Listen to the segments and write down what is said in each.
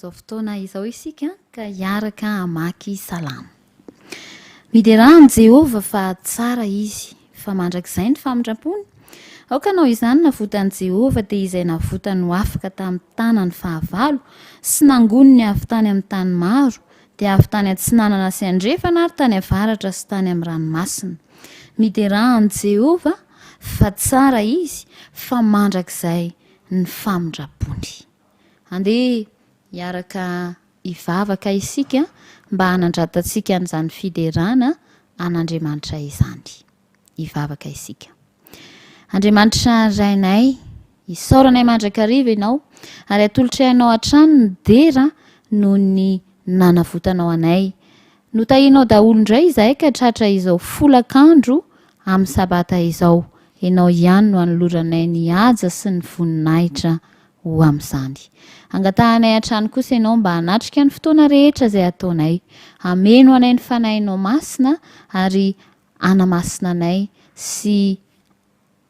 amin'izao fotoana izao isika ka hiaraka hamaky salamo. Miderà an'i Jehovah fa tsara izy, fa mandrakizay ny famindram-pony. Aoka hanao izany navotan'i Jehovah, dia izay navotany ho afaka tamin'ny tanan'ny fahavalo, sy nangoniny avy tany amin'ny tany maro, dia avy tany atsinanana sy andrefana ary tany avaratra sy tany amin'ny ranomasina. Miderà an'i Jehovah fa tsara izy, fa mandrakizay ny famindram-pony. Andeha hiaraka hivavaka isika mba hanandratantsika an'izany fiderana an'Andriamanitra izany. Hivavaka isika. Andriamanitra Rainay, isaoranay mandrakariva Ianao ary atolotray Anao hatrany ny dera noho ny nanavotanao anay. Notahianao daholo indray izahay ka tratra izao folakandro amin'ny Sabata izao. Ianao ihany no anoloranay ny haja sy ny voninahitra ho amin'izany. Angatahanay hatrany kosa Ianao mba hanatrika ny fotoana rehetra izay ataonay. Hameno anay ny Fanahinao Masina ary hanamasina anay sy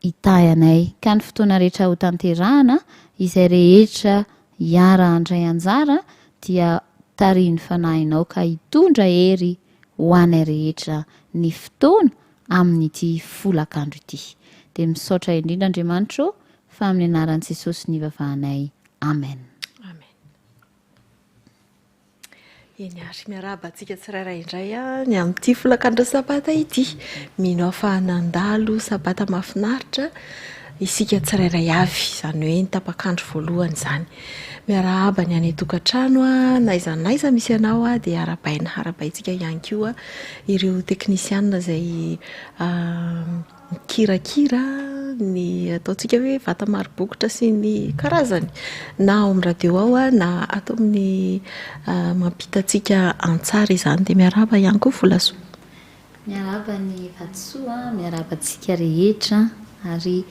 hitahy anay, ka ny fotoana rehetra hotanterahana, izay rehetra hiara-handray anjara dia tarihin'ny Fanahinao ka hitondra hery ho anay rehetra ny fotoana amin'ity folakandro ity. Dia misaotra indrindra Andriamanitra ô, fa amin'ny anaran'i Jesosy nivavahanay. Amen. Amen. Eny ary, miarahaba antsika tsirairay indray ny amin'ity folakandro sabata ity. Mino aho fa nandalo sabata mahafinaritra isika tsirairay avy, izany hoe ny tapak'andro voalohany izany. Miarahaba ny any an-tokantrano, na aiza na aiza misy anao dia arahabaina, arahabaintsika ihany koa ireo teknisianina izay mikirakira ny ataontsika hoe vata maro bokotra sy ny karazany na ao amin'ny radio ao na ato amin'ny mampita antsika an-tsary izany. Dia miarahaba ihany koa Volasoa. Miarahaba ny vatosoa, miarahaba antsika rehetra ary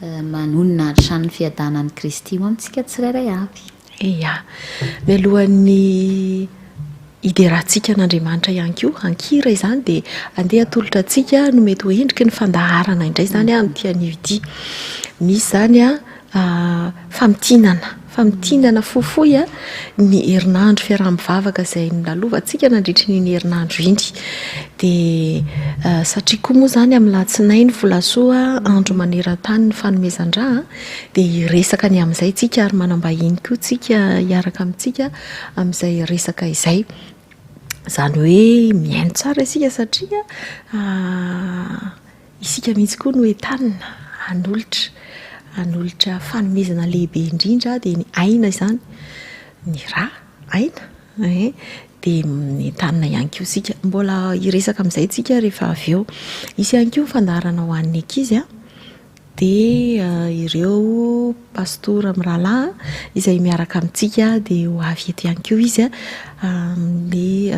manonona hatrany ny fiadanan'i Kristy ho amintsika tsirairay avy. Ia. Mialohan'ny hiderantsika an'Andriamanitra ihany koa, an-kira izany, dia andeha atolotra antsika no mety ho endriky ny fandaharana indray izany amin'ity anio ity. Misy izany famintinana, famintinana fohifohy ny herinandro fiaraha-mivavaka izay nolalovantsika nandritry iny herinandro iny. Dia satria koa moa izany amin'ny alatsinainy Volasoa andro maneran-tany ny fanomezan-drà dia hiresaka ny amin'izay tsika ary manam-bahiny koa tsika hiaraka amintsika amin'izay resaka izay. Izany hoe mihaino tsara isika satria isika mihitsy koa no entanina hanolotra, hanolotra fanomezana lehibe indrindra dia ny aina izany, ny ra, aina eh, dia entanina ihany koa isika. Mbola hiresaka amin'izay tsika rehefa avy eo. Hisy ihany koa ny fandaharana ho an'ny ankizy an. Dia ireo pastora mirahalahy izay miaraka amintsika dia ho avy eto ihany koa izy amin'ny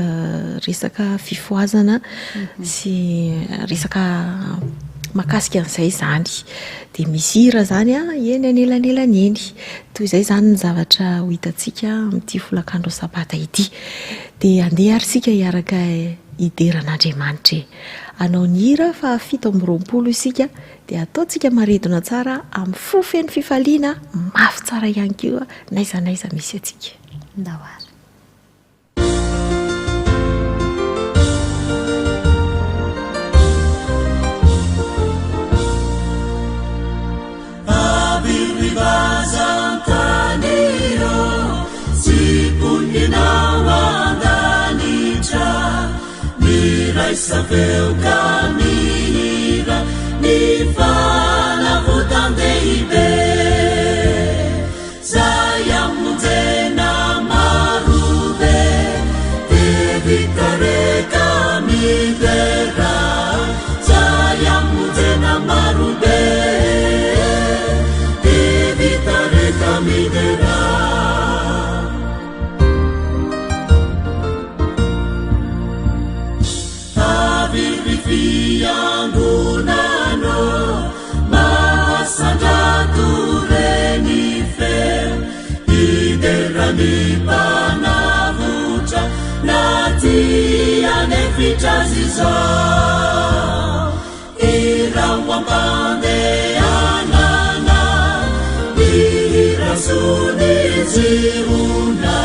resaka fifohazana sy resaka mahakasika an'izay izany. Dia misy hira izany eny anelanelany eny. Toy izay izany ny zavatra ho hitantsika amin'ity folakandro sabata ity. Dia andeha ary isika hiaraka hidera an'Andriamanitra e. Hanao ny hira faha 27 isika dia ataontsika maredona tsara amin'ny fo feno fifaliana, mafy tsara ihany koa n'aiza n'aiza misy antsika. Ndao ary. Miraisa feo ka mihira ny fanavotan-dehibe Zay amonjena marobe Dia vita re ka midera Zay amonjena marobe Dia vita re ka midera. Avy ry fiangonana Mahasandrato re ny feo Hidera ny Mpanavotra Na tia anefitra azy izao Hirao am-pandehanana Ny hira soa ny Ziona.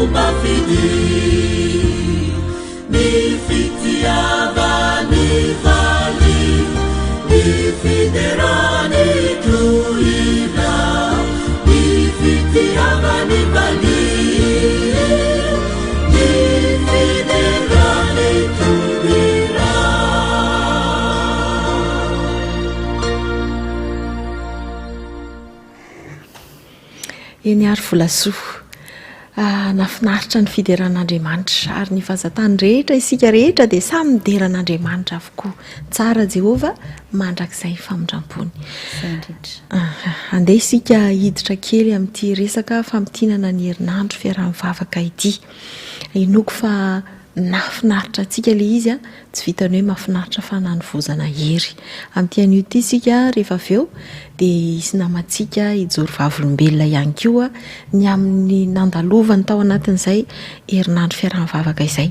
fomba fidia Ny fitiavany valiho Ny fiderany tohina Ny fitiavany valiho Ny fiderany tohina. Eny ary Volasoa. Ah, nahafinaritra ny fiderana an'Andriamanitra ary ny vazantany rehetra isika rehetra dia samy midera an'Andriamanitra avokoa. Tsara Jehovah mandrakizay ny famindrampony. Izay indrindra. Ah, andeha isika hiditra kely amin'ity resaka famintinana ny herinandro fiaraha-mivavaka ity. Inoako fa Nahafinaritra antsika ilay izy, tsy vitan'ny hoe mahafinaritra fa nanovozana hery. Amin'ity anio ity isika rehefa avy eo dia hisy namantsika hijoro vavolombelona ihany koa ny amin'ny nandalovany tao anatin'izay herinandro fiaraha-mivavaka izay.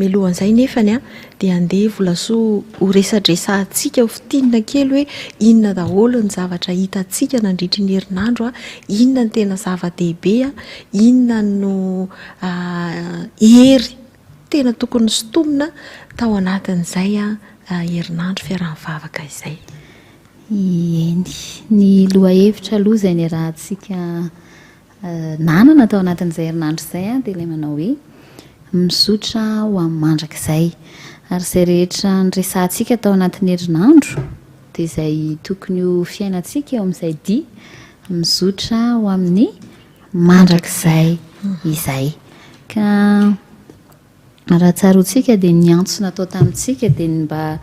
Mialohan'izay nefany dia andeha Volasoa ho resadresahantsika ho fintinina kely hoe inona daholo ny zavatra hitantsika nandritry ny herinandro, inona no tena zava-dehibe, inona no hery tena tokony nosintomina tao anatin'izay herinandro fiaraha-mivavaka izay. Eny, ny lohahevitra aloha izay niarahantsika nanana tao anatin'izay herinandro izay dia ilay manao hoe mizotra ho amin'ny mandrakizay. Ary izay rehetra niresahantsika tao anatin'ny herinandro dia izay tokony ho fiainantsika eo amin'izay dia mizotra ho amin'ny mandrakizay izay. Ka raha tsaroantsika dia ny antso natao tamintsika dia ny mba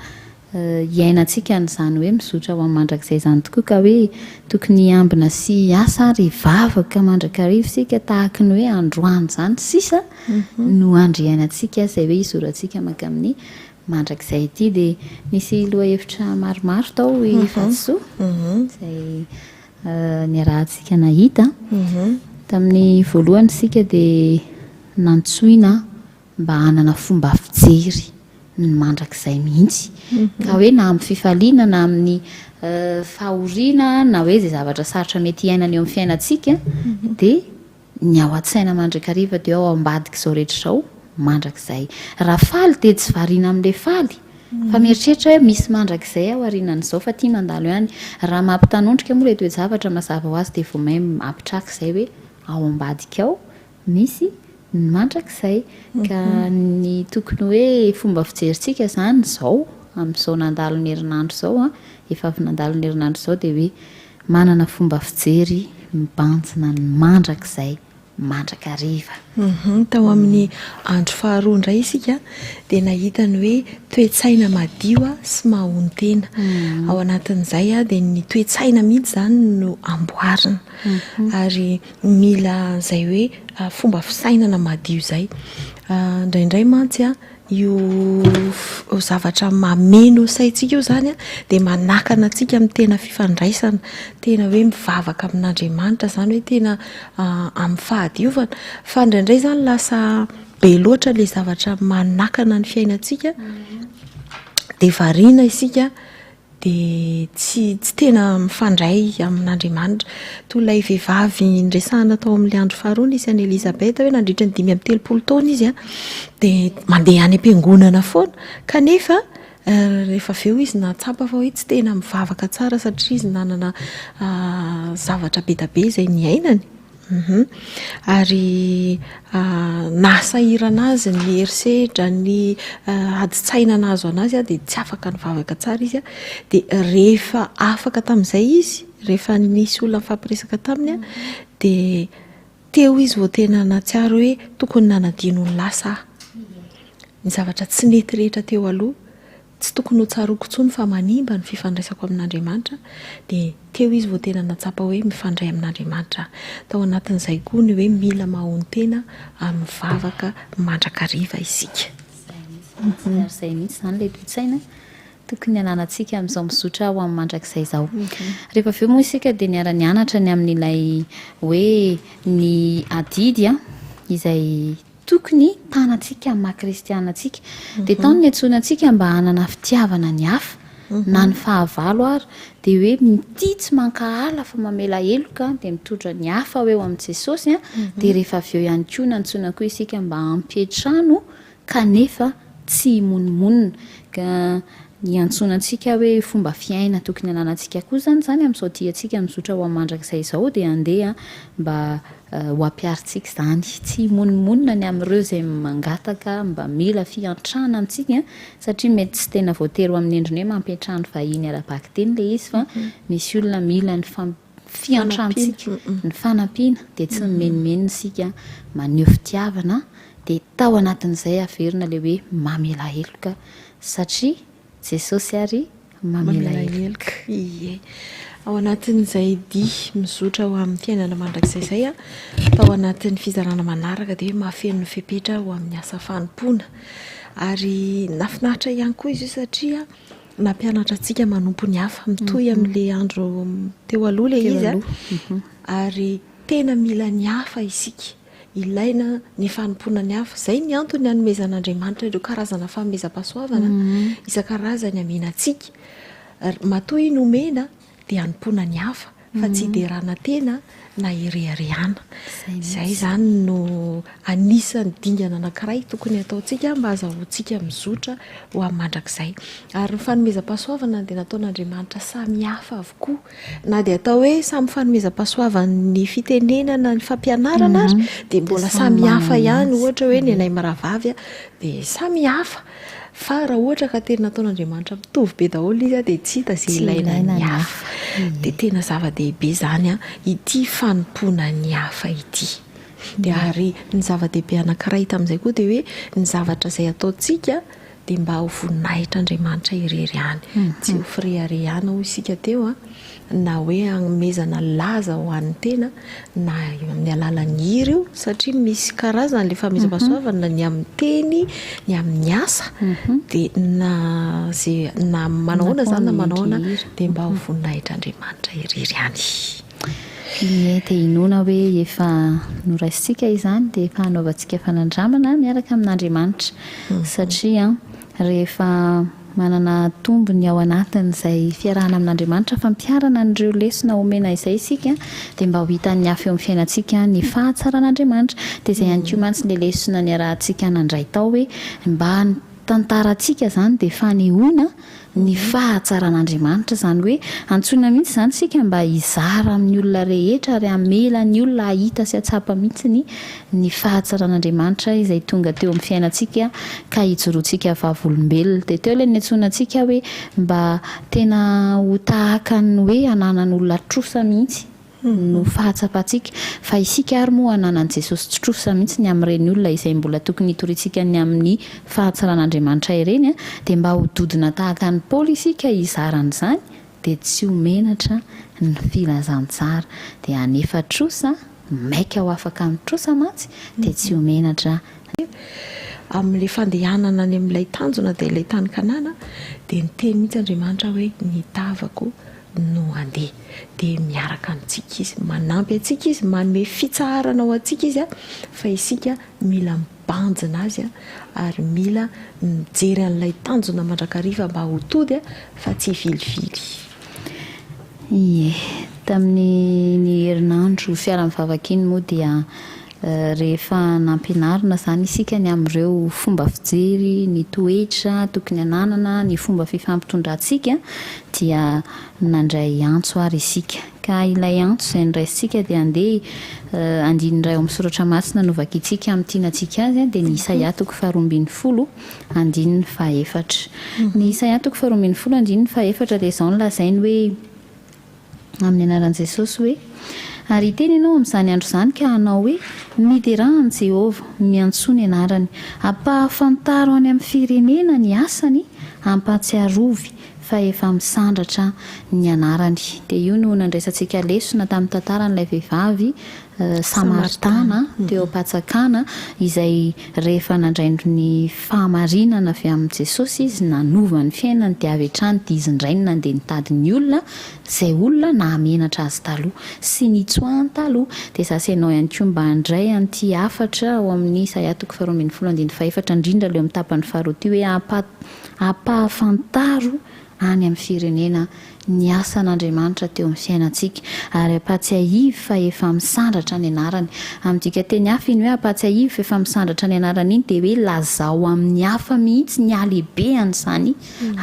hiainantsika an'izany hoe mizotra ho amin'ny mandrakizay izany tokoa ka hoe tokony hiambina sy hiasa ary hivavaka mandrakariva isika tahaky ny hoe androany izany sisa no andro hiainantsika izay hoe hizorantsika mankamin'ny mandrakizay ity. Dia nisy lohahevitra maromaro tao i Vatosoa izay Niarahantsika nahita. Tamin'ny voalohany isika dia nantsoina mba hanana fomba fijery ny mandrakizay mihitsy. Ka hoe na amin'ny fifaliana na amin'ny fahoriana na hoe izay zavatra sarotra mety hiainana eo amin'ny fiainantsika dia Ny ao an-tsaina mandrakariva dia ao ambadik'izao rehetra izao mandrakizay. Raha faly dia tsy variana amin'ilay faly fa mieritreritra hoe misy mandrakizay ao aorianan'izao fa ity mandalo ihany. Raha mampitanondrika moa ilay toe-javatra mazava ho azy dia vao may mampitraka izay hoe ao ambadika ao misy ny mandrakizay. Ka ny tokony hoe fomba fijerintsika izany izao amin'izao nandalo ny herinandro izao, efa avy nandalo ny herinandro izao dia hoe Manana fomba fijery mibanjina ny mandrakizay mandrakariva. Tao amin'ny andro faharoa indray isika dia nahita ny hoe toe-tsaina madio sy mahonon-tena. Ao anatin'izay dia ny toe-tsaina mihitsy izany no amboarina. Ary mila izay hoe fomba fisainana madio izay. Indraindray mantsy Io zavatra mameno ny saintsika io izany dia manakana antsika amin'ny tena fifandraisana, tena hoe mivavaka amin'Andriamanitra izany hoe tena amin'ny fahadiovana. Fa indraindray izany lasa be loatra ilay zavatra manakana ny fiainantsika dia variana isika dia tsy tsy tena mifandray amin'Andriamanitra. Toy ilay vehivavy niresahana tao amin'ilay andro faharoa nisy an'i Elizabeth hoe nandritra ny 35 taona izy dia mandeha any am-piangonana foana kanefa rehefa avy eo izy nahatsapa fa hoe tsy tena mivavaka tsara satria izy nanana zavatra be dia be izay niainany. Ary nahasahirana azy ny herisetra, ny adin-tsaina nahazo an'azy dia tsy afaka nivavaka tsara izy. Dia rehefa afaka tamin'izay izy, rehefa nisy olona nifampiresaka taminy dia teo izy vao tena nahatsiaro hoe tokony nanadino ny lasa aho. Ny zavatra tsy nety rehetra teo aloha Tsy tokony ho tsaroako intsony fa manimba ny fifandraisako amin'Andriamanitra, dia teo izy vao tena nahatsapa hoe mifandray amin'Andriamanitra aho. Tao anatin'izay koa ny hoe mila mahonon-tena amin'ny vavaka mandrakariva isika. Izay mihitsy, ary izay mihitsy izany ilay toe-tsaina tokony hananantsika amin'izao mizotra ho amin'ny mandrakizay izao. Rehefa avy eo moa isika dia niara-nianatra ny amin'ilay hoe ny adidy izay Tokony tanantsika amin'ny maha kristiana antsika. Dia tao no niantsoana antsika mba hanana fitiavana ny hafa, na ny fahavalo ary. Dia hoe mitia tsy mankahala fa mamela heloka dia mitondra ny hafa ho eo amin'i Jesosy an, dia rehefa avy eo ihany koa nantsoina koa isika mba hampiantrano kanefa tsy himonomonona. Ka iantsoana antsika hoe fomba fiaina tokony hananantsika koa izany izany amin'izao diantsika mizotra ho amin'ny mandrakizay izao dia andeha mba ho ampiharintsika izany. Tsy himonomonona ny amin'ireo izay mangataka mba mila fiantrana amintsika satria mety tsy tena voatery ho amin'ny endriny hoe mampiantrano vahiny ara-bakiteny ilay izy fa misy olona mila ny fiantrantsika, ny fanampiana dia tsy mimenomenona isika maneho fitiavana dia tao anatin'izay averina ilay hoe mamela heloka satria Jesosy ary mamela heloka. Ie. Ao anatin'izay dia mizotra ho amin'ny fiainana mandrakizay izay, tao anatin'ny fizarana manaraka dia hoe mahafeno ny fepetra ho amin'ny asa fanompoana. Ary nahafinaritra ihany koa izy io satria nampianatra antsika manompo ny hafa, mitohy amin'ilay andro teo aloha ilay izy ary tena mila ny hafa isika. Ilaina ny fanompoana ny hafa. Izay ny antony anomezan'Andriamanitra ireo karazana fanomezam-pahasoavana isan-karazany amena antsika. Matoa iny omena dia hanompoana ny hafa fa tsy hiderana tena na hireharehana. Izay izany no anisan'ny dingana anankiray tokony hataontsika mba hahazahoantsika mizotra ho amin'ny mandrakizay. Ary ny fanomezam-pahasoavana dia nataon'Andriamanitra samy hafa avokoa. Na dia atao hoe samy fanomezam-pahasoavan'ny fitenenana ny fampianarana ary dia mbola samy hafa ihany, ohatra hoe ny anay mirahavavy dia samy hafa fa raha ohatra ka tena nataon'Andriamanitra mitovy be daholo izy dia tsy hita izay ilaina ny hafa. Dia tena zava-dehibe izany ity fanompoana ny hafa ity. Dia ary ny zava-dehibe anankiray tamin'izay koa dia hoe ny zavatra izay ataontsika dia mba ho voninahitr'Andriamanitra irery ihany, tsy ho fireharehana hoy isika teo, na hoe hanomezana laza ho an'ny tena na amin'ny alalan'ny hira io satria misy karazany ilay fanomezam-pahasoavana ny amin'ny teny, ny amin'ny asa, dia na izay na manao ahoana izany na manao ahoana dia mba ho voninahitr'Andriamanitra irery ihany. Ie, dia inoana hoe efa noraisintsika izany dia efa hanaovantsika fanandramana miaraka amin'Andriamanitra. Satria rehefa manana tombony ao anatin'izay fiarahana amin'Andriamanitra, fampiharana an'ireo lesona omena izay isika, dia mba ho hitan'ny hafa eo amin'ny fiainantsika ny fahatsaran'Andriamanitra. Dia izay ihany koa mantsy ilay lesona niarahantsika nandray tao hoe mba ny tantarantsika izany dia fanehoana ny fahatsaran'Andriamanitra, izany hoe antsoina mihitsy izany isika mba hizara amin'ny olona rehetra ary hamela ny olona hahita sy hahatsapa mihitsy ny ny fahatsaran'Andriamanitra izay tonga teo amin'ny fiainantsika ka hijoroantsika vavolombelona. Dia teo ilay niantsoana antsika hoe mba tena ho tahaka ny hoe ananan'olona trosa mihitsy no fahatsapantsika fa isika ary moa ananan'i Jesosy tsy trosa mihitsy ny amin'ireny olona izay mbola tokony hitoriantsika ny amin'ny fahatsaran'Andriamanitra ireny dia mba ho dodona tahaka an'i Paoly isika hizara an'izany dia tsy ho menatra ny filazantsara dia hanefa trosa maika ho afaka amin'ny trosa mantsy dia tsy ho menatra Amin'ilay fandehanana any amin'ilay tanjona dia ilay tany Kanana dia niteny mihitsy Andriamanitra hoe ny tavako no handeha dia miaraka amintsika izy, manampy antsika izy, manome fitsaharana ho antsika izy fa isika mila mibanjina azy ary mila mijery an'ilay tanjona mandrakariva mba ho tody fa tsy hivilivily. Ie, tamin'iny herinandro fiara-mivavaka iny moa dia Rehefa nampianarina izany isika ny amin'ireo fomba fijery, ny toetra tokony hananana, ny fomba fifampitondrantsika dia nandray antso ary isika. Ka ilay antso izay noraisintsika dia andeha andininy iray ao amin'ny soratra masina no vakintsika hamintinantsika azy dia ny Isaia toko faharoambinifolo andininy fahaefatra. Ny Isaia toko faharoambinifolo andininy fahaefatra dia izao no lazainy hoe. Amin'ny anaran'i Jesosy hoe, Ary hiteny ianao amin'izany andro izany ka hanao hoe, Miderà an'i Jehovah, miantsoa ny anarany. Ampahafantaro any amin'ny firenena ny asany, ampahatsiarovy fa efa misandratra ny anarany. Dia io no nandraisantsika lesona tamin'ny tantaran'ilay vehivavy Samaritana teo am-patsakana, izay rehefa nandray ny fahamarinana avy amin'i Jesosy izy, nanova ny fiainany, dia avy hatrany dia izy indray no nandeha nitady ny olona, izay olona nahamenatra azy taloha, sy nitsoahany taloha. Dia izaho sy ianao ihany koa mba handray an'ity hafatra ao amin'ny Isaia toko faharoa ambin'ny folo andininy fahefatra, indrindra ilay eo amin'ny tapany faharoa ity hoe, Ampahafantaro. any amin'ny firenena ny asan'Andriamanitra teo amin'ny fiainantsika, ary ampahatsiahivo fa efa misandratra ny anarany. Amin'ny dikanteny hafa, iny hoe ampahatsiahivo fa efa misandratra ny anarany iny dia hoe lazao amin'ny hafa mihitsy ny halehibehan'izany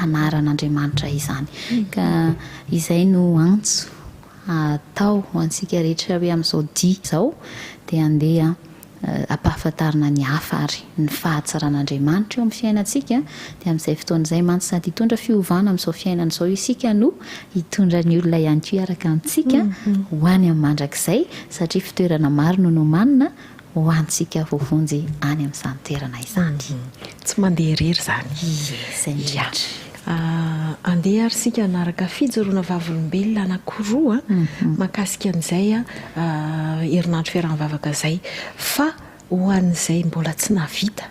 anaran'Andriamanitra izany. Ka izay no antso atao ho antsika rehetra hoe amin'izao dia izao dia andeha ampahafantarina ny hafa ary ny fahatsaran'Andriamanitra eo amin'ny fiainantsika, dia amin'izay fotoana izay mantsy sady hitondra fiovana amin'izao fiainana izao isika no hitondra ny olona ihany koa hiaraka amintsika ho any amin'ny mandrakizay satria fitoerana maro no nomanina ho antsika voavonjy any amin'izany toerana izany. Tsy mandeha irery izany. Ie, izay indrindra. Andeha ary isika hanaraka fijoroana vavolombelona anankiroa mahakasika an'izay herinandro fiaraha-mivavaka izay. Fa ho an'izay mbola tsy nahavita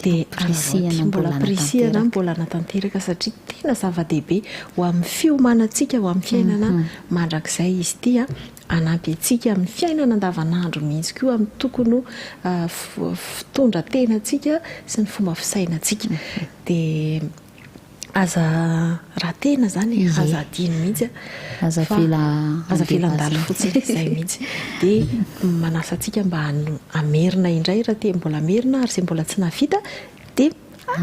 dia Ampirisihana mbola mbola ampirisihana hanatanteraka. mbola hanatanteraka satria tena zava-dehibe ho amin'ny fiomanantsika ho amin'ny fiainana mandrakizay izy ity. Hanampy antsika amin'ny fiainana andavanandro mihitsy koa amin'ny tokony ho fitondran-tenantsika sy ny fomba fisainantsika. Dia aza raha tena izany e, aza adino mihitsy Aza fa avela aza avela handeha handalo fotsiny, izay mihitsy. Dia manasa antsika mba hamerina indray raha te mbola hamerina ary izay mbola tsy nahavita dia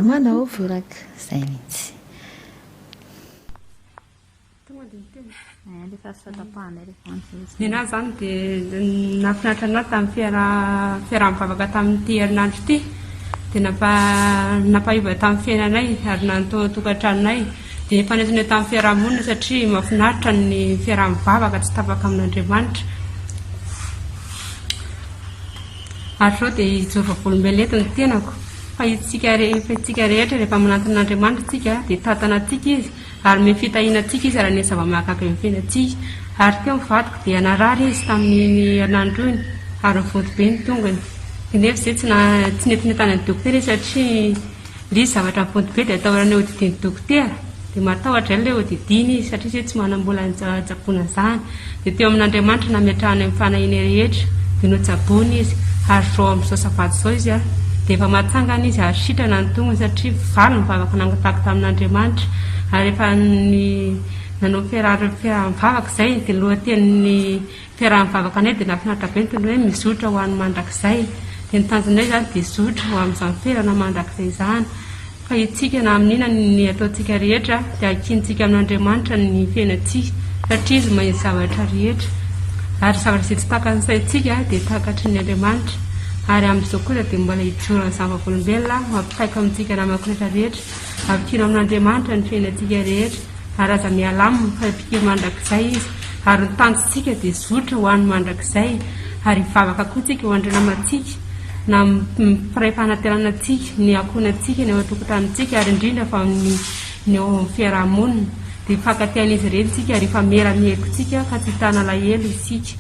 manao. Tanteraka, izay mihitsy. Ny anahy izany dia nahafinaritra anahy tamin'ny fiaraha-mivavaka tamin'ity herinandro ity dia nampahiva tamin'ny fiainanay ary nanto tokantranonay dia nifanentana tamin'ny fiaraha-monina satria mahafinaritra ny fiaraha-mivavaka tsy tapaka amin'Andriamanitra. Ary izao dia hijoro vavolombelona eto ny tenako fa isika rehetra rehefa manantona an'Andriamanitra isika dia tantana antsika Izy Ary omeny fitahiana antsika Izy raha ny zava-mahagaga eo amin'ny fiainantsika. Ary teo ny vadiko dia narary izy tamin'iny herinandro iny ary nivonto be ny tongony. Dia nefa izay tsy tsy nety nentana ny dokotera izy satria ilay izy zavatra mivonto be dia atahorana hodidian'ny dokotera. Dia matahotra ilay hodidiana izy satria izay tsy manam-bola hitsaboana an'izany. Dia teo amin'Andriamanitra nametrahany ny fanahiany rehetra, dia notsaboina izy, ary izao amin'izao sabata izao izy dia efa mahatsangana izy ary sitrana ny tongony satria valy ny vavaka nangatahako tamin'Andriamanitra. Ary rehefa ny nanao fiaraha-mivavaka izay dia ny lohatenin'ny fiaraha-mivavaka anay dia nahafinaritra be ny teny hoe mizotra ho an'ny mandrakizay. Dia ny tanjonay izany dia hizotra ho amin'izany toerana mandrakizay izany. Fa itsika na amin'inona ny ataontsika rehetra dia ankinintsika amin'Andriamanitra ny fiainantsika satria Izy mahay ny zavatra rehetra. Ary zavatra izay tsy takan'ny saintsika dia takatry ny Andriamanitra. Ary amin'izao kosa dia mbola hijoro amin'izany vavolombelona aho mampitaiko amintsika namako rehetra rehetra, ampikino amin'Andriamanitra ny fiainantsika rehetra ary aza miala aminy fa mpikino mandrakizay Izy. Ary ny tanjontsika dia zotra ho any mandrakizay ary hivavaka koa tsika ho an'ireo namantsika na mpiray fanantenana antsika, ny ankohonantsika, ny ao an-tokantranontsika ary indrindra fa ny ny ao amin'ny fiaraha-monina. Dia hifankatia an'izy ireny isika ary hifamela ny helotsika ka tsy hitana alahelo isika.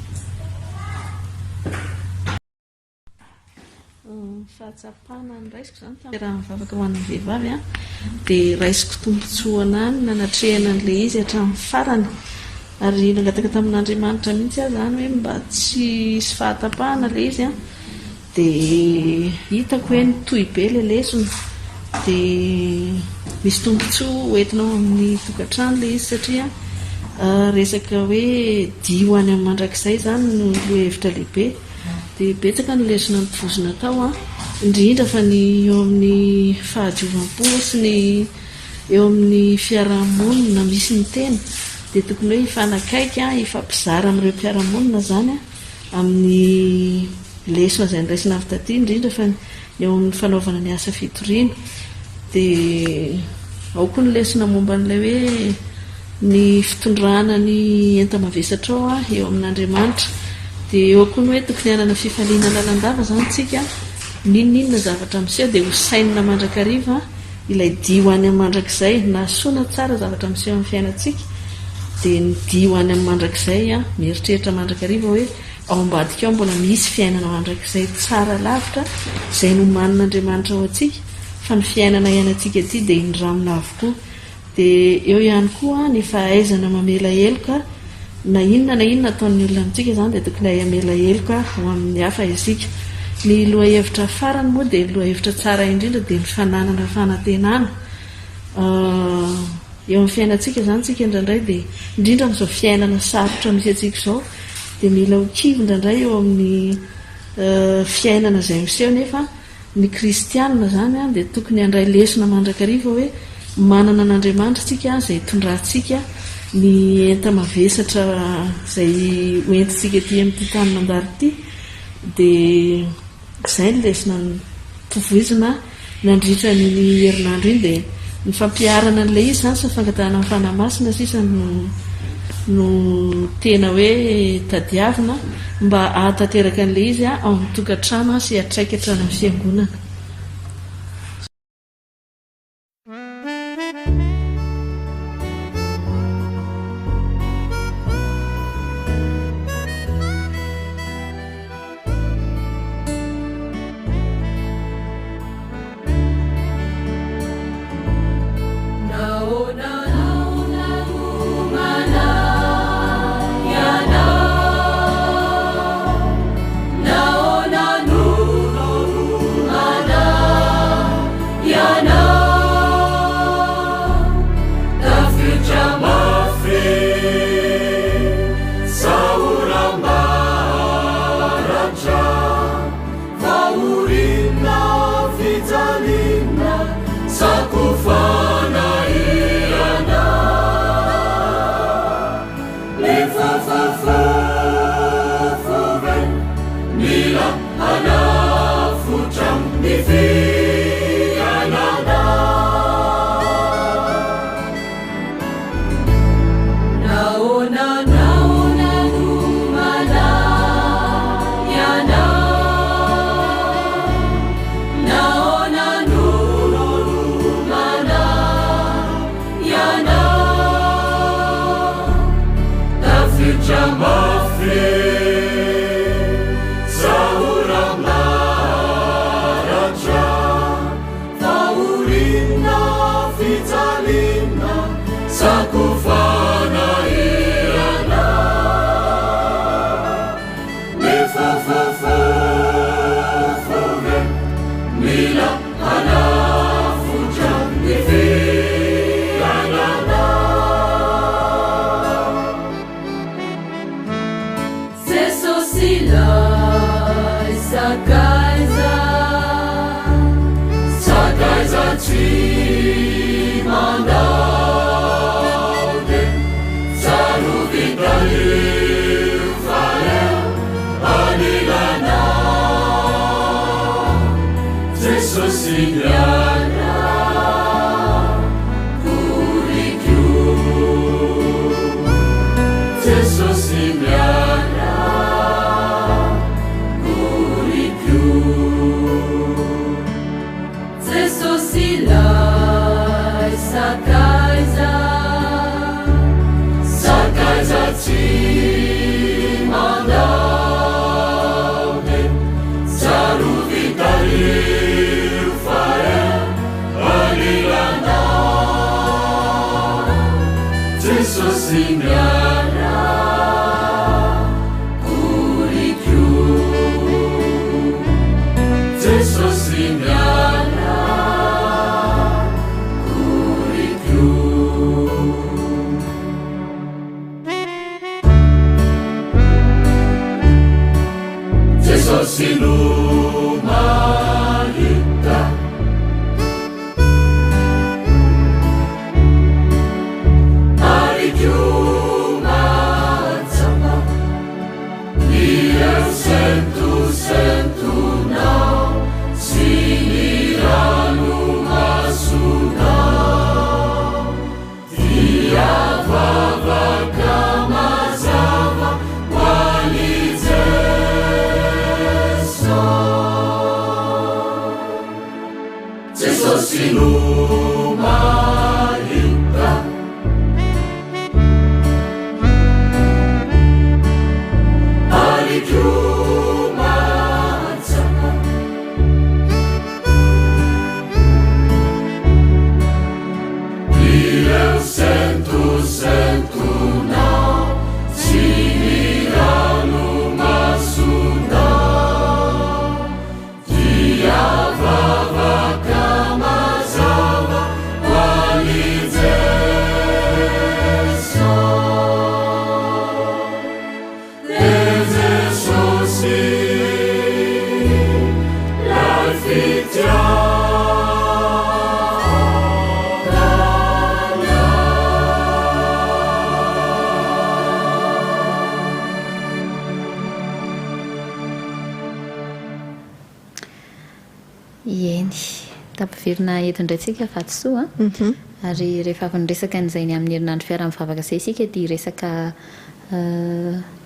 Ny fahatsapana noraisiko izany tamin'ny fiaraha-mivavaka ho an'ny vehivavy dia raisiko tombontsoa anà ny nanatrehana an'ilay izy hatramin'ny farany. Ary nangataka tamin'Andriamanitra mihitsy aho izany hoe mba tsy hisy fahatapahana ilay izy. Dia hitako hoe nitohy be ilay lesona. Dia misy tombontsoa ho entina ao amin'ny tokantrano ilay izy satria resaka hoe dia ho any amin'ny mandrakizay izany no lohahevitra lehibe. Dia betsaka ny lesona notovozina tao, indrindra fa ny eo amin'ny fahadiovam-po sy ny eo amin'ny fiaraha-monina misy ny tena dia tokony hoe hifanakaiky, hifampizara amin'ireo mpiara-monina izany amin'ny lesona izay noraisina avy taty, indrindra fa ny eo amin'ny fanaovana ny asa fitoriana. Dia ao koa ny lesona momba an'ilay hoe ny fitondrana ny enta-mavesatrao eo amin'Andriamanitra. Dia eo koa ny hoe tokony hanana fifaliana lalandava izany isika, n'inon'inona zavatra miseho dia ho sainina mandrakariva Ilay dia ho any amin'ny mandrakizay, na soa na tsara zavatra miseho amin'ny fiainantsika, dia ny dia ho any amin'ny mandrakizay, mieritreritra mandrakariva hoe ao ambadika ao mbola misy fiainana mandrakizay tsara lavitra izay nomanin'Andriamanitra ho antsika, fa ny fiainana iainantsika ity dia indramina avokoa. Dia eo ihany koa ny fahaizana mamela heloka, na inona na inona ataon'ny olona amintsika izany dia tokony hahay hamela heloka ho amin'ny hafa isika. Ny lohahevitra farany moa dia ny lohahevitra tsara indrindra dia ny fananana fanantenana. Eo amin'ny fiainantsika izany isika indraindray dia, indrindra amin'izao fiainana sarotra misy antsika izao, dia mila ho kivy indraindray eo amin'ny fiainana izay miseho nefa ny kristiana izany dia tokony handray lesona mandrakariva hoe manana an'Andriamanitra isika izay itondrantsika ny enta-mavesatra izay hoentintsika ety amin'ity tany mandalo ity dia izay ny lesona tovoizina Nandritra an'iny herinandro iny dia ny fampiharana an'ilay izy izany sy ny fangatahana ny Fanahy Masina sisa no no tena hoe tadiavina mba hahatanteraka an'ilay izy ao amin'ny tokantrano sy hiantraika hatrany amin'ny fiangonana. Eny. Tapiverina eto indray tsika Vatosoa a. Ary rehefa avy niresaka an'izay ny amin'ny herinandro fiaraha-mivavaka izay isika dia hiresaka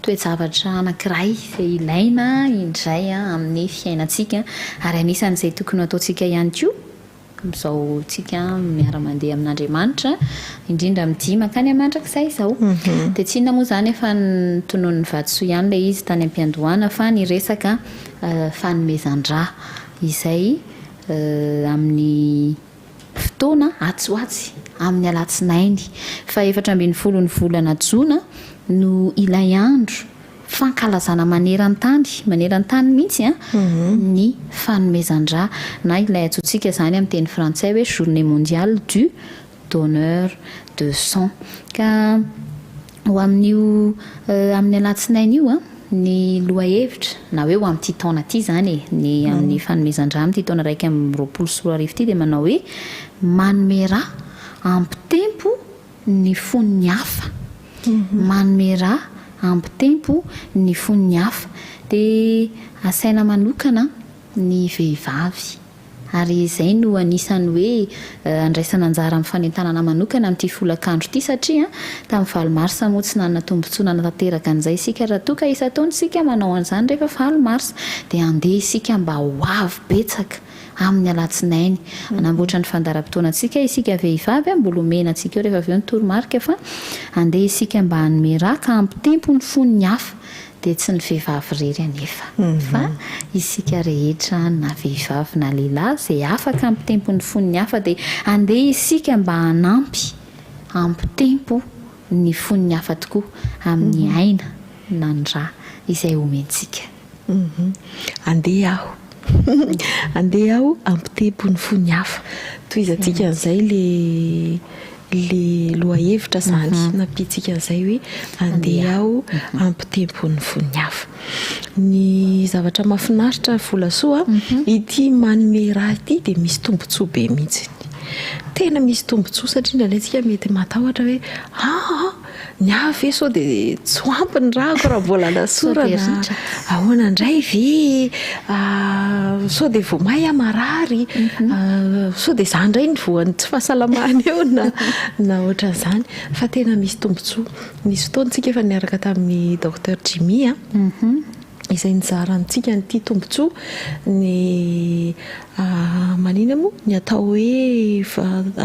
toe-javatra anankiray izay ilaina indray amin'ny fiainantsika ary anisan'izay tokony ho ataontsika ihany koa amin'izao tsika miara-mandeha amin'Andriamanitra, indrindra amin'ny dia mankany amin'ny mandrakizay izao. Dia tsy inona moa izany efa notononin'i Vatosoa ihany ilay izy tany am-piandohana fa ny resaka fanomezan-drà izay amin'ny fotoana atsy ho atsy amin'ny alatsinainy faha 14 ny volana jona no ilay andro fankalazana maneran-tany, maneran-tany mihitsy an, ny fanomezan-drà na ilay antsointsika izany amin'ny teny frantsay hoe journée mondiale du donneur de sang. Ka ho amin'io amin'ny alatsinainy io an, ny lohahevitra na hoe ho amin'ity taona ity izany e, ny amin'ny fanomezan-drà amin'ity taona 2021 ity dia manao hoe manome rà ampitempo ny fon'ny hafa. Manome rà ampitempo ny fon'ny hafa. Dia asaina manokana ny vehivavy. Ary izay no anisan'ny hoe andraisana anjara amin'ny fanentanana manokana amin'ity folakandro ity satria tamin'ny valo marsa moa tsy nanana tombontsoa nanatanteraka an'izay isika raha toa ka isan-taona isika manao an'izany rehefa valo marsa dia andeha isika mba ho avy betsaka amin'ny alatsinainy. Hanamboatra ny fandaharam-potoanantsika isika vehivavy, mbola omena antsika eo rehefa avy eo ny toromarika fa andeha isika mba hanome rà ka hampitempo ny fon'ny hafa. Dia tsy ny vehivavy irery anefa fa isika rehetra na vehivavy na lehilahy izay afaka hampitempo ny fon'ny hafa dia andeha isika mba hanampy hampitempo ny fon'ny hafa tokoa amin'ny aina na ny rà izay omentsika. Andeha aho. Andeha aho hampitempo ny fon'ny hafa. Tohizantsika an'izay le le lohahevitra izany, nampiantsika an'izay hoe andeha aho hampitempo ny fon'ny hafa. Ny zavatra mahafinaritra Volasoa, ity manome rà ity dia misy tombontsoa be mihitsy. Tena misy tombontsoa satria indraindray isika mety matahotra hoe aa ny ahy ve sao dia tsy ho ampy ny rako raha mbola anasorana, ahoana indray ve, sao dia vao may aho marary, sao dia izaho indray no voan'ny tsy fahasalamana eo na na ohatran'izany fa tena misy tombontsoa. Nisy fotoana isika efa niaraka tamin'ny Docteur Jimmy a. Izay nizara amintsika an'ity tombontsoa ny manina moa ny atao hoe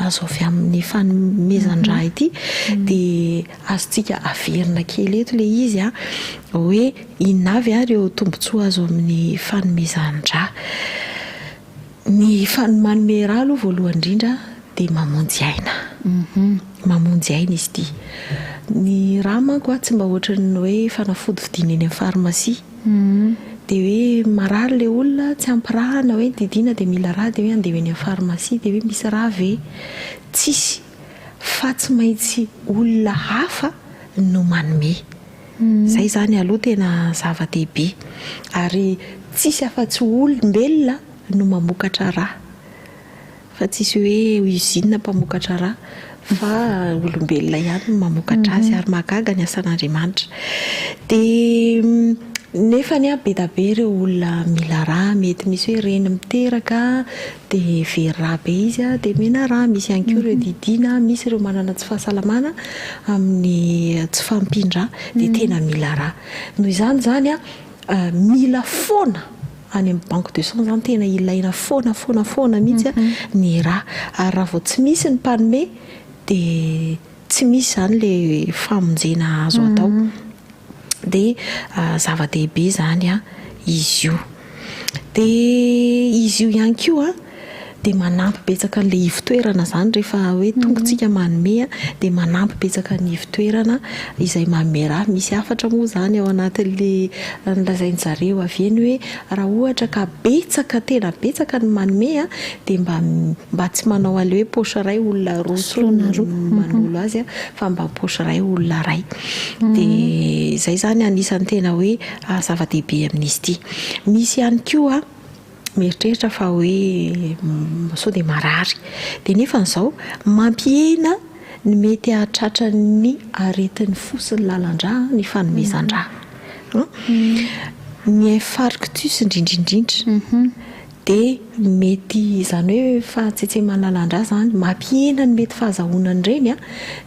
azo avy amin'ny fanomezan-drà ity dia azontsika averina kely eto ilay izy a, hoe inona avy ary ireo tombontsoa azo amin'ny fanomezan-drà. Ny manome rà aloha voalohany indrindra dia mamonjy aina. Mamonjy aina izy ity. Ny rà manko tsy mba ohatran'ny hoe fanafody vidiana eny amin'ny farmasia. Dia hoe marary ilay olona, tsy ampy rà na hoe didiana dia mila rà dia hoe andeha ho eny amin'ny farmasia dia hoe misy rà ve? Tsisy. Fa tsy maintsy olona hafa no manome. Izay izany aloha tena zava-dehibe. Ary tsisy afa-tsy olombelona no mamokatra rà. Fa tsisy hoe usine mpamokatra rà fa olombelona ihany no mamokatra azy ary mahagaga ny asan'Andriamanitra. Dia nefany an, be dia be ireo olona mila rà, mety misy hoe reny miteraka dia very rà be izy an, dia omena rà, misy ihany koa ireo didiana, misy ireo manana tsy fahasalamana amin'ny tsy fahampian-drà dia tena mila rà. Noho izany izany an, mila foana any amin'ny banque de sang izany tena ilaina foana foana foana mihitsy ny rà. Ary raha vao tsy misy ny mpanome dia tsy misy izany ilay famonjena azo atao. Dia zava-dehibe izany izy io. Dia izy io ihany koa dia manampy betsaka an'ilay ivo-toerana izany rehefa hoe tonga isika manome dia manampy betsaka ny ivo-toerana izay manome rà. Misy hafatra moa izany ao anatin'ilay nolazain-dry zareo avy eny hoe raha ohatra ka betsaka tena betsaka ny manome dia mba mba tsy manao an'ilay hoe paosy iray olona roa intsony no manolo azy fa mba paosy iray olona iray. Dia izay izany anisan'ny tena hoe zava-dehibe amin'izy ity. Misy ihany koa mieritreritra fa hoe sao dia marary. Dia nefa izao mampihena ny mety hahatratra ny aretin'ny fo sy ny lalan-drà ny fanomezan-drà. Ny infarctus indrindra indrindra. Dia mety izany hoe fahatsetseman'ny lalan-drà izany, mampihena ny mety fahazahoana an'ireny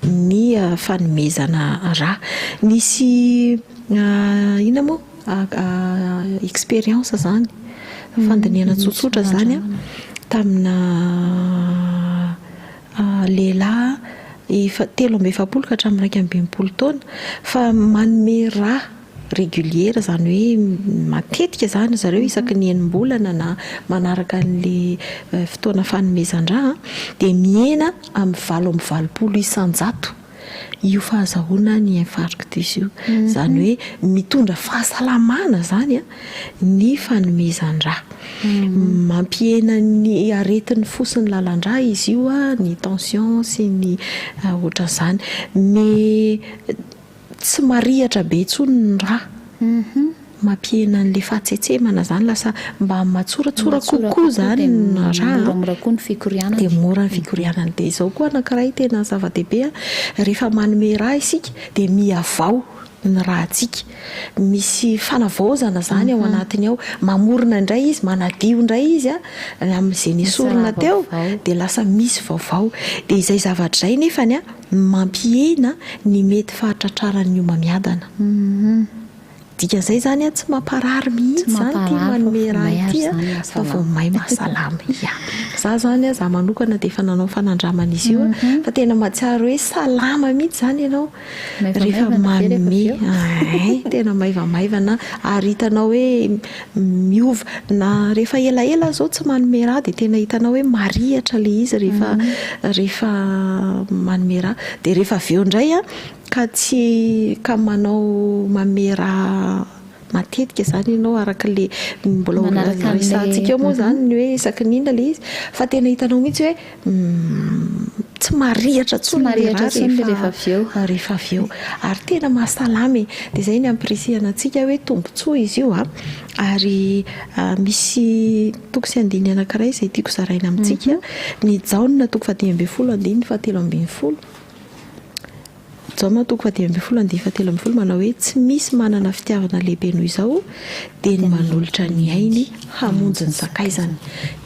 ny fanomezana rà. Nisy inona moa? Expérience izany, fandinihana tsotsotra izany tamina lehilahy efa 43 ka hatramin'ny 61 taona fa manome rà régulière izany hoe matetika izany ry zareo isaky ny enim-bolana na manaraka an'ilay fotoana fanomezan-drà dia mihena amin'ny 88 isan-jato io fahazahoana ny infarctus io. Izany hoe mitondra fahasalamana izany ny fanomezan-drà. Mampihena ny aretin'ny fo sy ny lalan-drà izy io, ny tension sy ny ohatran'izany. Mais tsy marihatra be intsony ny rà. Mampihena an'ilay fahatsetsemana izany, lasa mba matsoratsora kokoa izany ny rà. Dia moramora koa ny fikorianany. Dia mora ny fikorianany. Dia izao koa anankiray tena zava-dehibe, rehefa manome rà isika dia mihavao ny ràntsika. Misy fanavaozana izany ao anatiny ao. Mamorona indray izy, manadio indray izy amin'izay nesorina teo dia lasa misy vaovao. Dia izay zavatra izay nefany mampihena ny mety fahatratraran'ny homamiadana. Dikan'izay izany tsy mamparary mihitsy izany ity manome rà ity fa vao may mahasalama. Ya. Za izany, za manokana dia efa nanao fanandramana izy io fa tena mahatsiaro hoe salama mihitsy izany ianao rehefa manome. Ay, tena maivamaivana ary hitanao hoe miova. Na rehefa elaela aza izao tsy manome rà dia tena hitanao hoe marihatra ilay izy rehefa rehefa manome rà. Dia rehefa avy eo indray an, ka tsy ka manao manome rà matetika izany ianao araka ilay mbola ho resahantsika eo moa izany ny hoe isaky ny inona ilay izy fa tena hitanao mihitsy hoe tsy marihatra intsony ilay rà rehefa avy eo, rehefa avy eo. Ary tena mahasalama e! Dia izay ny ampirisihana antsika hoe tombontsoa izy io an! Ary misy toko sy andininy anankiray izay tiako zaraina amintsika, ny Jaona toko faha-15 andininy faha-13. Jaona toko faha-15 andininy faha-13 manao hoe, Tsy misy manana fitiavana lehibe noho izao, dia ny manolotra ny ainy hamonjy ny sakaizany.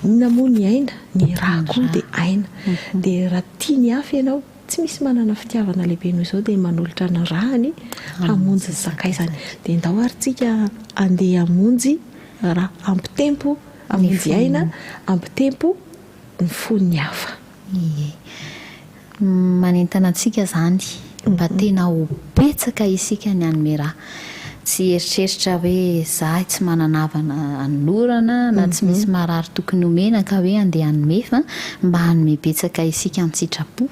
Inona moa ny aina? Ny rà koa dia aina. Dia raha tia ny hafa ianao, tsy misy manana fitiavana lehibe noho izao, dia ny manolotra ny ràny hamonjy ny sakaizany. Dia ndao ary tsika handeha hamonjy rà, hampitempo, hamonjy aina, hampitempo ny fon'ny hafa. Ie. Manentana antsika izany mba tena ho betsaka isika ny hanome rà. Tsy hieritreritra hoe za tsy manana havana hanolorana na tsy misy marary tokony homena ka hoe andeha hanome fa mba hanome betsaka isika an-tsitrapo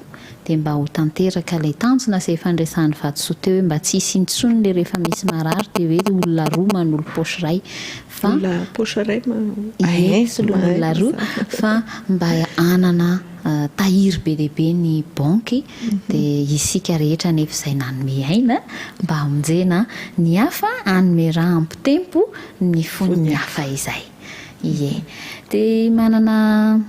dia mba ho tanteraka ilay tanjona izay efa niresahan'i Vatosoa teo hoe mba tsy hisy intsony ilay rehefa misy marary dia hoe olona roa manolo paosy iray fa Olona paosy iray ma Ie, soloin'olona roa fa mba hanana tahiry be dia be ny banky dia isika rehetra anefa izay nanome aina mba hamonjena ny hafa hanome rà hampitempo ny fon'ny hafa izay. Ie. Dia manana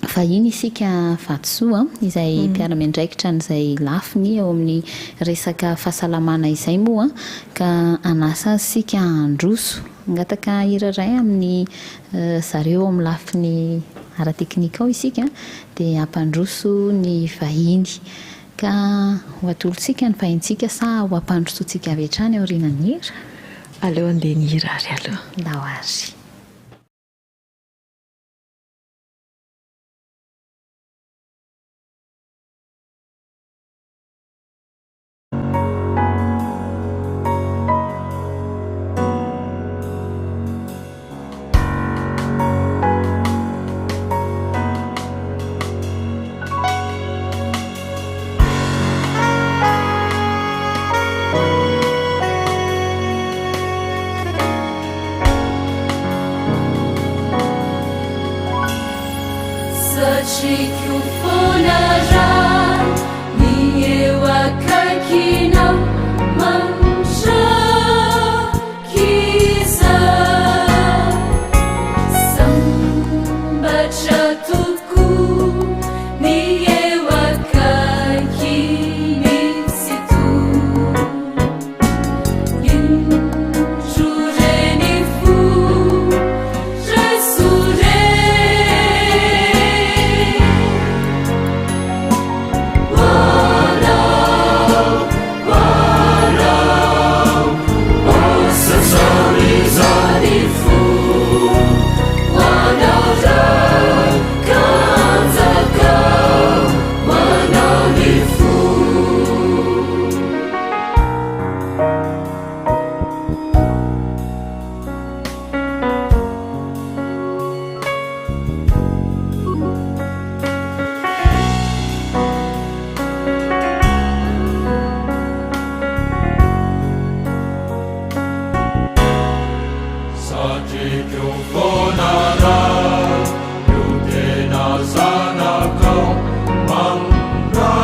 Vahiny isika Vatosoa izay mpiara-miandraikitra an'izay lafiny eo amin'ny resaka fahasalamana izay moa ka hanasa azy isika handroso. Hangataka hira iray amin'ny zareo ao amin'ny lafiny ara-teknika ao isika dia hampandroso ny vahiny. Ka ho atolotsika ny vahintsika sa ho ampandrosoantsika avy hatrany aorianan'ny hira? Aleo handeha ny hira ary aloha. Ndao ary. Satriko foana raha ny eo akaikinao mandrakizay. Sambatra tokoa ny eo akaikin'i Tsitoha. Satriko foana Ray io tena zanakao mandrakizay.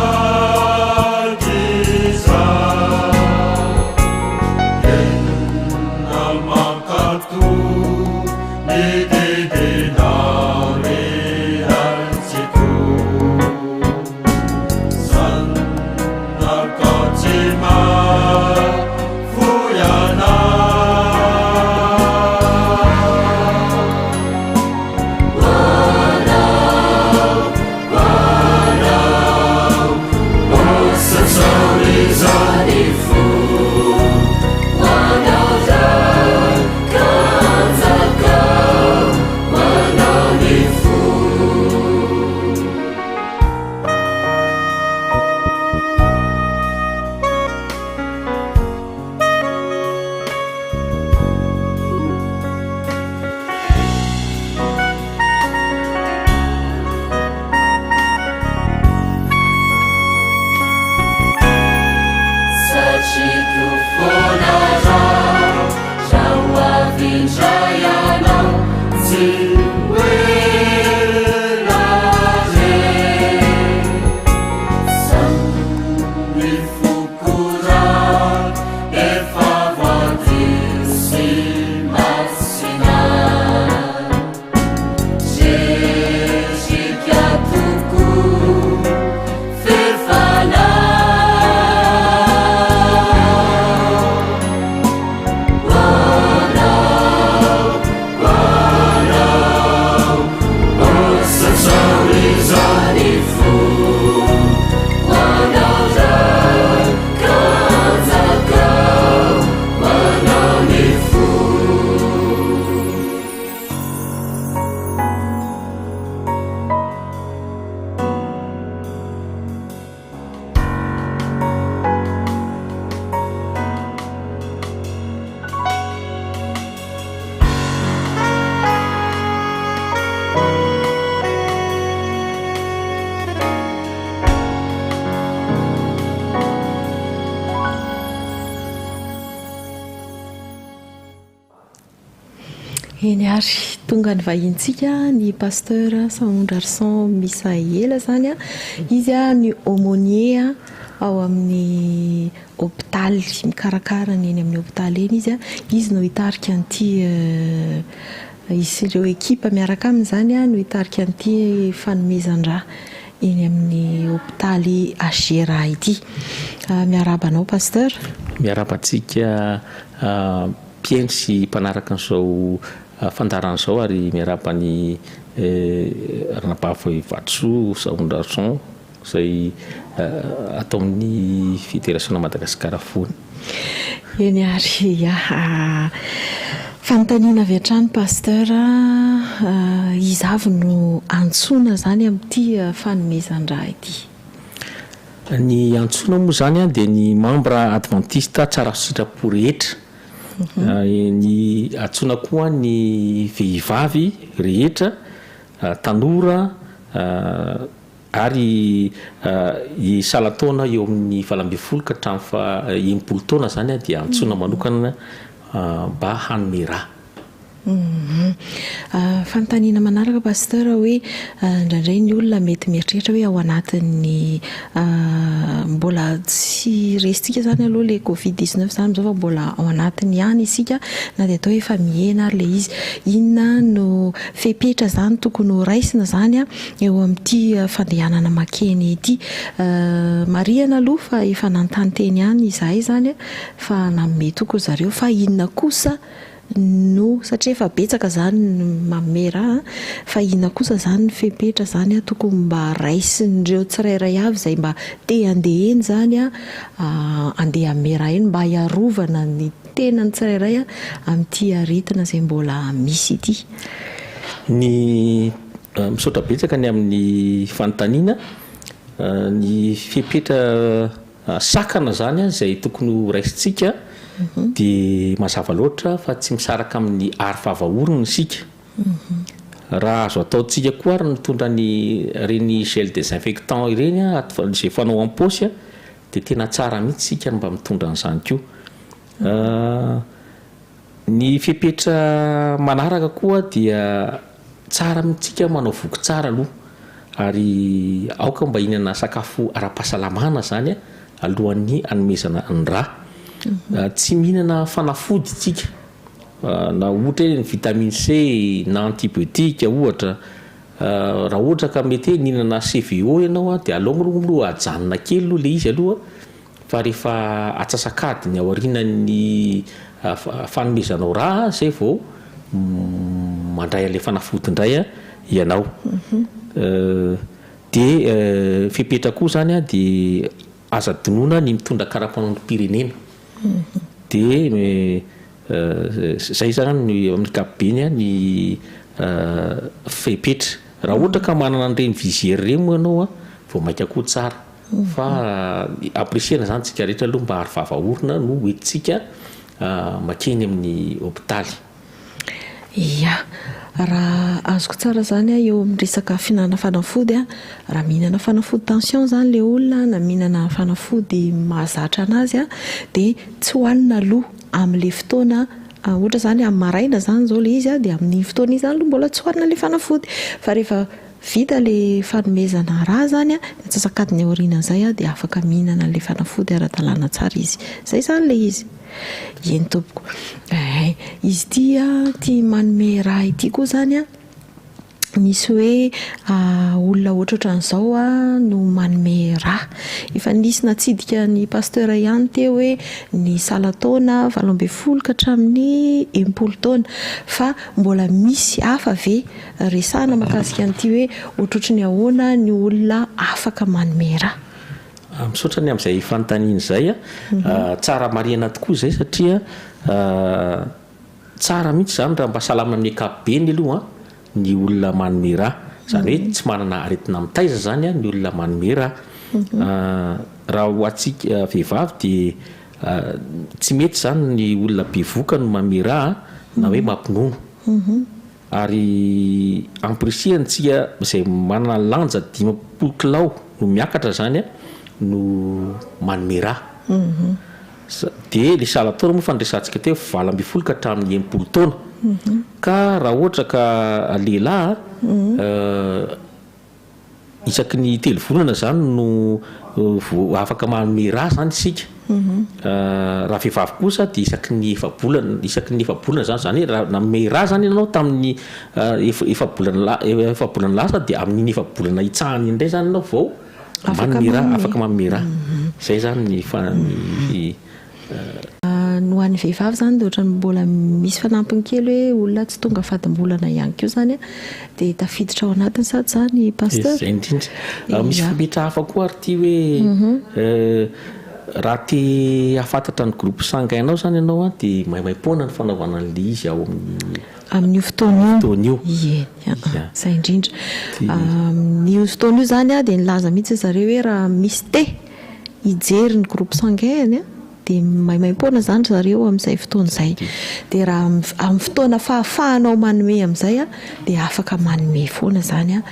Tena mankatò ny didinao ry Ray Tsitoha. Zanakao tsy mahafoy anay. Satriko foana Ray, raha ho avy indray Ianao, tsy ho ela re. Ny foko Ray efa voadio sy masina. Zezika tokoa fefana. Eny ary, tonga ny vahintsika, ny Pasteur Sahondrarison Misaela izany an, izy ny aumônier ao amin'ny hopitaly, mikarakara ny eny amin'ny hopitaly eny izy an, izy no hitarika an'ity izy sy ireo ekipa miaraka aminy izany no hitarika an'ity fanomezan-drà eny amin'ny hopitaly HJRA ity. Miarahaba anao Pasteur. Miarahaba antsika mpihaino sy mpanaraka an'izao fandaharana izao ary miarahaba an'i Ranabavy Vatosoa Sahondrarison izay ato amin'ny Federasiona Madagasikara fony. Eny ary, ya. Fanontaniana avy hatrany Pasteur, iza avy no antsoina izany amin'ity fanomezan-drà ity? Ny antsoina moa izany dia ny mambra advantista tsara sitrapo rehetra. Ny antsoina koa ny vehivavy rehetra, tanora ary i salan-taona eo amin'ny 18 ka hatramin'ny faha 60 taona izany dia antsoina manokana mba hanome rà. Fanontaniana manaraka Pasteur hoe indraindray ny olona mety mieritreritra hoe ao anatin'ny mbola tsy resintsika izany aloha ilay covid 19 izany amin'izao fa mbola ao anatiny ihany isika na dia atao hoe efa mihena ary ilay izy. Inona no fepetra izany tokony ho raisina izany eo amin'ity fandehanana makeny ity? Marihana aloha fa efa nanontany teny ihany izahay izany fa nanome toky ry zareo fa inona kosa no satria efa betsaka zany ny manome ra an, fa inona kosa zany ny fepetra zany an tokony mba raisin'ireo tsirairay avy izay mba te handeha eny zany an, handeha hanome ra eny mba hiarovana ny tenany tsirairay an amin'ity aretina izay mbola misy ity. Ny misaotra betsaka ny amin'ny fanontaniana, ny fepetra Sakana izany izay tokony ho raisintsika dia mazava loatra fa tsy misaraka amin'ny aro vava orona isika. Raha azo ataontsika koa ary ny mitondra ny ireny gel désinfectant ireny izay fanao am-paosy dia tena tsara mihitsy isika ny mba mitondra an'izany koa. Ny fepetra manaraka koa dia tsara amintsika manao voky tsara aloha ary aoka mba hihinana sakafo ara-pahasalamana izany alohan'ny hanomezana ny ra. Tsy mihinana fanafody isika na ohatra hoe ny vitamine C na antibiotique ohatra. Raha ohatra ka mety hoe nihinana CVO ianao dia aleo aloha ajanona kely aloha ilay izy aloha Fa rehefa atsasak'adiny aorianan'ny fanomezanao rà izay vao mandray an'ilay fanafody indray ianao. Dia fepetra koa izany dia aza adinoina ny mitondra kara-panondrom-pirenena. Dia izay izany amin'ny ankapobeny ny fepetra. Raha ohatra ka manana an'ireny visière ireny moa ianao vao mainka koa tsara. Fa ampirisihana izany tsika rehetra aloha mba aro vava orona no hoentintsika makeny amin'ny hopitaly. Ia. Raha azoko tsara izany eo amin'ny resaka fihinanana fanafody, raha mihinana fanafody tension izany ilay olona na mihinana fanafody mahazatra anazy dia tsy hohanina aloha amin'ilay fotoana, ohatra izany amin'ny maraina izany izao ilay izy dia amin'iny fotoana iny izany aloha mbola tsy hohanina ilay fanafody fa rehefa Vita le fanomezana ra zany a, de antsasak'adiny aorianan'izay dia afaka mihinana an'le fanafody ara-dalàna tsara izy. Zay zany le izy. Eny tompoko. Eeh, izy ity a, ity manome ra ity koa zany a, misy hoe olona ohatrohatran'izao a no manome ra. Efa nisy natsidika ny pasteur ihany teo hoe ny salan-taona 18 ka hatramin'ny 60 taona. Fa mbola misy hafa ve Resahana mahakasika an'ity hoe ohatrohatry ny ahoana ny olona afaka manome ra. Misaotra ny amin'izay fanontaniana izay. Tsara marihana tokoa izay satria tsara mihitsy izany raha mba salama amin'ny ankapobeny aloha ny olona manome ra. Izany hoe tsy manana aretina mitaiza izany ny olona manome ra. Raha ho antsika vehivavy dia tsy mety izany ny olona bevohoka no manome ra na hoe mampinono. Ary ampirisihana tsika izay manana lanja 50 kilao no miakatra izany no manome rà. Dia ilay salan-taona moa efa noresahantsika teo, 18 ka hatramin'ny 60 taona. Ka raha ohatra ka lehilahy Isaky ny telo volana izany no vao afaka manome rà izany isika. Raha vehivavy kosa dia isaky ny efa-bolana, isaky ny efa-bolana izany, izany hoe raha nanome rà izany ianao tamin'ny efa-bolana efa-bolana lasa dia amin'iny efa-bolana hitsahana iny indray izany ianao vao manome rà, afaka manome rà. Izay izany ny ny. Ny ho an'ny vehivavy izany dia ohatran'ny mbola misy fanampiny kely hoe olona tsy tonga fadimbolana ihany koa izany dia tafiditra ao anatiny sa tsy izany Pasteur? Izay indrindra. Misy fepetra hafa koa ary ity hoe raha te hahafantatra ny groupe sanguin-nao izany ianao dia maimaimpoana ny fanaovana an'ilay izy ao amin'ny Amin'io fotoana io. Ieny, izay indrindra. Amin'io fotoana io izany dia nilaza mihitsy zareo hoe raha misy te hijery ny groupe sanguin-ny dia maimaimpoana izany ry zareo amin'izay fotoana izay. Dia raha amin'ny fotoana fahafahanao manome amin'izay dia afaka manome foana izany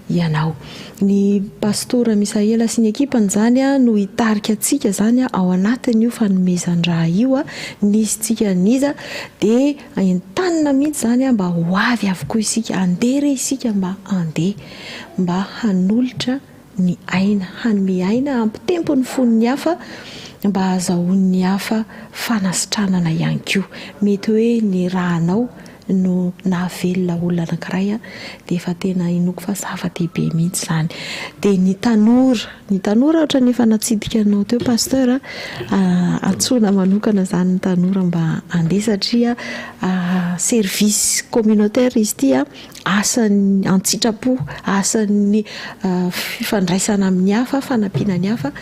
ianao. Ny Pastora Misaela sy ny ekipany izany no hitarika antsika izany ao anatin'io fanomezan-drà io, n'iza tsika n'iza dia entanina mihitsy izany mba ho avy avokoa isika, andeha re isika mba andeha mba hanolotra ny aina, hanome aina, hampitempo ny fon'ny hafa mba hahazahoan'ny hafa fanasitranana ihany koa. Mety hoe ny rànao no nahavelona olona anankiray dia efa tena inoako fa zava-dehibe mihitsy izany. Dia ny tanora, ny tanora ohatran'ny efa natsidika anao teo Pasteur a, antsoina manokana izany ny tanora mba handeha satria service communautaire izy ity a. Asan'ny an-tsitrapo, asan'ny fifandraisana amin'ny hafa, fanampiana ny hafa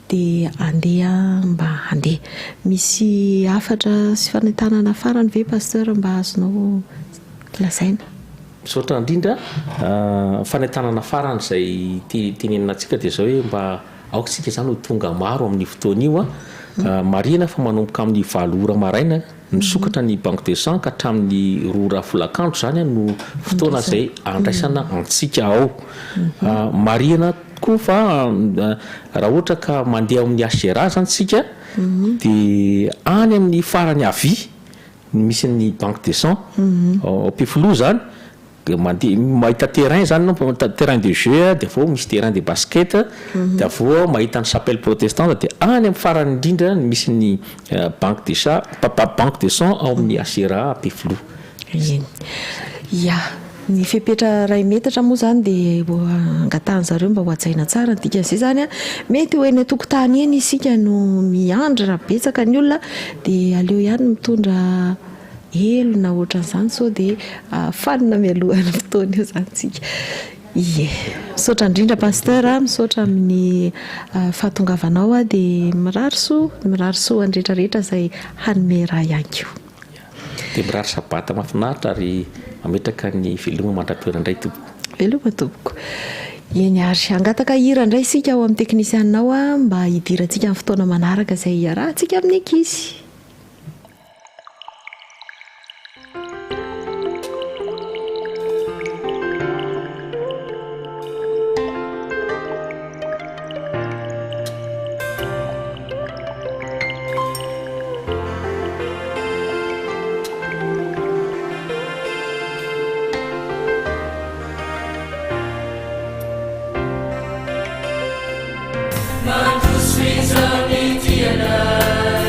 dia andeha mba handeha. Misy hafatra sy fanentanana farany ve Pasteur mba azonao lazaina? Misaotra indrindra. Fanentanana farany izay tenenina antsika dia izao hoe mba aoka isika izany ho tonga maro amin'io fotoana io. Marihina fa manomboka amin'ny valo ora maraina Misokatra ny banque de sang ka hatramin'ny roa ora folakandro izany no fotoana izay andraisana antsika ao. Marihina koa fa raha ohatra ka mandeha ao amin'ny HRA izany isika dia any amin'ny farany havia. misy ny banque de sang ao Ampefiloha izany, dia mandeha mahita terrain izany ianao, terrain de jeu dia avy eo misy terrain de basket, dia avy eo mahita ny chapelle protestante dia any amin'ny farany indrindra no misy ny banque de sa, banque de sang ao amin'ny HCRA Ampefiloha. Eny. Ya. Ny fepetra iray metatra moa izany dia angatahan-zareo mba ho hajaina tsara. Ny dikan'izay izany an, mety ho eny an-tokotany eny isika no miandry raha betsaka ny olona dia aleo ihany mitondra elo na ohatran'izany sao dia fanina mialohan'ny fotoana eo izany isika. Ie. Misaotra indrindra Pasteur a, misaotra amin'ny fahatongavanao dia mirary soa, mirary soa an'ny rehetra rehetra izay hanome ra ihany koa. Dia mirary sabata mahafinaritra ary mametraka ny veloma mandra-pihaona indray tompoko. Veloma tompoko. Eny ary, hangataka hira indray isika ao amin'ny teknisianina ao mba hidirantsika amin'ny fotoana manaraka izay hiarahantsika amin'ny ankizy. Mandroso iza ny dianay.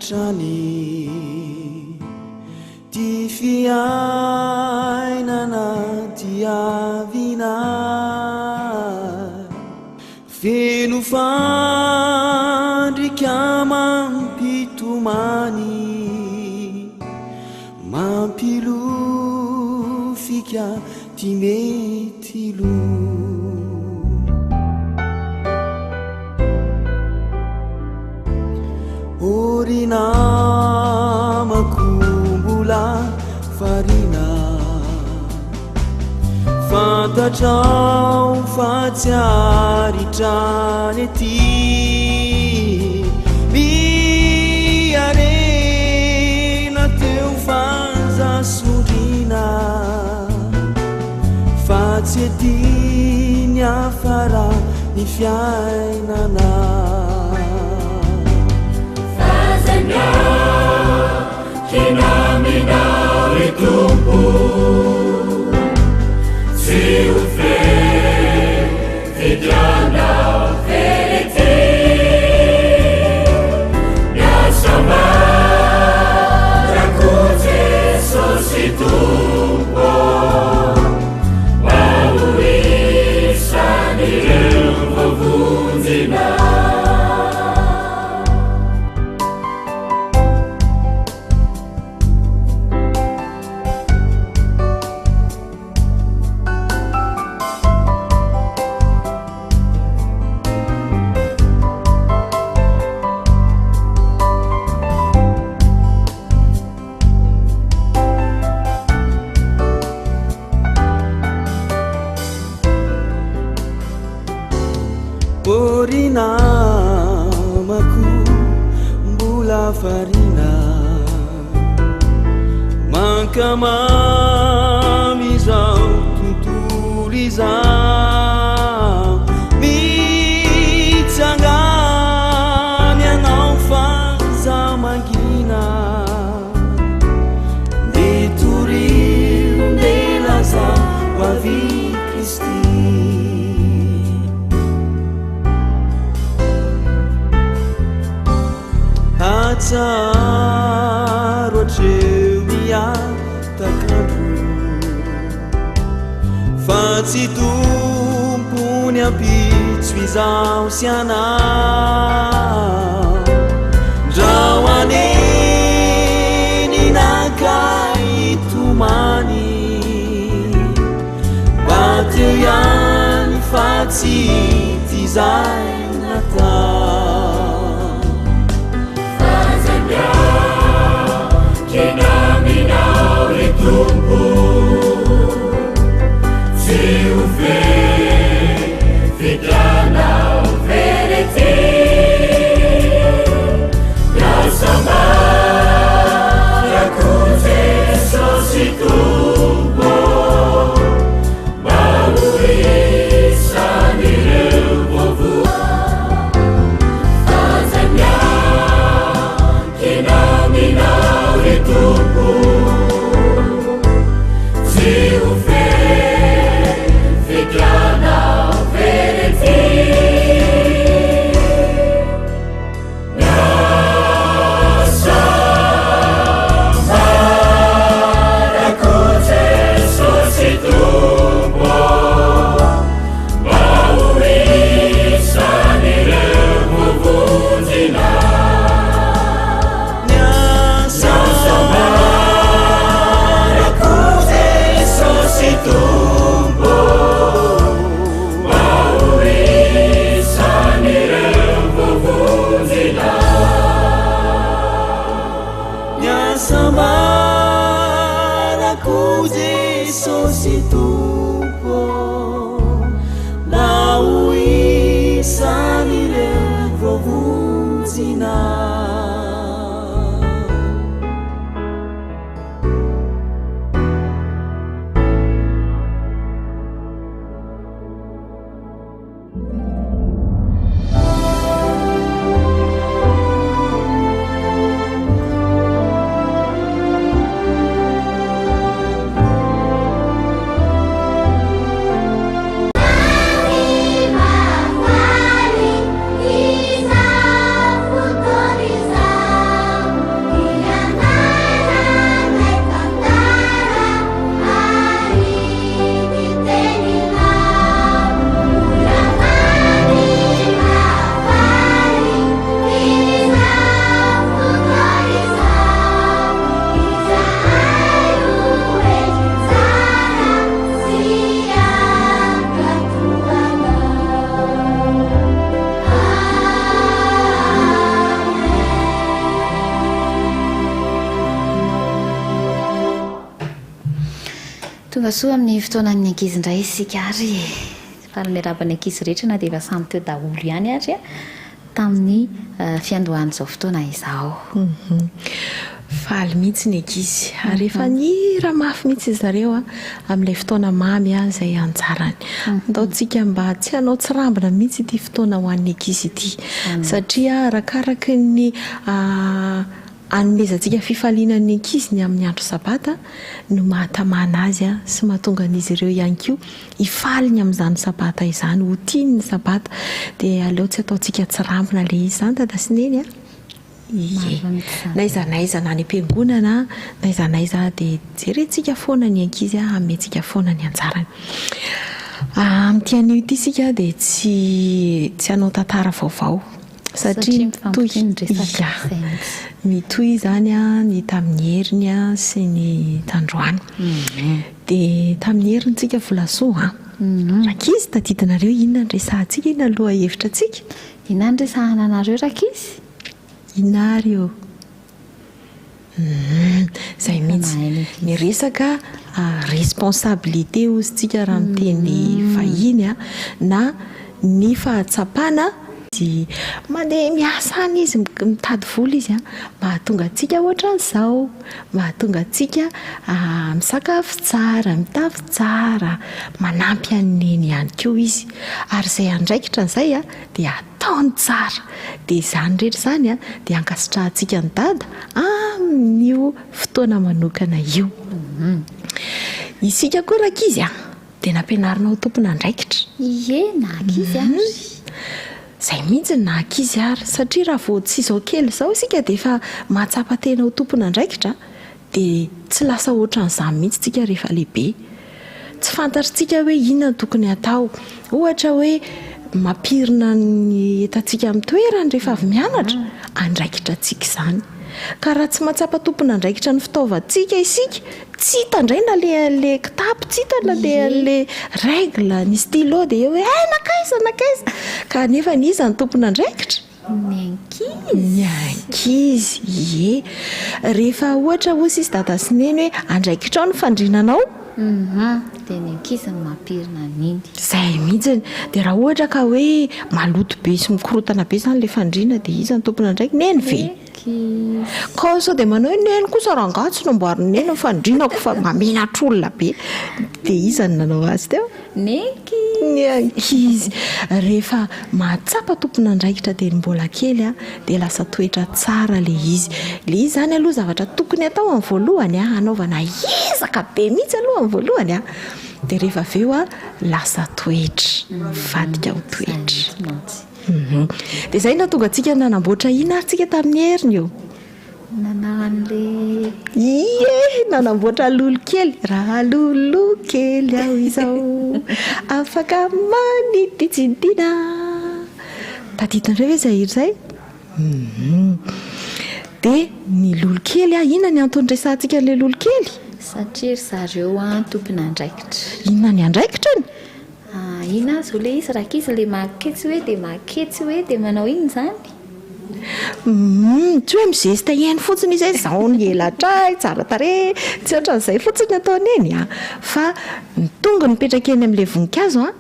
hatrany Ty fiainana tiavina Feno fandrika mampitomany Mampilofika ty mety lo. O ry namako mbola variana Fantatrao fa tsy haharitra ny ety Miharena teo fa aza sondriana Fa tsy ety ny afara ny fiainana. Ô ry namako mbola variana Mankamamy izao tontolo izao Mitsangana ianao fa aza mangina Ndeha torio, ndeha lazao ho avy Kristy. Hatsaro hatreo miatak'andro Fa tsy tompony ampitso izaho sy anao Ndrao anenina ka hitomany Mba teo ihany fa tsy ity izay natao. Ny hasambarako Jesosy Tompo Mba ho isan'ireo voavonjina. Tonga soa amin'ny fotoanan'ny ankizy indray isika ary e! Faly miarahaba ny ankizy rehetra na dia efa samy teo daholo ihany ary tamin'ny fiandohan'izao fotoana izao. Faly mihitsy ny ankizy ary efa nihira mafy mihitsy zareo amin'ilay fotoana mamy izay anjarany. Andao tsika mba tsy hanao tsirambina mihitsy ity fotoana ho an'ny ankizy ity satria arakaraky ny Anomezantsika fifaliana ny ankizy ny amin'ny andro Sabata no mahatamana azy sy mahatonga an'izy ireo ihany koa hifaly ny amin'izany Sabata izany, ho tiany ny Sabata. Dia aleo tsy ataontsika tsirambina ilay izy izany Dada sy Neny a! Ie. N'aiza n'aiza na any am-piangonana, n'aiza n'aiza dia jerentsika foana ny ankizy, amentsika foana ny anjarany. Amin'ity anio ity isika dia tsy tsy hanao tantara vaovao. Satria mitohy ny resaka izay mihitsy. Mitohy izany ny tamin'ny heriny sy ny tandroany. Dia tamin'ny heriny tsika Volasoa an. Rankizy tadidinareo inona ny resahantsika, inona ny lohahevitra antsika? Inona ny resahana anareo rankizy? Inona ary io? Humm zay mihitsy. Ny resaka responsabilité hozy tsika raha miteny vahiny a, na ny fahatsapana, mandeha miasa any izy mitady vola izy a, mahatonga antsika ohatran'izao, mahatonga antsika misakafo tsara, mitafy tsara, manampy an'i Neny ihany koa izy, ary izay andraikitra izay a dia ataony tsara. Dia izany rehetra izany dia ankasitrahantsika an'i Dada amin'io fotoana manokana io. Isika koa rankizy a, dia nampianarina ho tompon'andraikitra. Ie, na ankizy ary. Izay mihitsy na ankizy ary, satria raha vao tsy izao kely izao isika dia efa mahatsapa tena ho tompon'andraikitra. Dia tsy lasa ohatran'izany mihitsy tsika rehefa lehibe. Tsy fantatritsika hoe inona no tokony hatao. Ohatra hoe mampirina ny entantsika amin'ny toerany rehefa avy mianatra, andraikitra antsika izany. Ka raha tsy mahatsapa tompon'andraikitra ny fitaovantsika isika, tsy hita indray na le le kitapo, tsy hita na le le règle, ny stylo dia eo hoe eh nankaiza nankaiza. Ka nefa iza no tompon'andraikitra? Ny ankizy? Ny ankizy, ie. Rehefa ohatra hoy sisy dada sy neny hoe andraikitrao ny fandrinanao. Hum, dia ny ankizy no mampirina an'iny. Izay mihitsy. Dia raha ohatra ka hoe maloto be sy mikorontana be izany ilay fandriana dia iza no tompon'andraikitra? Neny ve? Ankizy. Ka sao dia manao hoe neny kosa rangahy tsy namboarin'i neny ny fandrinako fa mahamenatra olona be. Dia iza no nanao azy teo? Ny ankizy. Ny ankizy. Rehefa mahatsapa tompon'andraikitra dieny mbola kely dia lasa toetra tsara ilay izy. Ilay izy izany aloha zavatra tokony atao amin'ny voalohany, hanaovana ezaka be mihitsy aloha amin'ny voalohany, dia rehefa avy eo lasa toetra, mivadika ho toetra. Dia izay no nahatonga antsika nanamboatra inona ary tsika tamin'ny heriny io? Nanao an'le. Ie! Nanamboatra lolo kely, raha lolo kely aho izao, afaka maniditsidina. Tadidinareo ve izay hira izay? Hum. Dia ny lolo kely, inona ny antony resahantsika an'ilay lolo kely? Satria ry zareo an tompon'andraikitra. Inona ny andraikitrany? Ah, inona ary izao ilay izy rankizy, ilay maketsy hoe dia maketsy hoe dia manao inona izany? Humm, tsy hoe mi-geste eny fotsiny izy hoe izao ny elatra ahy, tsara tarehy, tsy ohatran'izay fotsiny ny ataony eny an! Fa ny tongony mipetraka eny amin'ilay voninkazo an,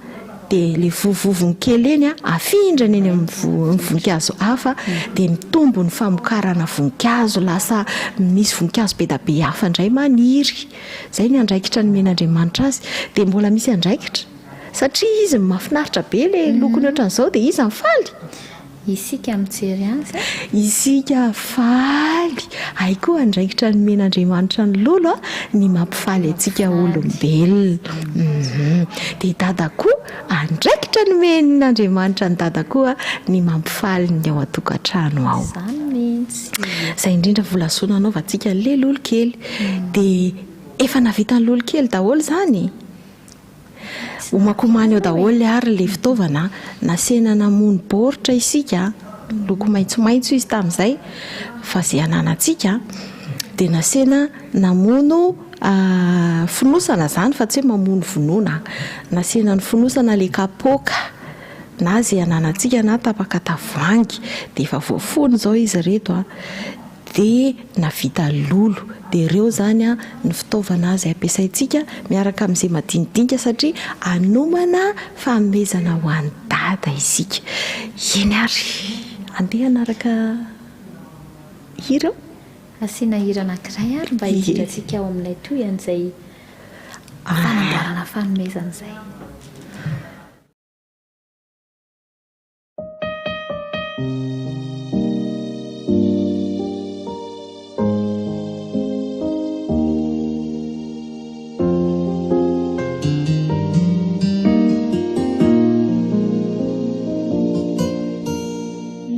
dia ilay vovovony kely eny an, afindrany eny amin'ny voninkazo hafa, dia mitombo ny famokarana voninkazo, lasa misy voninkazo be dia be hafa indray maniry. Izay ny andraikitra nomen'Andriamanitra azy. Dia mbola misy andraikitra, satria izy mahafinaritra be ilay lokony ohatran'izao dia iza no faly? Isika mijery azy. Isika faly. Hay koa andraikitra nomen'Andriamanitra ny lolo ny mampifaly antsika olombelona. Dia i Dada koa, andraikitra nomen'Andriamanitra an'i Dada koa ny mampifaly ny ao an-tokantrano ao. Izany mihitsy. Izay indrindra volasoa nanaovantsika an'ilay lolo kely. Dia efa nahavita ny lolo kely daholo izany? Homakomany eo daholo ary ilay fitaovana a! Nasena namono baoritra isika, miloko maitsomaitso izy tamin'izay fa izay ananantsika dia nasena namono fonosana izany fa tsy hoe mamono vonoina, nasena ny fonosana ilay kapoaka na izay ananantsika na tapaka tavoahangy dia efa voafono izao izy ireto a! Dia navita lolo. Dia ireo izany ny fitaovana izay ampiasaintsika miaraka amin'izay madinidinika satria hanomana fanomezana ho an'i Dada isika. Eny ary, andeha hanaraka hira eo. Asiana hira anankiray ary mba hidirantsika ao amin'ilay tohin'izay fanamboarana fanomezana izay.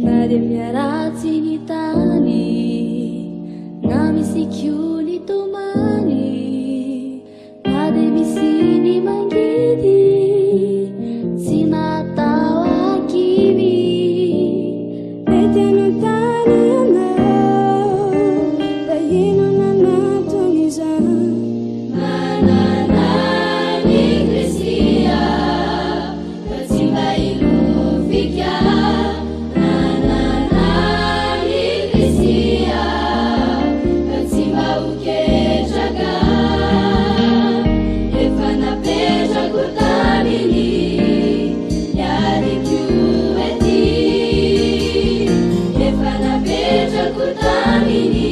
Na dia miharatsy ny tany, na misy koa ny tomany, Na dia misy ny mangidy tsy natao hakivy. Mety hanontany ianao fa inona no anton'izany. Manana an'i Kristy aho ka tsy mba hilofika. Manana an'i Kristy aho ka tsy mba ho Ketraka efa napetrako taminy ny adiko ety efa napetrako taminy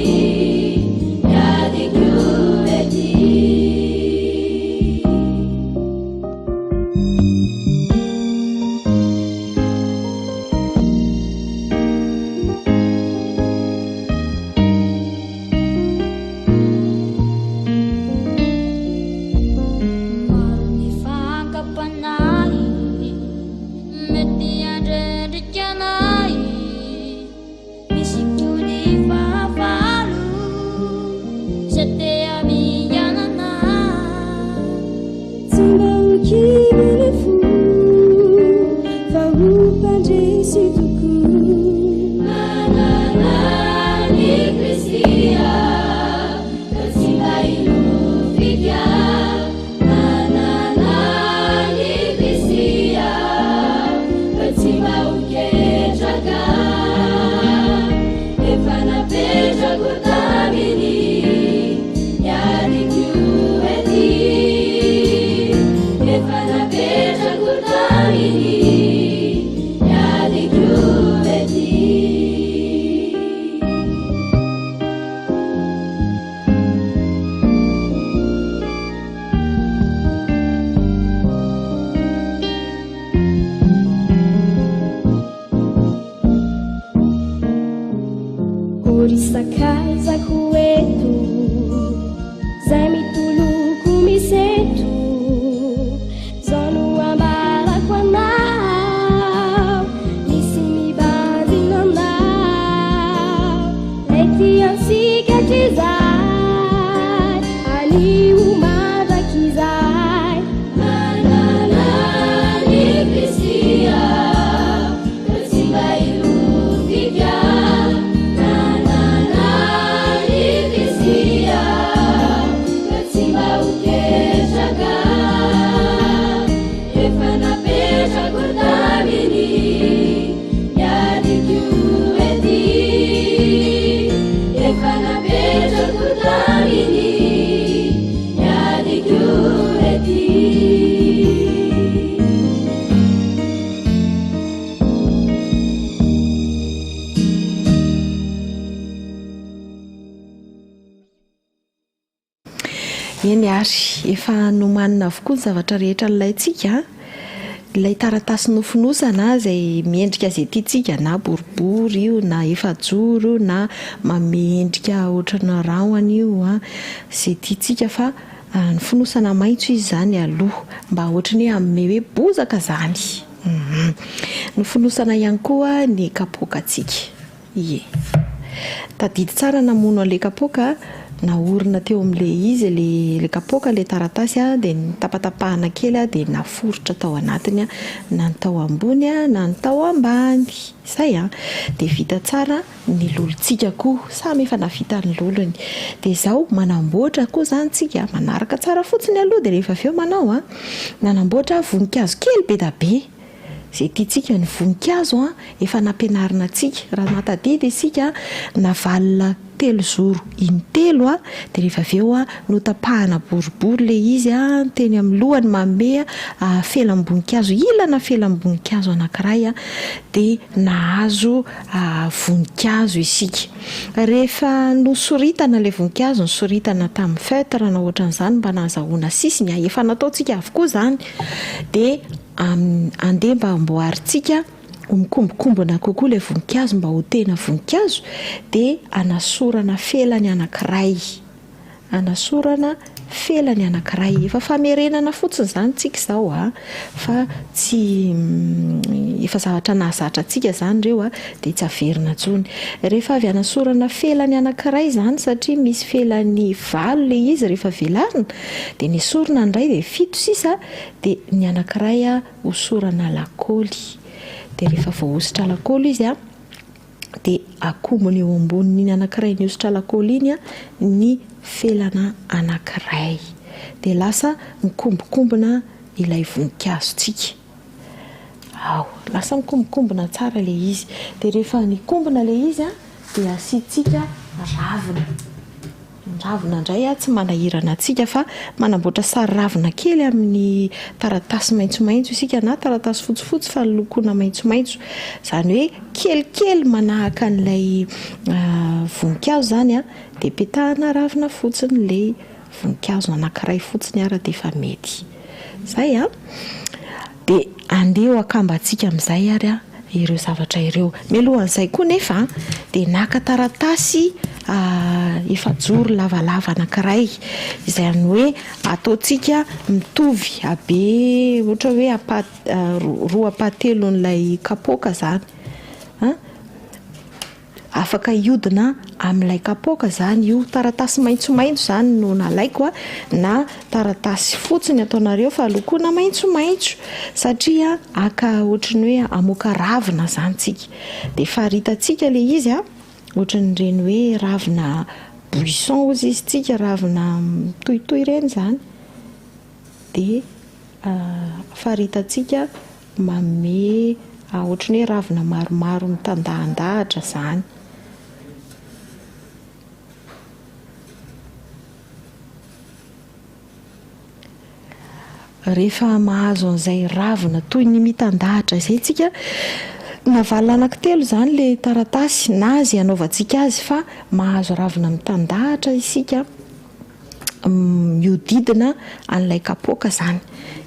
ny adiko ety. Maro ny fankam-panahy mety handrendrika anay, misy koa ny fahavalo izay te hamingana anay. Tsy mba ho kivy ny fo fa ho mpandresy tokoa. Manana an'i Kristy aho ka tsy mba hilofika. Manana an'i Kristy aho ka tsy mba ho ketraka. Efa napetrako taminy ny adiko ety. Efa napetrako taminy ny adiko ety. O ry sakaizako eto, zay mitoloko misento, zao no ambarako anao, misy mibanjina anao, lay tiantsika hatrizay, anio mandrakizay. Manana an'i Kristy aho, ka tsy mba hilofika. Manana an'i Kristy aho, ka tsy mba ho ketraka. Efa napetrako taminy ny adiko ety. Efa napetrako taminy ny adiko ety. Eny ary, efa nomanina avokoa ny zavatra rehetra nilaintsika an! Ilay taratasy nofonosana izay miendrika izay tiantsika na boribory io na efajoro io na manome endrika ohatran'ny rahona io an, izay tiantsika fa ny fonosana maitso izy izany aloha mba ohatran'ny hoe hanome hoe bozaka izany. Nofonosana ihany koa ny kapoakantsika. Ie. Tadidy tsara namono an'ilay kapoaka, nahorina teo amin'ilay izy ilay kapoaka, ilay taratasy dia notapatapahana kely dia naforitra tao anatiny na ny tao ambony na ny tao ambany. Izay an! Dia vita tsara ny lolontsika koa, samy efa nahavita ny lolony. Dia izao, manamboatra koa izany tsika, manaraka tsara fotsiny aloha dia rehefa avy eo manao an! Nanamboatra voninkazo kely be dia be. Izay tiantsika, ny voninkazo an, efa nampianarina antsika, raha mahatadidy isika, navalona telozoro intelo an, dia rehefa avy eo an, notapahana boribory ilay izy an, teny amin'ny lohany manome felam-boninkazo, ilana felam-boninkazo anankiray an, dia nahazo voninkazo isika. Rehefa nosoritana ilay voninkazo, nosoritana tamin'ny feutre na ohatran'izany mba nahazahoana sisiny, efa nataontsika avokoa izany, dia andeha mba amboarintsika ho mikombokombona kokoa ilay voninkazo mba ho tena voninkazo, dia anasorana felany anankiray. Anasorana felany anankiray. Efa famerenana fotsiny izany tsika izao a, fa tsy efa zavatra nahazatra antsika izany ireo a, dia tsy averina intsony. Rehefa avy anasorana felany anankiray izany satria misy felany valo ilay izy rehefa velarina, dia nesorina ny iray dia fito sisa, dia ny anankiray hosorana lakaoly. Dia rehefa voahosotra lakaoly izy a, dia akombony eo ambonin'iny anankiray nihosotra lakaoly iny ny felana anankiray. Dia lasa mikombokombona ilay voninkazontsika. Ao, lasa mikombokombona tsara ilay izy. Dia rehefa nikombona ilay izy dia asiantsika ravina. Ny ravina indray tsy manahirana antsika fa manamboatra sary ravina kely amin'ny taratasy maitsomaitso isika na taratasy fotsifotsy fa lokoina maitsomaitso. Izany hoe kelikely manahaka an'ilay voninkazo izany dia petahana ravina fotsiny ilay voninkazo anankiray fotsiny ara dia efa mety. Izay an! Dia andeha ho akambantsika amin'izay ary ireo zavatra ireo. Mialohan'izay koa nefa dia naka taratasy efajoro lavalava anankiray, izay hoe ataontsika mitovy habe ohatra hoe roa ampahatelon'ilay kapoaka izany an. Afaka hiodina amin'ilay kapoaka izany io. Taratasy maitsomaitso izany no nalaiko a, na taratasy fotsy ny ataonareo fa lokoina maitsomaitso satria haka ohatry ny hoe hamoaka ravina izany tsika. Dia faritantsika ilay izy a, ohatran'ireny hoe ravina buisson hozy izy tsika, ravina mitohitohy ireny izany. Dia faritantsika Manome ohatry ny hoe ravina maromaro mitandahandahatra izany. Rehefa mahazo an'izay ravina toy ny mitandahatra izay isika, navalona anankitelo izany ilay taratasy na izay anaovantsika azy fa mahazo ravina mitandahatra isika. mihodidina an'ilay kapoaka izany.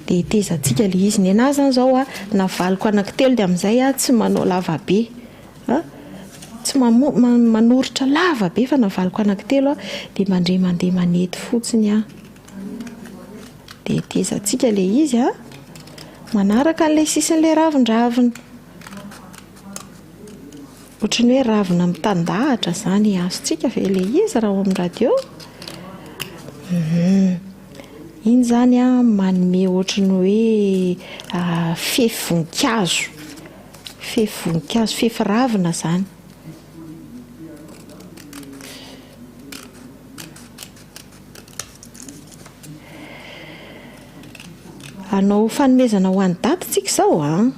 Dia hetezantsika ilay izy. Nenaha izany izao a, navaliko anankitelo dia amin'izay aho tsy manao lava be. A, tsy manoritra lava be fa navaliko anankitelo aho dia mandre mandeha manety fotsiny aho. Dia hetezantsika ilay izy a, manaraka an'ilay sisin'ilay ravindravina. Ohatran'ny hoe ravina mitandahatra izany azontsika ve ilay izy raha ao amin'ny radio? Hum. Iny izany an, manome ohatran'ny hoe fefy voninkazo. Fefy voninkazo, fefy ravina izany. Hanao fanomezana ho an'i Dada tsika izao an!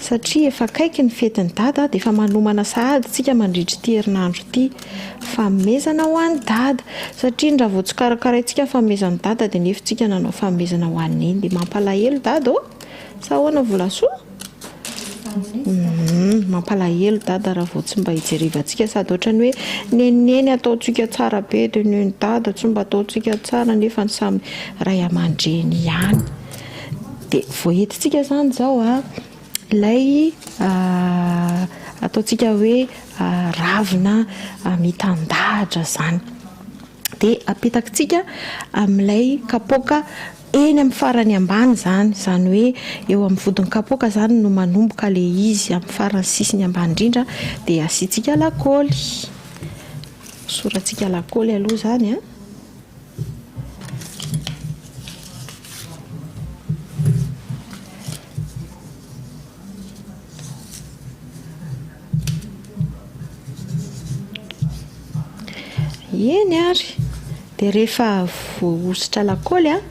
Satria efa akaiky ny fetin'i Dada dia efa manomana sahady tsika mandritra ity herinandro ity. Fanomezana ho an'i Dada. Satria raha vao tsy karakaraintsika ny fanomezan'i Dada dia nefa tsika nanao fanomezana ho an'i Neny dia mampalahelo Dada ô! Sa ahoana Volasoa? Humm mampalahelo dada raha vao tsy mba hijerevantsika sady ohatrany hoe neny neny ataontsika tsara be dia neny dada tsy mba ataontsika tsara nefa ny samy ray aman-dreny ihany dia voaentintsika izany izao a ilay ataontsika hoe ravina mitandahatra izany dia apetakitsika amin'ilay kapoaka eny amin'ny farany ambany izany, izany hoe eo amin'ny vodin'ny kapoaka izany no manomboka ilay izy, amin'ny farany sisiny ambany indrindra dia asiantsika lakaoly, hosorantsika lakaoly aloha izany an. Eny ary! Dia rehefa voahosotra lakaoly an,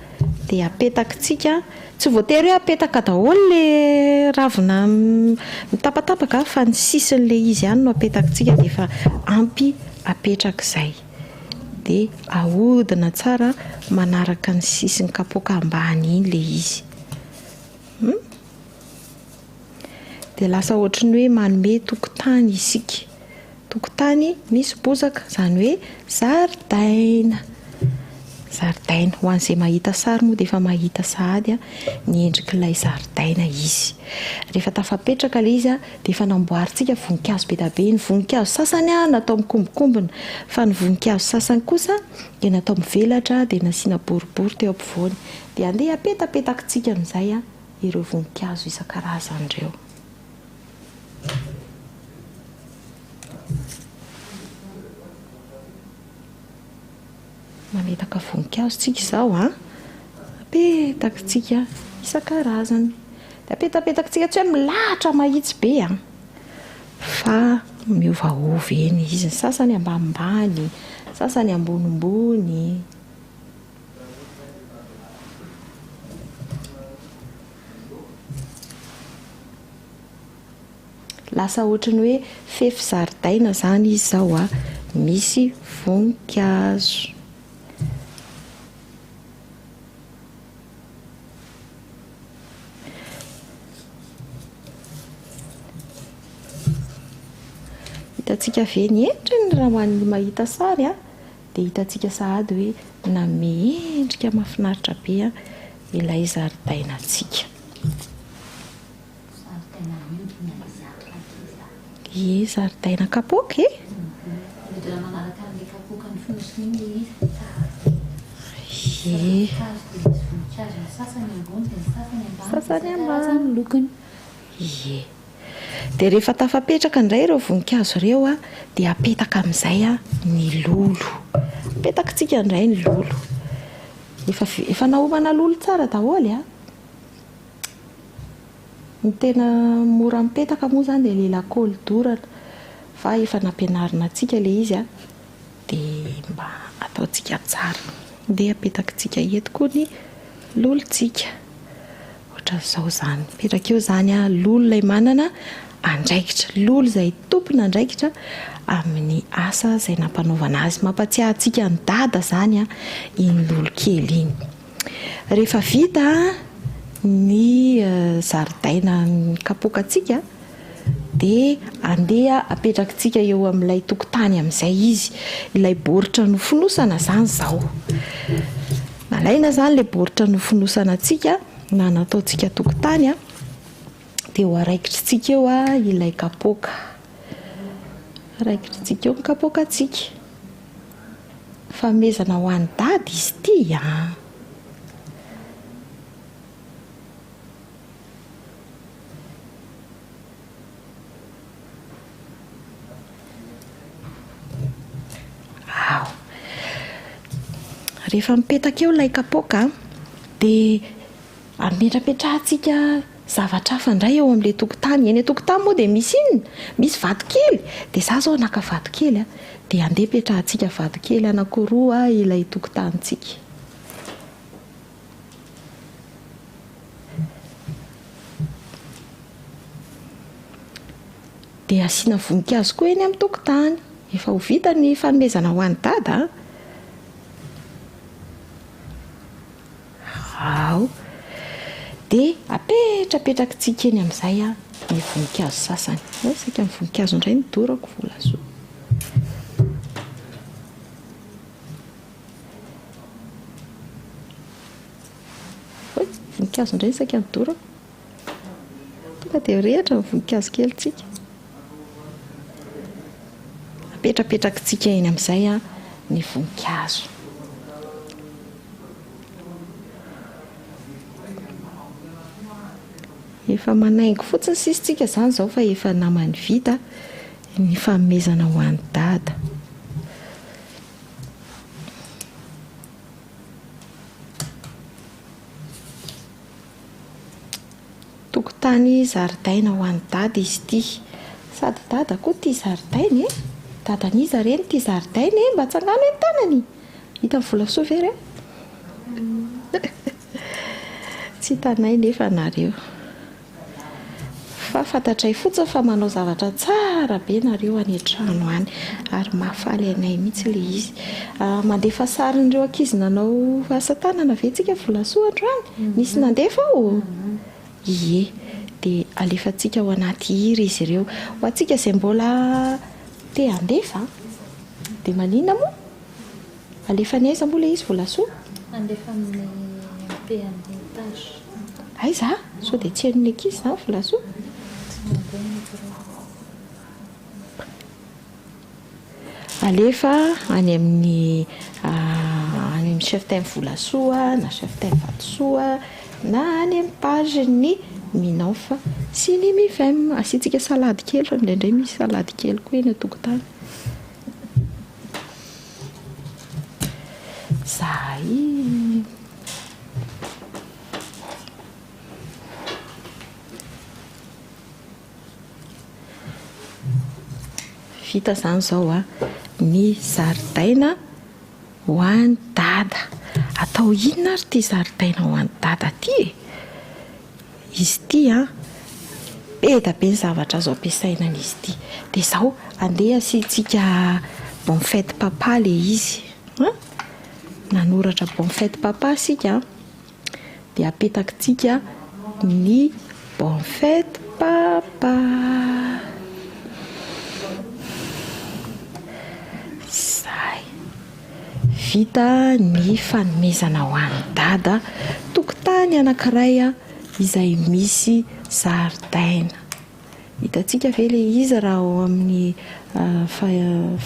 Dia apetakitsika, tsy voatery hoe apetaka daholo ilay ravina mitapatapaka fa ny sisin'ilay izy ihany no apetakitsika dia efa ampy apetraka izay. Dia ahodina tsara manaraka ny sisin'ny kapoaka ambany iny ilay izy. Hum. Dia lasa ohatry ny hoe manome tokotany isika. Tokotany misy bozaka, izany hoe zaridaina. Zaridaina. Ho an'izay mahita sary moa dia efa mahita sahady ny endrik'ilay zaridaina izy. Rehefa tafapetraka ilay izy dia efa namboarintsika voninkazo be dia be. Ny voninkazo sasany natao mikombokombona, fa ny voninkazo sasany kosa dia natao mivelatra dia nasiana boribory teo ampovoany. Dia andeha apetapetakitsika amin'izay ireo voninkazo isan-karazany ireo. Mametaka voninkazo tsika izao an. Apetakintsika isan-karazany. Dia apetapetakitsika tsy hoe milahatra mahitsy be an. Fa miovaova eny izy. Ny sasany ambanimbany, ny sasany ambonimbony. Lasa ohatry ny hoe fefy zaridaina izany izy izao a, misy voninkazo. Hitantsika ve ny endriny raha ho an'ny mahita sary a, dia hitantsika sahady hoe nanome endrika mahafinaritra be ilay zaridainantsika. Zaridaina miodina izy ato rankizy a. Ie, zaridaina kapoaka e. Miodina manaraka an'ilay kapoaka nofonosina iny ilay izy dia tsara be. Ie. Voninkazo dia misy voninkazo ny sasany ambony dia ny sasany ambany. Sasany ambany. Isan-karazany ny lokony. Ie. Dia rehefa tafapetraka indray ireo voninkazo ireo a, dia apetaka amin'izay a ny lolo. Apetakitsika indray ny lolo. Efa efa naomana lolo tsara daholo a. Ny tena mora mipetaka moa izany dia ilay lakôly dorana fa efa nampianarina antsika ilay izy dia mba ataontsika tsara. Ndeha apetakitsika eto koa ny lolontsika. Ohatran'izao izany. Mipetraka eo izany lolo ilay manana andraikitra. Lolo izay tompon'andraikitra amin'ny asa izay nampanaovana azy. Mampatsiahy antsika an'i Dada izany iny lolo kely iny. Rehefa vita ny zaridaina kapoakantsika dia andeha apetrakitsika eo amin'ilay tokotany amin'izay izy. Ilay baoritra nofonosana izany izao. Nalaina izany ilay baoritra nofonosana antsika na nataontsika tokotany dia ho araikitritsika eo ilay kapoaka. Araikitritsika eo ny kapoakantsika. Fanomezana ho an'i Dada izy ity an! Ao. Rehefa mipetaka eo ilay kapoaka dia Ametrapetrahantsika zavatra hafa indray eo amin'ilay tokotany. Eny an-tokotany moa dia misy inona? Misy vatokely. Dia izaho izao naka vatokely a. Dia andeha petrahantsika vatokely anankiroa ilay tokotanintsika. Dia asiana voninkazo koa eny amin'ny tokotany. Efa ho vita ny fanomezana ho an'i Dada a. Ao. Dia apetrapetrakitsika eny amin'izay ny voninkazo sasany. Hay, saika ny voninkazo indray no dorako Volasoa. Oy, voninkazo indray saika ny dorako. Tonga dia mirehitra ny voninkazo kelintsika. Apetrapetrakitsika eny amin'izay ny voninkazo. Efa manaingo fotsiny sisa tsika izany izao fa efa naman'ny vita ny fanomezana ho an'i Dada. Tokotany zaridaina ho an'i Dada izy ity. Sady Dada koa tia zaridaina e! Dadan'iza re no tia zaridaina e? Mba atsangano hoe ny tanany! Hitan'i Volasoa ve re? Tsy hitanay nefa nareo. Fa fantatray fotsiny fa manao zavatra tsara be nareo any an-trano any. Ary mahafaly anay mihitsy ilay izy. Mandefa sarin'ireo ankizy nanao asa tanana ve tsika Volasoa androany? Nisy nandefa ao? Ie. Dia alefantsika ao anaty hira izy ireo. Ho antsika izay mbola te handefa dia maninona moa? Alefany aiza moa ilay izy Volasoa? Alefa amin'ny MP amin'ny page. Aiza? Sao dia tsy henon'ny ankizy izany Volasoa? Tsy mandeha ny micro. Alefa any amin'ny any amin'ny chef thème Volasoa na chef thème Vatosoa na any amin'ny page-n'ny Minenf sy ny Mifem. Asiantsika salady kely fa indraindray misy salady kely koa eny an-tokotany. Zahay. Vita izany izao a, ny zaridaina ho an'i Dada. Atao inona ary ity zaridaina ho an'i Dada ity e? Izy ity an, be dia be ny zavatra azo ampiasaina an'izy ity. Dia izao, andeha asiantsika bonne fête papa ilay izy an! Nanoratra bonne fête papa isika an, dia apetakitsika ny bonne fête papa. Izay. Vita ny fanomezana ho an'i Dada tokotany anankiray izay misy zaridaina. Hitantsika ve ilay izy raha ao amin'ny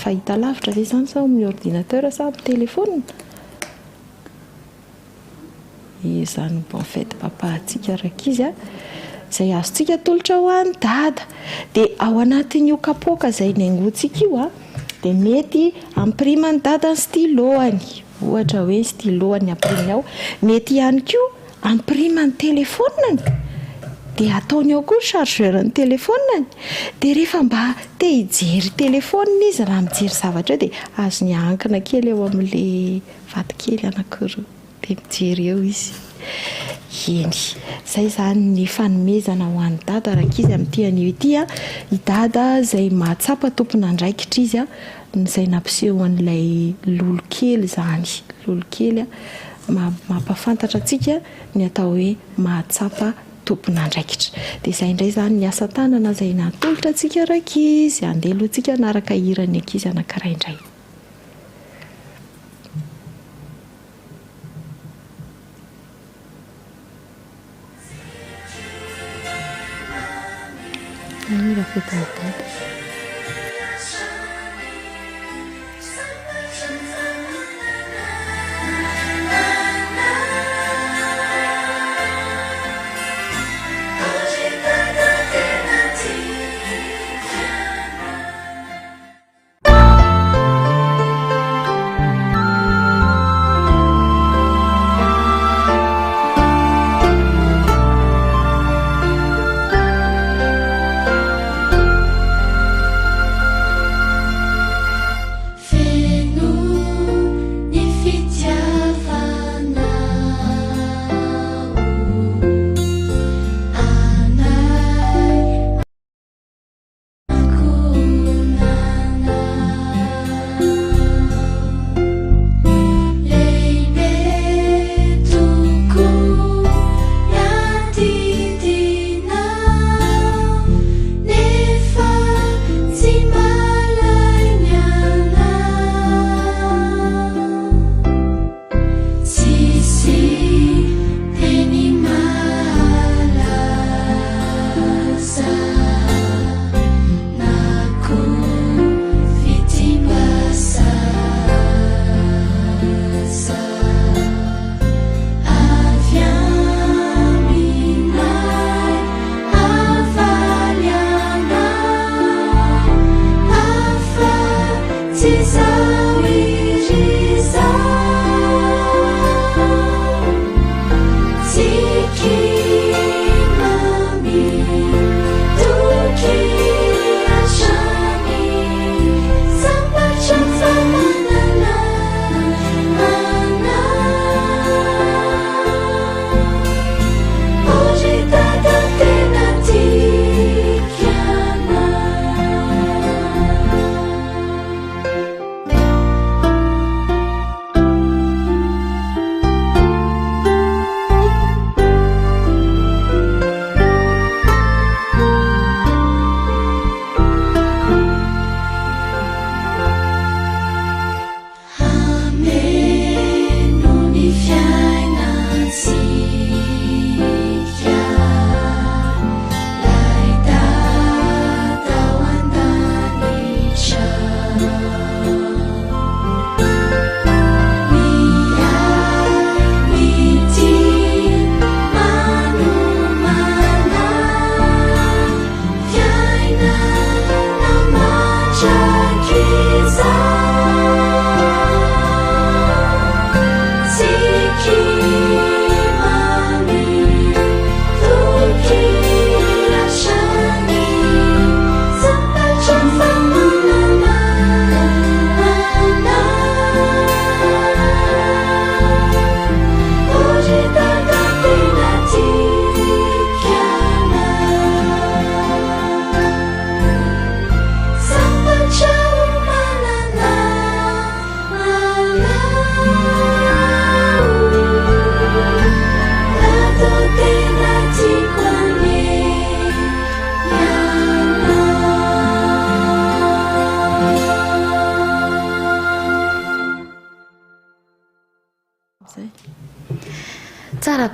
fahitalavitra ve izany sa ao amin'ny ordinateur sa amin'ny telephone? Izany bonne fête papa antsika rankizy a! Izay azontsika atolotra ho an'i dada. Dia ao anatin'io kapoaka izay naingontsika io a, dia mety ampiriman'i dada ny stylo-ny. Ohatra hoe ny stylo-ny ampiriminy ao. Mety ihany koa ampirimany telephone-ny. Dia ataony ao koa ny chargeur-n'ny telephone-ny. Dia rehefa mba te hijery telephone izy raha mijery zavatra eo dia azony ahankina kely eo amin'ilay Vato kely anankiroa dia mijery eo izy. Eny, izay izany ny fanomezana ho an'i Dada rankizy amin'ity anio ity a. I Dada izay mahatsapa tompon'andraikitra izy a, izay nampiseho an'ilay lolo kely izany. Lolo kely a, mampahafantatra antsika ny atao hoe mahatsapa tompon'andraikitra. Dia izay indray izany ny asa tanana izay natolotra antsika rankizy. Andeha aloha tsika hanaraka hiran'ny ankizy anankiray indray. Ny rafetin'i Dada.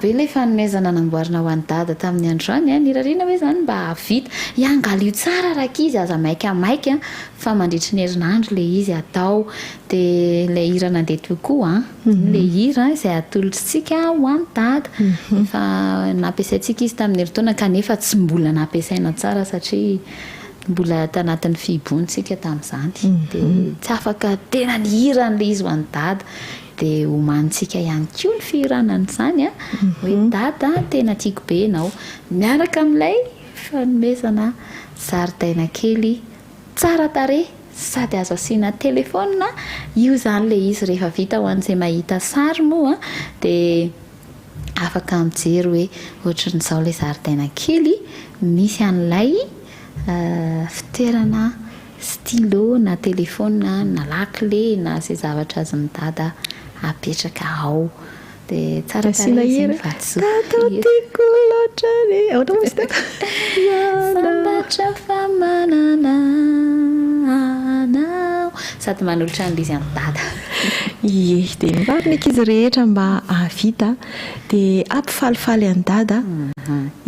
be ilay fanomezana namboarina ho an'i Dada tamin'ny androany a! Nirariana hoe izany mba hahavita. Iangalio tsara rankizy, aza maikamaika fa mandritry ny herinandro ilay izy atao. Dia ilay hira nandeha teo koa an! Iny ilay hira izay atolotritsika ho an'i Dada. Efa nampiasaintsika izy tamin'ny herintaona kanefa tsy mbola nampiasaina tsara satria mbola tanatin'ny fihibohana isika tamin'izany. Dia tsy afaka tena nihira an'ilay izy ho an'i Dada. Dia omanintsika ihany koa ny fihirana an'izany an, hoe Dada a, tena tiako be ianao. Miaraka amin'ilay fanomezana zaridaina kely tsara tarehy sady azo asiana telefaonina, io izany ilay izy rehefa vita ho an'izay mahita sary moa dia afaka mijery hoe ohatran'izao ilay zaridaina kely misy an'ilay fitoerana stylo na telephone na lakile na izay zavatra azon'i dada apetraka ao dia tsara tarehy izy iny vatosoa. Dada tiako loatra re. Ahoana moa izy teo? Sambatra fa manana anao. Sady manolotra an'ilay izy an'i dada. Ie, dia mirary ny ankizy rehetra mba hahavita dia hampifalifaly an'i dada,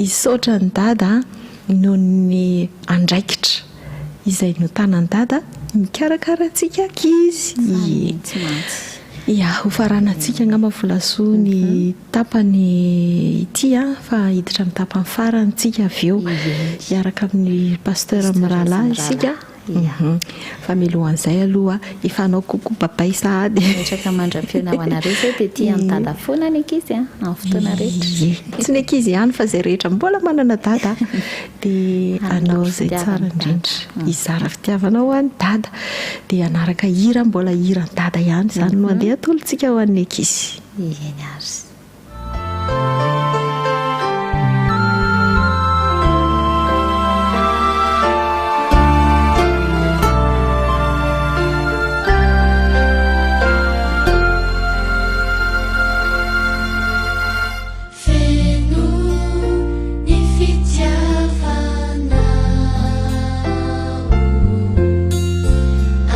hisaotra an'i dada noho ny andraikitra. Izay notanan'i Dada mikarakara antsika ankizy. Ie. Tsy mantsy. Ia, hofaranantsika angamba Volasoa ny tapany ity an, fa hiditra amin'ny tapany farany tsika avy eo. Hiaraka amin'ny Pasteur mirahalahy isika. Ia. Fa mialohan'izay aloha, efa hanao coucou babay sahady. Mipetraka mandra-pihaona ho anareo izay dia tia an'i Dada foana ny ankizy an, amin'ny fotoana rehetra. Ie. Tsy ny ankizy ihany fa izay rehetra mbola manana Dada. Dia hanao izay tsara indrindra. Hizara fitiavana ho an'i Dada. Dia hanaraka hira mbola hiran'i Dada ihany izany no andeha atolotsika ho an'ny ankizy. Eny ary. Feno ny fitiavanao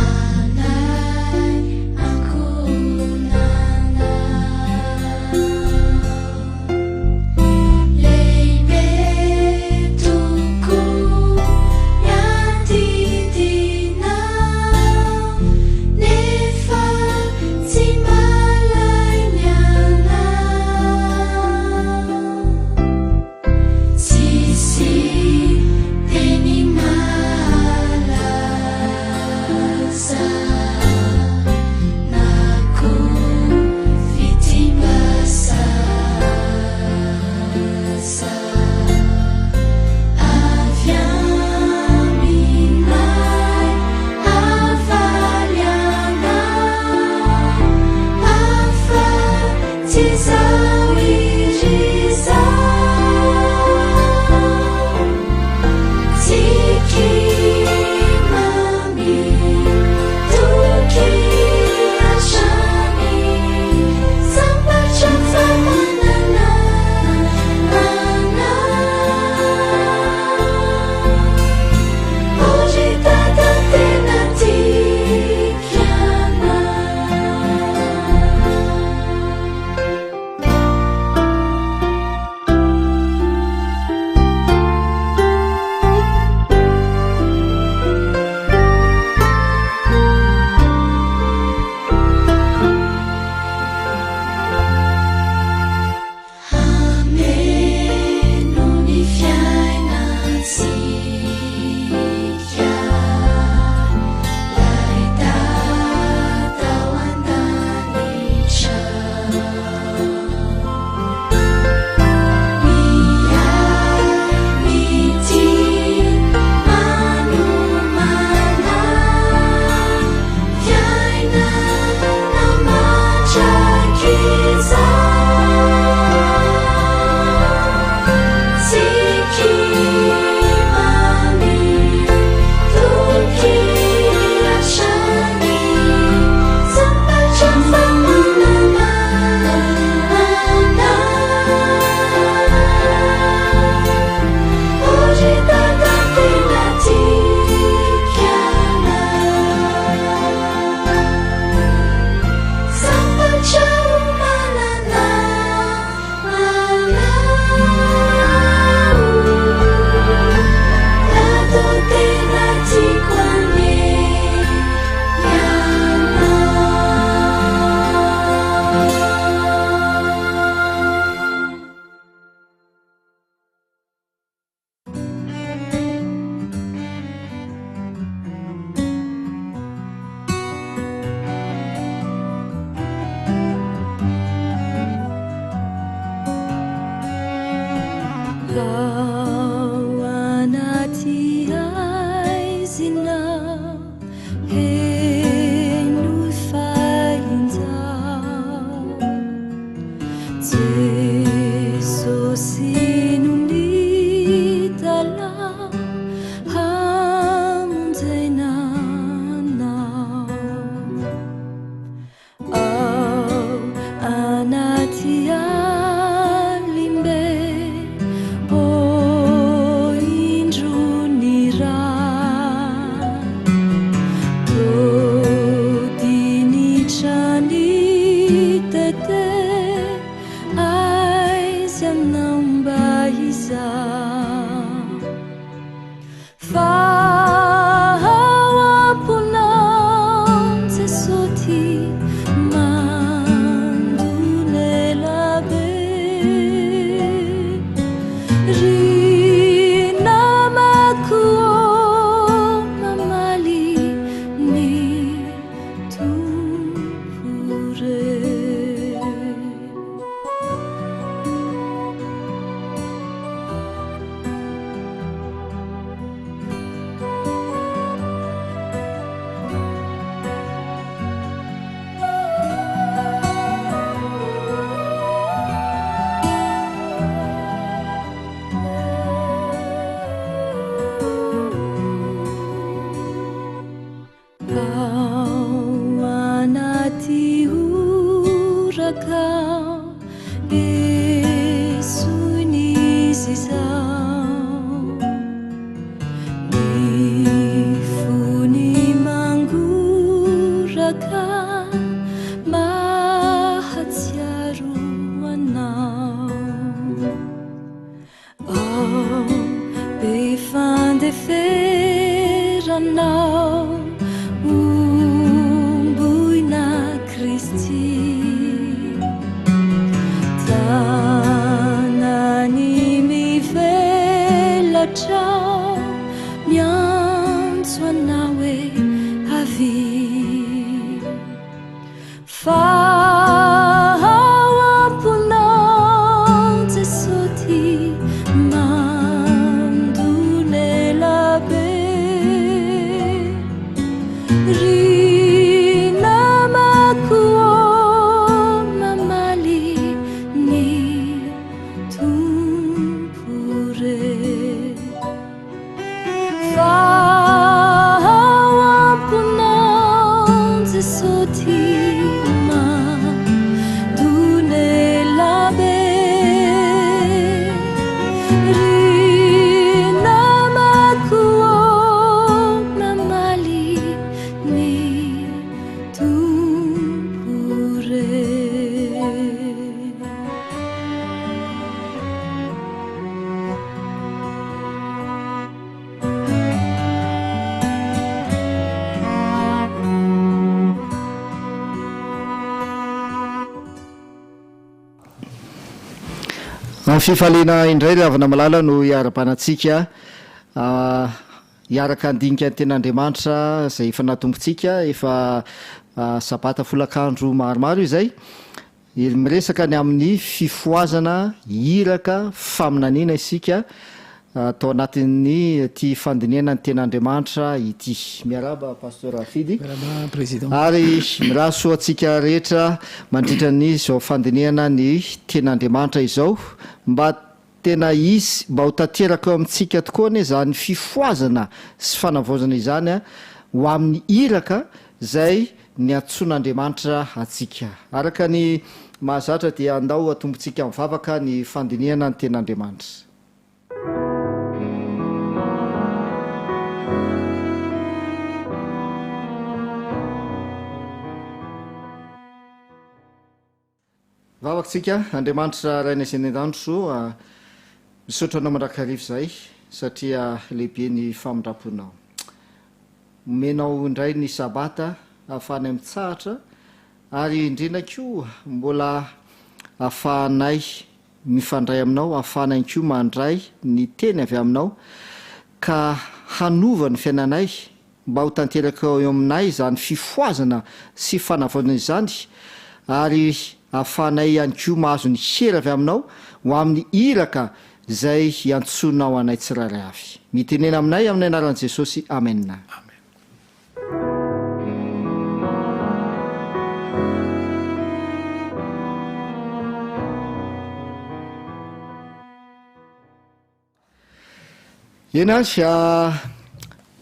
anay ankohonanay. Ao anaty haizina henoy fa injao Jesosy no nitalaho hamonjena anao. Ao anaty alim-be, ô indro ny rà. Tody nitrany tete, aiza ianao mba hizaha. Fa ao am-ponao Jesoa ty mandona ela be. Ry namako ô mamaly ny Tompo re. Ao anaty horaka esoiny izy izao. Ny fony mangoraka mahatsiaro anao. Ao be fandeferanao, homboina Kristy. Tanany mivelatra, miantso anao hoe avia. Fa ao am-ponao Jesoa ty mandona ela be. Ry namako ô mamaly ny Tompo re. Fa ao am-ponao Jesoa ty mandona ela be. Ry namako ô mamaly ny Tompo re. Amin'ny fifaliana indray ry havana malala no hiarahabana antsika hiaraka handinika ny tenin'Andriamanitra izay efa natombontsika efa sabata folakandro maromaro izay. Miresaka ny amin'ny fifohazana iraka faminaniana isika tao anatin'ny ity fandinihana ny Tenin'Andriamanitra ity. Miarahaba Pasteur Rafidy. Miarahaba Président. Ary mirary soa antsika rehetra mandritra ny izao fandinihana ny Tenin'Andriamanitra izao mba Tena hisy mba ho tanteraka eo amintsika tokoa anie izany fifohazana sy fanavaozana izany ho amin'ny iraka izay niantsoan'Andriamanitra antsika. Araka ny mahazatra dia andao hatombontsika mivavaka ny fandinihana ny Tenin'Andriamanitra. Vavaka tsika, Andriamanitra Rainay izay any an-danitra ô, misaotra Anao mandrakariva izahay satria lehibe ny famindram-ponao. Omenao indray ny Sabata ahafahanay mitsahatra ary indrindra koa mbola ahafahanay mifandray Aminao, ahafahanay koa mandray ny teny avy Aminao ka hanova ny fiainanay Mba ho tanteraka eo aminay izany fifohazana sy fanavaozana izany ary ahafahanay ihany koa mahazo ny hery avy aminao ho amin'ny iraka izay iantsoanao anay tsirairay avy. Mitenena aminay amin'ny anaran'i Jesosy. Amena. Eny ary,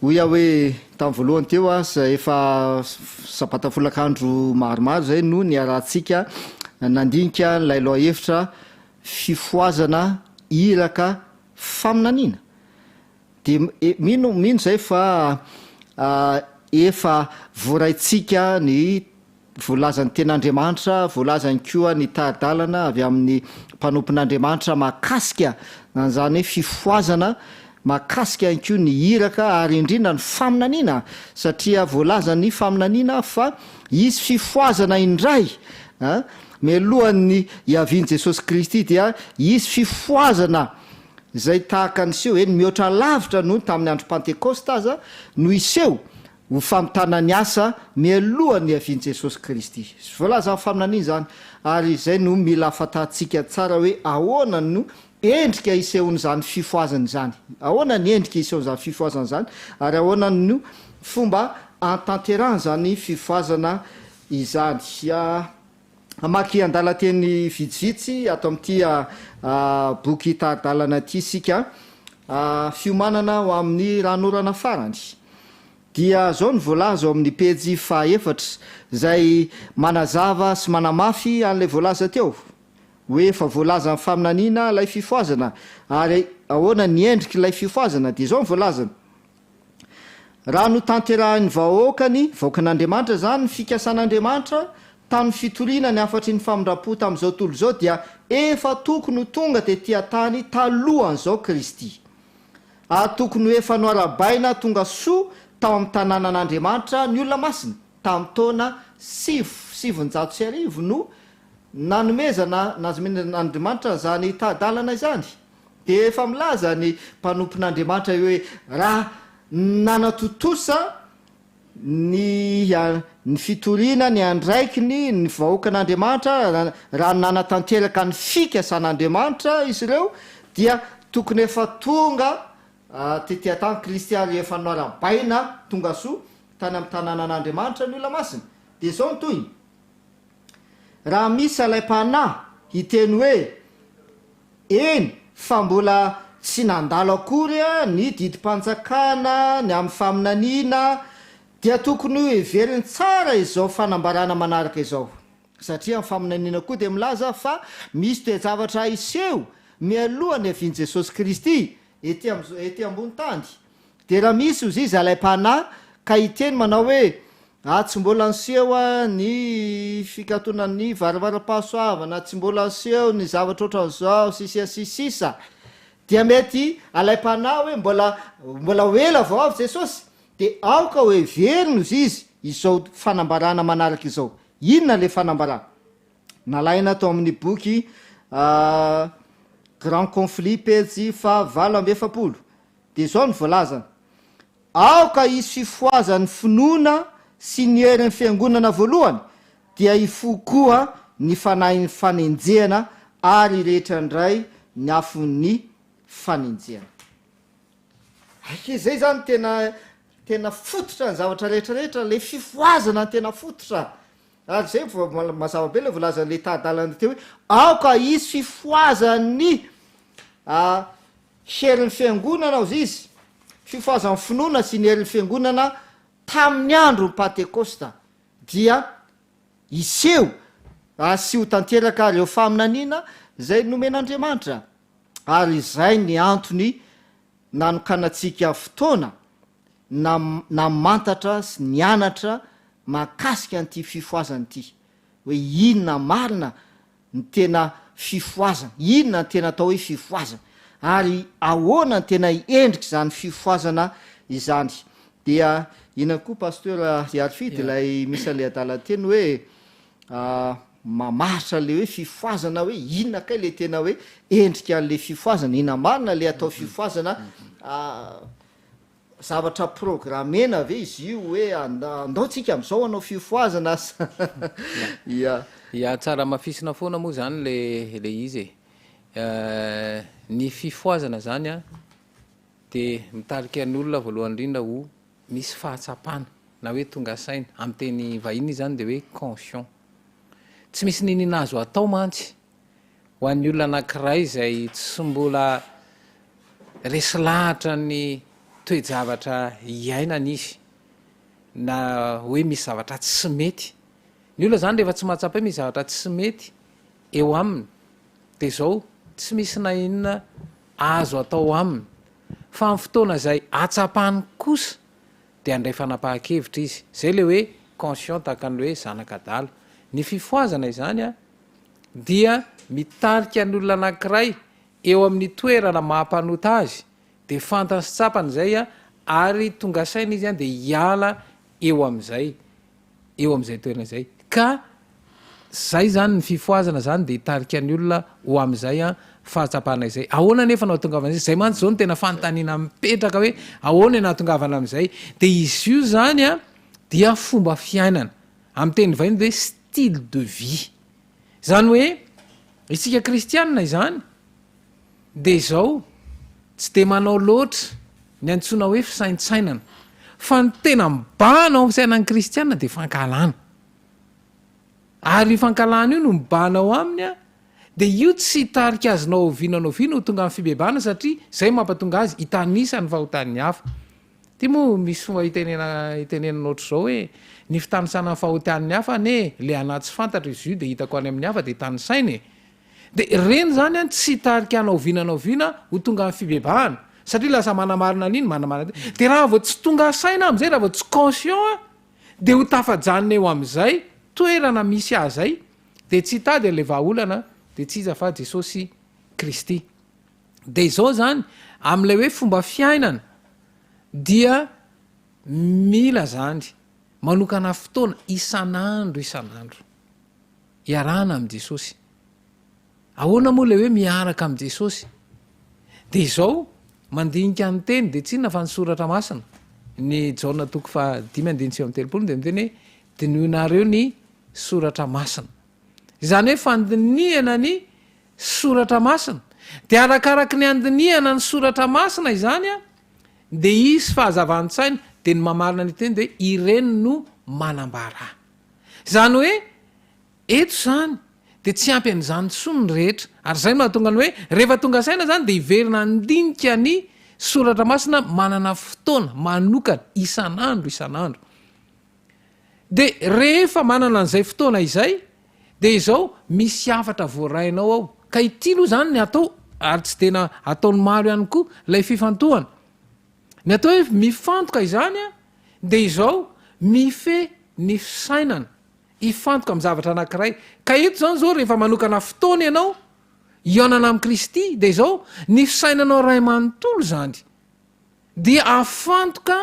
hoy aho hoe tamin'ny voalohany teo aza efa sabata folakandro maromaro izay no niarahantsika nandinika an'ilay lohahevitra fifohazana iraka faminaniana. Dia mino mino izay fa efa voaraintsika ny voalazan'ny Tenin'Andriamanitra, voalazany koa ny tari-dalana avy amin'ny mpanompon'Andriamanitra mahakasika an'izany hoe fifohazana, mahakasika ihany koa ny iraka ary indrindra ny faminaniana, satria voalazan'ny faminaniana fa hisy fifohazana indray an, mialohan'ny hiavian'i Jesosy Kristy dia hisy fifohazana izay tahaka ny seho, eny mihoatra lavitra noho ny tamin'ny andro Pantekosta aza no hiseho ho famitana ny asa mialohan'ny hiavian'i Jesosy Kristy. Voalazan'ny faminaniana izany, ary izay no mila fantatsika tsara hoe ahoana no endrika hisehoan'izany fifohazana izany. Ahoana ny endrika hisehoan'izany fifohazana izany, ary ahoana no fomba hahatanterahan'izany fifohazana izany. Hamaky andalan-teny vitsivitsy ato amin'ity boky tari-dalana ity isika. Fiomanana ho amin'ny ranonorana farany. Dia izao no voalaza ao amin'ny pejy fahaefatra, izay manazava sy manamafy an'ilay voalaza teo, hoe efa voalazan'ny faminaniana ilay fifohazana, ary ahoana ny endrik'ilay fifohazana. Dia izao no voalazany. Raha notanterahin'ny vahoakany, vahoakan'Andriamanitra izany, ny fikasan'Andriamanitra tamin'ny fitoriana ny hafatry ny famindram-po tamin'izao tontolo izao dia efa tokony ho tonga tety an-tany talohan'izao Kristy. Ary tokony ho efa noarabaina tonga soa tao amin'ny tanànan'Andriamanitra ny olona masina. Tamin'ny taona 1909 no nanomezana, nazomen'Andriamanitra izany tari-dalana izany. Dia efa milaza ny mpanompon'Andriamanitra hoe raha nanatontosa ny ny fitoriana ny andraikiny ny vahoakan'Andriamanitra, raha nanatanteraka ny fikasan'Andriamanitra izy ireo dia tokony efa tonga tety an-tany Kristy ary efa noarabaina tongasoa tany amin'ny tanànan'Andriamanitra ny olona masina. Dia izao ny tohiny. Raha misy alaim-panahy hiteny hoe, Eny, fa mbola tsy nandalo akory ny didim-panjakana ny amin'ny faminaniana, dia tokony ho heveriny tsara izao fanambarana manaraka izao. Satria ny faminaniana koa dia milaza fa misy toe-javatra hiseho mialoha ny havian'i Jesosy Kristy ety ety ambony tany. Dia raha misy hozy izy alaim-panahy ka hiteny manao hoe, Ah, tsy mbola niseho ny fikatonan'ny varavaram-pahasoavana, tsy mbola niseho ny zavatra ohatran'izao, sy sy sy sisa Dia mety alaim-panahy hoe mbola mbola ho ela vao avy Jesosy. Dia aoka ho heverina hozy izy izao fanambarana manaraka izao. Inona ilay fanambarana? Nalaina tao amin'ny boky Grand Conflit pejy faha 48. Dia izao no voalazany, Aoka hisy fifohazan'ny finoana sy ny herin'ny fiangonana voalohany, dia hifoha koa ny fanahin'ny fanenjehana ary hirehitra indray ny afon'ny fanenjehana. Aika izay izany tena tena fototra ny zavatra rehetra rehetra, ilay fifohazana no tena fototra. Ary izay vao mazava be ilay voalazan'ilay tari-dalana teo hoe aoka hisy fifohazan'ny Herin'ny Fiangonana hozy izy, fifohazan'ny finoana sy ny herin'ny Fiangonana tamin'ny andron'ny Pantekosta dia hiseho ary sy ho tanteraka ireo faminaniana izay nomen'Andriamanitra, ary izay ny antony nanokanantsika fotoana namantatra sy nianatra mahakasika an'ity fifohazana ity, hoe inona marina ny tena fifohazana? Inona ny tena atao hoe fifohazana? Ary ahoana ny tena endrik'izany fifohazana izany? Dia inona koa Pasteur Iarifidy ilay misy an'ilay adalan-teny hoe mamaritra an'ilay hoe fifohazana hoe inona kay ilay tena hoe endrika an'ilay fifohazana? Inona marina ilay atao fifohazana? Zavatra programmena ve izy io hoe andao tsika amizao hanao fifohazana sa ya. Ya tsara hamafisina foana moa zany le le izy e. Ny fifohazana izany an, dia mitarika ny olona voalohany indrindra ho misy fahatsapana na hoe tonga saina, amin'ny teny vahiny izany dia hoe conscient. Tsy misy n'inona azo atao mantsy ho an'ny olona anankiray izay tsy mbola resy lahatra ny toe-javatra iainany izy na hoe misy zavatra tsy mety. Ny olona izany rehefa tsy mahatsapa hoe misy zavatra tsy mety eo aminy dia izao, tsy misy na inona azo atao aminy fa amin'ny fotoana izay ahatsapany kosa dia handray fanapahan-kevitra izy. Izay ilay hoe conscient tahaka ny hoe zanak'adala. Ny fifohazana izany dia mitarika ny olona anankiray eo amin'ny toerana maha mpanota azy dia fantany sy tsapany izay ary tonga saina izy dia hiala eo amin'izay eo amin'izay toerana izay ka zay zany ny fifohazana zany dia hitarika ny olona ho amin'izay fahatsapana izay. Ahoana anefa no hahatongavana izay? Izay mantsy izao no tena fanontaniana mipetraka hoe ahoana no hahatongavana amin'izay? Dia izy io zany an dia fomba fiainana. Amin'ny teny vahiny dia hoe style de vie. Izany hoe isika kristianina izany dia izao, tsy dia manao loatra ny antsoina hoe fisaintsainana, fa ny tena mibahana ao amin'ny fiainan'ny kristiana dia fankahalana. Ary io fankahalana io no mibahana ao aminy an, dia io tsy hitarika azy na oviana na oviana ho tonga amin'ny fibebahana satria izay no mampatonga azy hitanisa ny fahotan'ny hafa. Ity moa misy fomba itenena itenenana ohatr'izao hoe, ny fitanisana ny fahotan'ny hafa anie le anà tsy fantatro izy io dia hitako any amin'ny hafa dia tanisaina e! Dia ireny izany an tsy hitarika na oviana na oviana ho tonga amin'ny fibebahana satria lasa manamarina an'iny, manamarina an'iny. Dia raha vao tsy tonga saina amin'izay, raha vao tsy conscient an, dia ho tafajanona eo amin'izay toerana misy azy izay, dia tsy hitady an'ilay vahaolana, dia tsy iza fa Jesosy Kristy. Dia izao izany, amin'ilay hoe fomba fiainana dia mila izany manokana fotoana isan'andro isan'andro iarahana amin'i Jesosy. Ahoana moa ilay hoe miaraka amin'i Jesosy? Dia izao, mandinika ny teny dia tsy inona fa ny soratra masina. Ny Jaona toko fahadimy andininy 39 dia miteny hoe dinoinareo ny soratra masina. Izany hoe fandinihana ny Soratra Masina. Dia arakaraky ny andinihana ny Soratra Masina izany an, dia hisy fahazavan-tsaina, dia ny mamarina ny teny dia ireny no manambara ahy. Izany hoe eto izany dia tsy ampy an'izany intsony ny rehetra. Ary izay no mahatonga ny hoe rehefa tonga saina izany dia hiverina handinika ny Soratra Masina manana fotoana manokana isan'andro isan'andro. Dia rehefa manana an'izay fotoana izay dia izao misy hafatra voarainao ao. Ka ity aloha izany ny atao ary tsy dia ataon'ny maro ihany koa ilay fifantohana. Ny atao hoe mifantoka izany dia izao mifehy ny fisainana, hifantoka amin'ny zavatra anankiray. Ka eto izany izao rehefa manokana fotoana ianao hihaonana amin'i Kristy dia izao ny fisainanao iray manontolo izany dia afantoka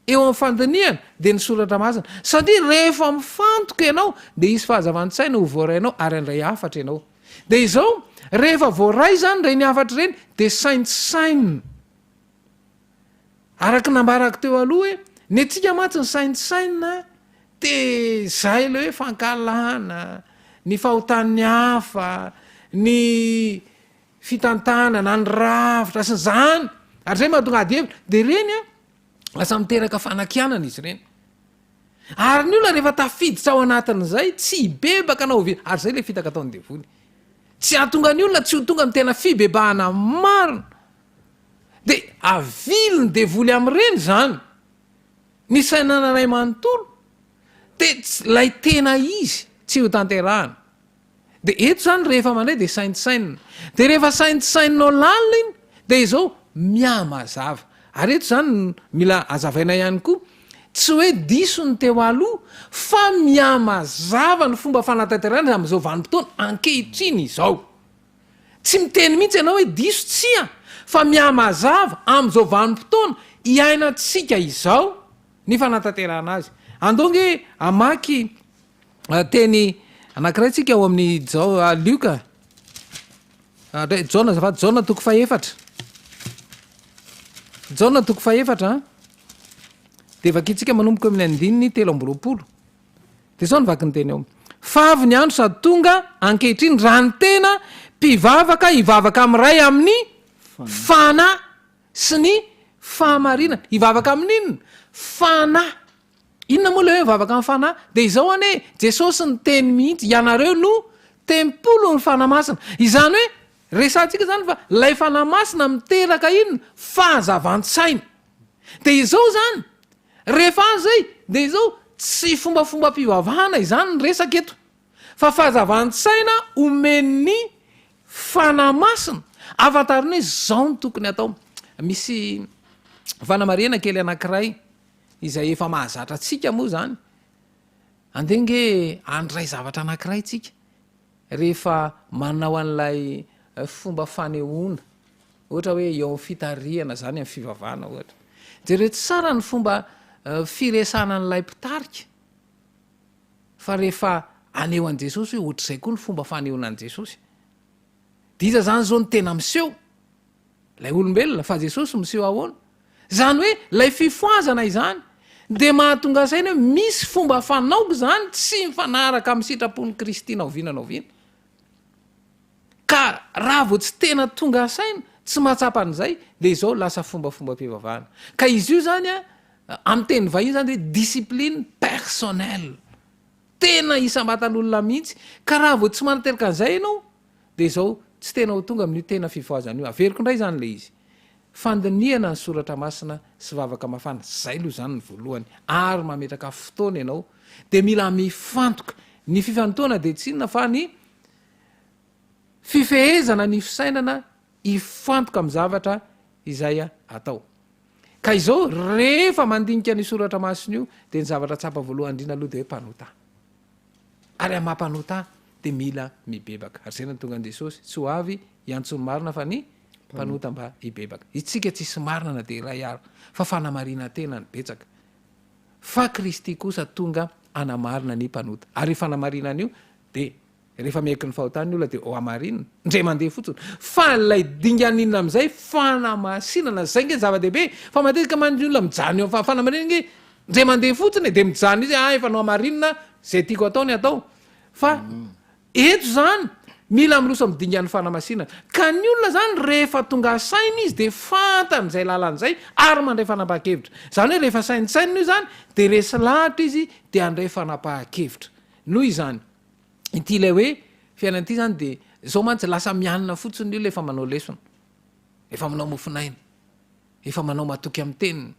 Eo amin'ny fandinihana dia ny soratra masina, satria rehefa mifantoka ianao dia hisy fahazavan-tsaina ho voarainao ary handray hafatra ianao. Dia izao, rehefa voaray izany ireny hafatra ireny dia saintsainina. Araka ny nambarako teo aloha hoe, ny antsika mantsy ny saintsainina dia izay ilay hoe fankahalana, ny fahotan'ny hafa, ny fitantanana, ny rafitra sy ny izany, ary izay mahatonga ady hevitra, dia ireny an, Lasa miteraka fanakianana izy ireny. Ary ny olona rehefa tafiditra ao anatin'izay, tsy hibebaka na oviana. Ary izay ilay fitaka ataon'ny devoly. Tsy hahatonga ny olona tsy ho tonga amin'ny tena fibebahana marina. Dia avilin'ny devoly amin'ireny izany. Ny sainananay manontolo, dia ilay tena izy tsy ho tanterahana. Dia eto izany rehefa mandray dia saintsainina. Dia rehefa saintsaininao lalina iny dia izao mihamazava. Ary eto izany no mila hazavaina ihany koa, tsy hoe diso ny teo aloha fa mihamazava ny fomba fanatanterahana amin'izao vanim-potoana ankehitriny izao. Tsy miteny mihitsy ianao hoe diso, tsia, fa mihamazava amin'izao vanim-potoana iainantsika izao ny fanatanterahana azy. Andao ange hamaky Teny anankiray tsika ao amin'ny Jao, Lioka, Jaona azafady, Jaona toko fahefatra. Jaona toko fahefatra an, dia vakintsika manomboka eo amin'ny andininy 23. Dia izao no vaky ny teny ao. Fa avy ny andro sady tonga ankehitriny raha ny tena mpivavaka hivavaka amin'ny Ray amin'ny Fanahy sy ny fahamarinana. Hivavaka amin'inona? Fanahy. Inona moa ilay hoe mivavaka amin'ny Fanahy? Dia izao anie e, Jesosy niteny mihitsy, ianareo no tempolin'ny Fanahy Masina. Izany hoe, resahantsika izany fa ilay Fanahy Masina miteraka inona? Fahazavan-tsaina. Dia izao izany, rehefa azo izay, dia izao, tsy fombafombam-pivavahana izany ny resaka eto, fa fahazavan-tsaina omen'ny Fanahy Masina, ahafantarana hoe izao no tokony hatao. Misy fanamarihana kely anankiray izay efa mahazatra antsika moa izany, andeha ange handray zavatra anankiray tsika, rehefa manao an'ilay fomba fanehoana, ohatra hoe eo amin'ny fitarihana izany amin'ny fivavahana ohatra. Jereo tsara ny fomba firesahana an'ilay mpitarika, fa rehefa haneho an'i Jesosy hoe ohatr'izay koa ny fomba fanehoana an'i Jesosy. Dia iza izany izao no tena miseho? Ilay olombelona, fa Jesosy miseho ahoana? Izany hoe ilay fifohazana izany dia mahatonga saina hoe misy fomba fanaoko izany tsy mifanaraka amin'ny sitrapon'i Kristy na oviana na oviana. Ka raha vao tsy tena tonga saina, tsy mahatsapa an'izay, dia izao lasa fombafombam-pivavahana. Ka izy io izany an, amin'ny teny vahiny izany dia hoe discipline personnelle. Tena isam-batan'olona mihitsy. Ka raha vao tsy manateraka an'izay ianao, dia izao, tsy tena ho tonga amin'io tena fifohazana io. Averiko indray izany ilay izy. Fandinihana ny soratra masina sy vavaka mafana, izay aloha izany ny voalohany. Ary mametraka fotoana ianao, dia mila mifantoka. Ny fifantohana dia tsy inona fa ny fifehezana ny fisainana hifantoka amin'ny zavatra izay atao. Ka izao, rehefa mandinika an'io soratra masina io, dia ny zavatra tsapa voalohany indrindra aloha dia hoe mpanota. Ary amin'ny maha mpanota dia mila mibebaka. Ary izay no nahatonga an'i Jesosy tsy ho avy hiantso ny marina fa ny mpanota mba hibebaka. Isika tsisy marina na dia iray ara, fa fanamarinan-tena no betsaka. Fa Kristy kosa tonga hanamarina ny mpanota. Ary io fanamarinana io dia Rehefa miaiky ny fahotany ny olona dia hohamarinina, indray mandeha fotsiny. Fa ilay dingana inona amin'izay? Fanamasinana. Izay ange ny zava-dehibe e! Fa matetika mantsy ny olona mijanona eo amin'ny fanamarinana ange indray mandeha fotsiny e, dia mijanona izy, ah efa nohamarinina, izay tiako atao ny atao. Fa eto izany, mila miroso amin'ny dingan'ny fanamasinana. Ka ny olona izany rehefa tonga saina izy dia fantany izay lalana izay ary mandray fanapahan-kevitra. Izany hoe rehefa saintsainina io izany dia resy lahatra izy dia handray fanapahan-kevitra. Noho izany, Ity ilay hoe fiainana ity zany dia zao mantsy lasa mianina fotsiny ny olona efa manao lesona, efa manao mofonaina, efa manao matoky amin'ny teniny,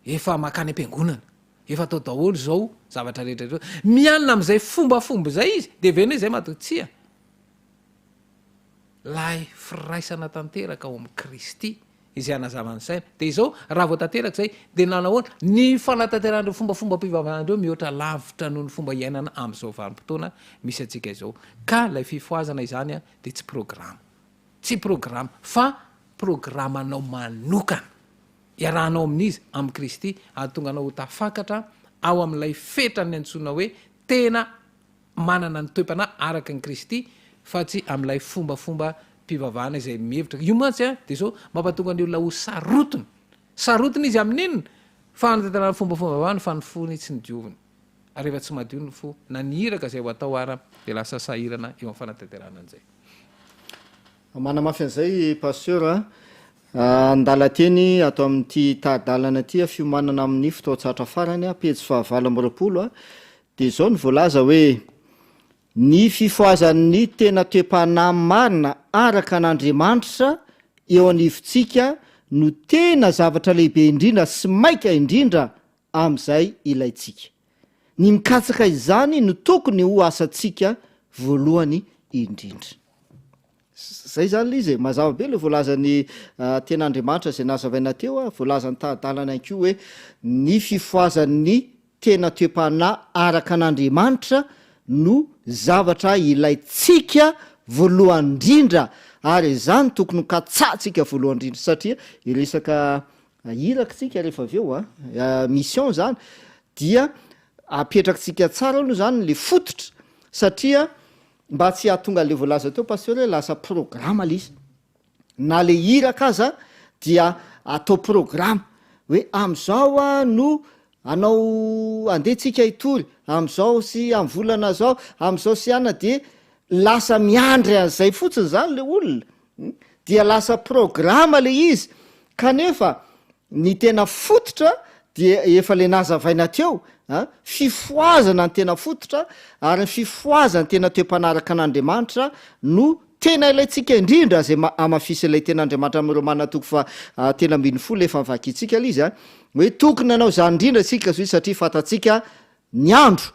efa makany am-piangonana, efa atao daholo izao zavatra rehetra ireo. Mianina amin'izay fombafomba izay izy dia heveriny hoe izay matoky. Tsia. Ilay firaisana tanteraka ao amin'i Kristy. izay hanazava ny saina. Dia izao, raha vao tanteraka izay, dia nanahoana? Ny fanatanterahana ireo fombafombam-pivavahana ireo mihoatra lavitra noho ny fomba iainana amin'izao vanim-potoana misy antsika izao. Ka ilay fifohazana izany dia tsy programa. Tsy programa, fa programanao manokana. Iarahanao amin'iza? Amin'i Kristy, hahatonga anao ho tafakatra ao amin'ilay fetran'ny antsoina hoe tena manana ny toe-panahy araka an'i Kristy fa tsy amin'ilay fombafombam-pivavahana izay mihevitra, io mantsy an, dia izao, mampatonga ny olona ho sarotiny, sarotiny izy amin'inona? Fanatanterahana ny fombafombam-pivavahana fa ny fony tsy nodioviny, ary rehefa tsy madio ny fo, na ny iraka izay ho atao ara dia lasa sahirana eo amin'ny fanatanterahana an'izay. Manamafy an'izay i Pasteur a. Andalan-teny ato amin'ity tari-dalana ity, fiomanana amin'ny fotoan-tsarotra farany, pejy fahavalo amby 20, Dia izao no voalaza hoe, Ny fifohazan'ny tena toe-panahy marina araka an'Andriamanitra eo anivontsika no tena zavatra lehibe indrindra sy maika indrindra amin'izay ilaintsika. Ny mikatsaka izany no tokony ho asantsika voalohany indrindra. Zay zany le izy e, mazava be le voalazan'ny ten'Andriamanitra izay nazavaina teo a, voalazan'ny tari-dalana ihany koa hoe ny fifohazan'ny tena toe-panahy araka an'Andriamanitra no zavatra ilaintsika voalohany indrindra ary izany tokony ho katsahantsika voalohany indrindra satria hiresaka iraka tsika rehefa avy eo a, mission zany dia apetrakitsika tsara aloha zany le fototra satria Mba tsy hahatonga an'le voalaza teo Pasteur hoe lasa programa le izy. Na le iraka aza dia atao programa hoe am'zao aho no hanao andeha tsika hitory, amin'izao sy amin'ny volana zao, amin'izao sy ana dia lasa miandry an'izay fotsiny zany le olona, dia lasa programa le izy, kanefa ny tena fototra dia efa le nazavaina teo a, fifohazana ny tena fototra ary ny fifohazan'ny tena toe-panaraka an'Andriamanitra no tena ilaintsika indrindra izay hamafisin'ilay tenin'Andriamanitra amin'ny Romana toko faha 13 efa novakintsika ilay izy a, hoe tokony hanao izany indrindra isika satria fantatsika ny andro,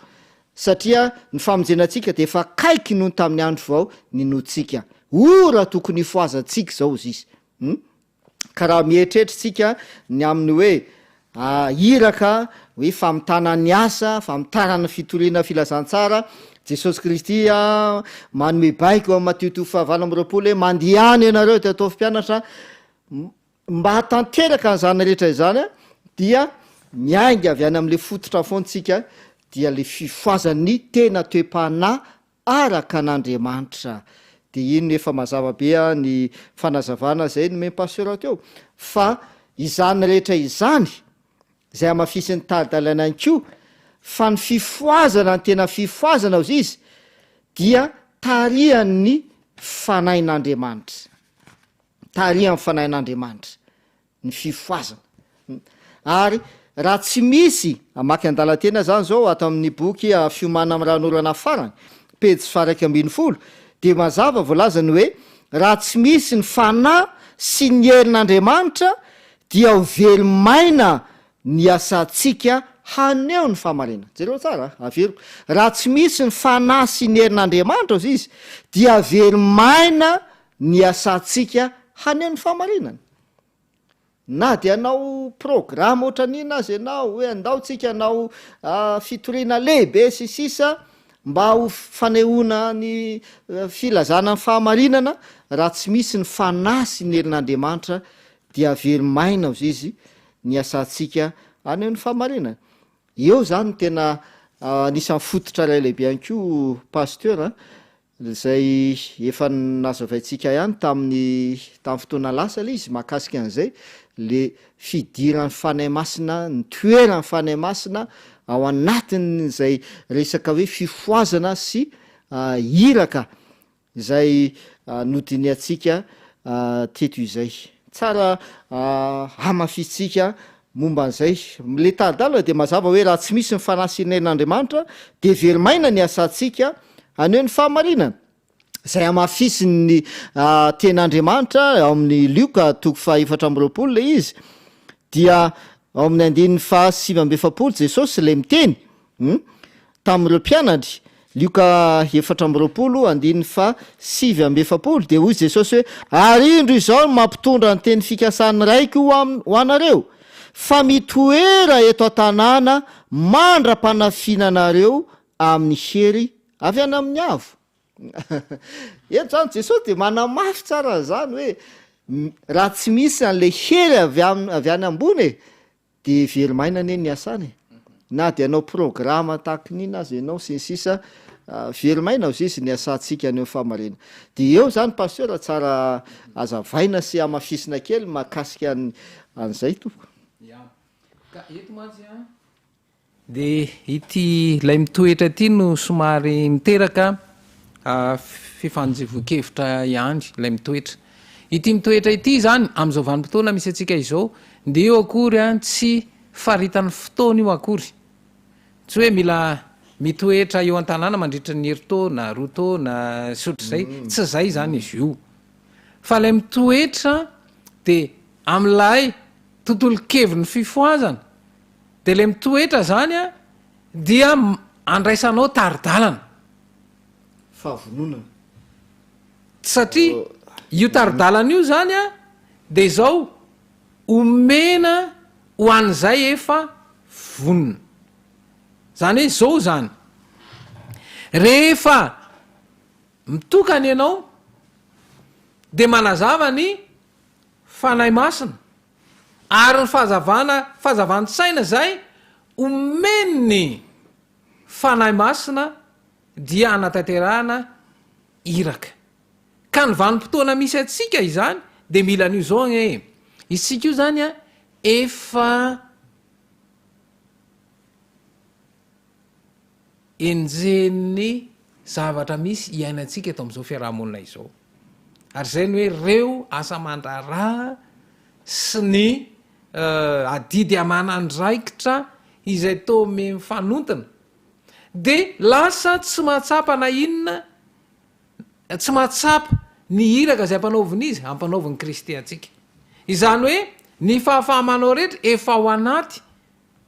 satria ny famonjena antsika dia efa akaiky noho ny tamin'ny andro vao ninoantsika. Ora tokony hifohazantsika izao hozy izy. Hum? Ka raha mieritreritra isika ny amin'ny hoe iraka, hoe famitana ny asa, famitarana ny fitoriana filazantsara, Jesosy Kristy manome baiko ao amin'ny Matio toko fahavalo amby 20 hoe mandehana ianareo dia ataovy mpianatra, Mba hahatanteraka an'izany rehetra izany dia miainga avy any amin'ilay fototra foana isika dia ilay fifohazan'ny tena toe-panahy araka an'Andriamanitra. Dia iny efa mazava be ny fanazavana izay nomen'i Pasteur teo fa izany rehetra izany izay hamafisin'ny tari-dalana ihany koa fa ny fifohazana ny tena fifohazana hozy izy dia tarihan'ny Fanahin'Andriamanitra. Tarihan'ny Fanahin'Andriamanitra ny fifohazana. Ary raha tsy misy, hamaky andalan-teny zany zao ato amin'ny boky Fiomanana amin'ny ranonorana farany, pejy faha-11, dia mazava voalaza ny hoe raha tsy misy ny Fanahy sy ny herin'Andriamanitra dia ho very maina ny asantsika haneho ny fahamarinana. Jereo tsara a, averiko. Raha tsy misy ny Fanahy sy ny herin'Andriamanitra, hozy izy, dia very maina ny asantsika haneho ny fahamarinana. Na dia hanao programa ohatran'inona aza ianao, hoe andao tsika hanao fitoriana lehibe sy sisa mba ho fanehoana ny filazana ny fahamarinana, raha tsy misy ny Fanahy sy ny herin'Andriamanitra dia very maina hozy izy ny asantsika haneho ny fahamarinana. Eo izany no tena anisan'ny fototra iray lehibe ihany koa Pasteur a, Izay efa nazavaintsika ihany tamin'ny tamin'ny fotoana lasa ilay izy mahakasika an'izay, le fidiran'ny Fanahy Masina, ny toeran'ny Fanahy Masina ao anatin'izay resaka hoe fifohazana sy iraka izay nodinihantsika teto izay. Tsara hamafisintsika momba an'izay. Le tari-dalana dia mazava hoe raha tsy misy ny Fanahy sy ny Herin'Andriamanitra dia very maina ny asantsika haneho ny fahamarinana. Izay hamafisin'ny Tenin'Andriamanitra ao amin'ny Lioka toko faha 24 ilay izy dia ao amin'ny andininy faha 49 Jesosy ilay miteny. Hum. Tamin'ireo mpianany, Lioka 24, andininy faha 49, dia hoy Jesosy hoe, Ary indro izao no mampitondra ny teny fikasan'ny Raiko ho am, ho anareo, fa mitoera eto an-tanàna mandra-panafiana anareo amin'ny hery avy any amin'ny avo. Eto izany Jesosy dia manamafy tsara an'izany hoe, raha tsy misy an'ilay hery avy am, avy any ambony e, De very maina anie ny asany e! Na de hanao programa tahaky ny inona aza ianao sy ny sisa very maina ozy izy ny asantsika any eo famarina. De eo zany pasteur tsara azavaina sy hamafisina kely mahakasika an'izay tompoko. Ya. Ka eto mantsy an, Dia ity ilay mitoetra ity no somary miteraka fifanjevoan-kevitra ihany, ilay mitoetra. Ity mitoetra ity izany, amin'izao vanim-potoana misy antsika izao, dia io akory tsy faritan'ny fotoana io akory. Tsy hoe mila mitoetra eo an-tanàna mandritra ny herintaona, roa taona, sy ohatr'izay, tsy izay izany izy io. Fa ilay mitoetra dia amin'ilay tontolon-kevin'ny fifohazana, Dia ilay mitoetra izany an, dia andraisanao tari-dalana. Fahavononana. Satria io tari-dalana io izany an, dia izao, omena ho an'izay efa vonona. Izany hoe izao izany, rehefa mitokana ianao, dia manazava ny Fanahy Masina. Ary ny fahazavana, fahazavan-tsaina izay omen'ny Fanahy Masina dia hanatanterahana iraka. Ka ny vanim-potoana misy antsika izany dia mila an'io izao anie e. Isika io izany an, efa. enjehin'ny zavatra misy iainantsika eto amin'izao fiaraha-monina izao. Ary izay ny hoe ireo asa aman-draharaha sy ny adidy aman'andraikitra izay toa mifanontona dia lasa tsy mahatsapa na inona, tsy mahatsapa ny iraka izay ampanaovina izy, ampanaovin'i Kristy antsika. Izany hoe ny fahafaha-manao rehetra efa ao anaty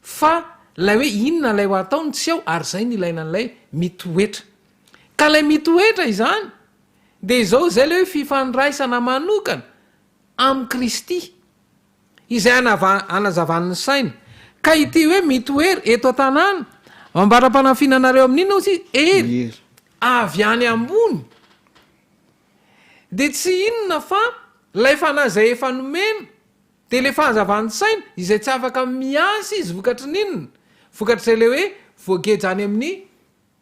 fa ilay hoe inona ilay ho atao no tsy ao ary izay no ilaina an'ilay mitoetra. Ka ilay mitoetra izany dia izao, izay ilay hoe fifandraisana manokana amin'i Kristy izay hanazavany ny saina. Ka ity hoe mitoery eto an-tanàna, ambara-panafiana anareo amin'inona hozy izy? Hery avy any ambony. Dia tsy inona fa ilay fanahy izay efa nomena, dia ilay fahazavan-tsaina izay tsy afaka miasa izy vokatry ny inona? Vokatr'izay ilay hoe voageja any amin'ny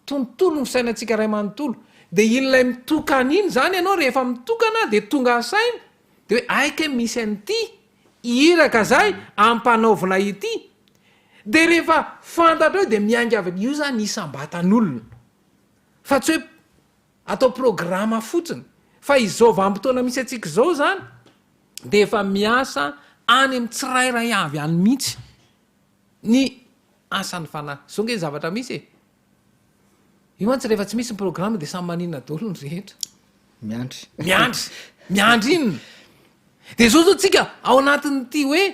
Tontolo ny fisainantsika iray manontolo. Dia iny ilay mitokana iny izany ianao rehefa mitokana dia tonga saina dia hoe hay kay misy an'ity iraka izay ampanaovina ity. Dia rehefa fantatrao dia miainga avy io izany isam-batan'olona. Fa tsy hoe atao programa fotsiny. Fa izao vanim-potoana misy antsika izao izany dia efa miasa any amin'ny tsirairay avy any mihitsy. Ny asan'ny fanahy. Zao nge ny zavatra misy e! Io mantsy rehefa tsy misy ny programme dia samy maninona daholo ny rehetra. Miandry. Miandry. Miandry inona? Dia zao zao tsika ao anatin'ity hoe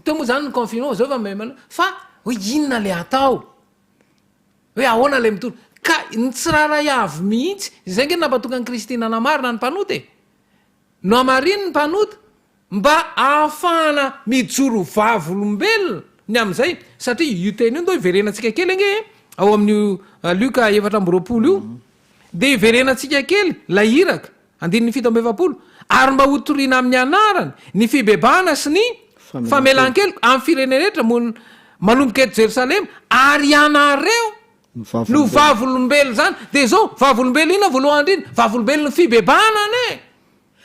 teo moa zany ny confinement zao efa mahay manao fa hoe inona le atao? Hoe ahoana ilay mitory? Ka ny tsirairay avy mihitsy, izay nge no nampatonga an'i Kristy nanamarina ny mpanota e! Nohamariny ny mpanota mba hahafahana mijoro vavolombelona ny amin'izay, satria io teny io ndao hiverenantsika kely ange e, ao amin'io Lioka 24 io, dia hiverenantsika kely ilay iraka, andininy 47, ary mba hotorina amin'ny anarany ny fibebahana sy ny famelan-keloka amin'ny firenena rehetra manomboka eto Jerosalema, ary ianareo no vavolombelona izany, dia izao, vavolombelona inona voalohany indrindra? Vavolombelon'ny fibebahana anie!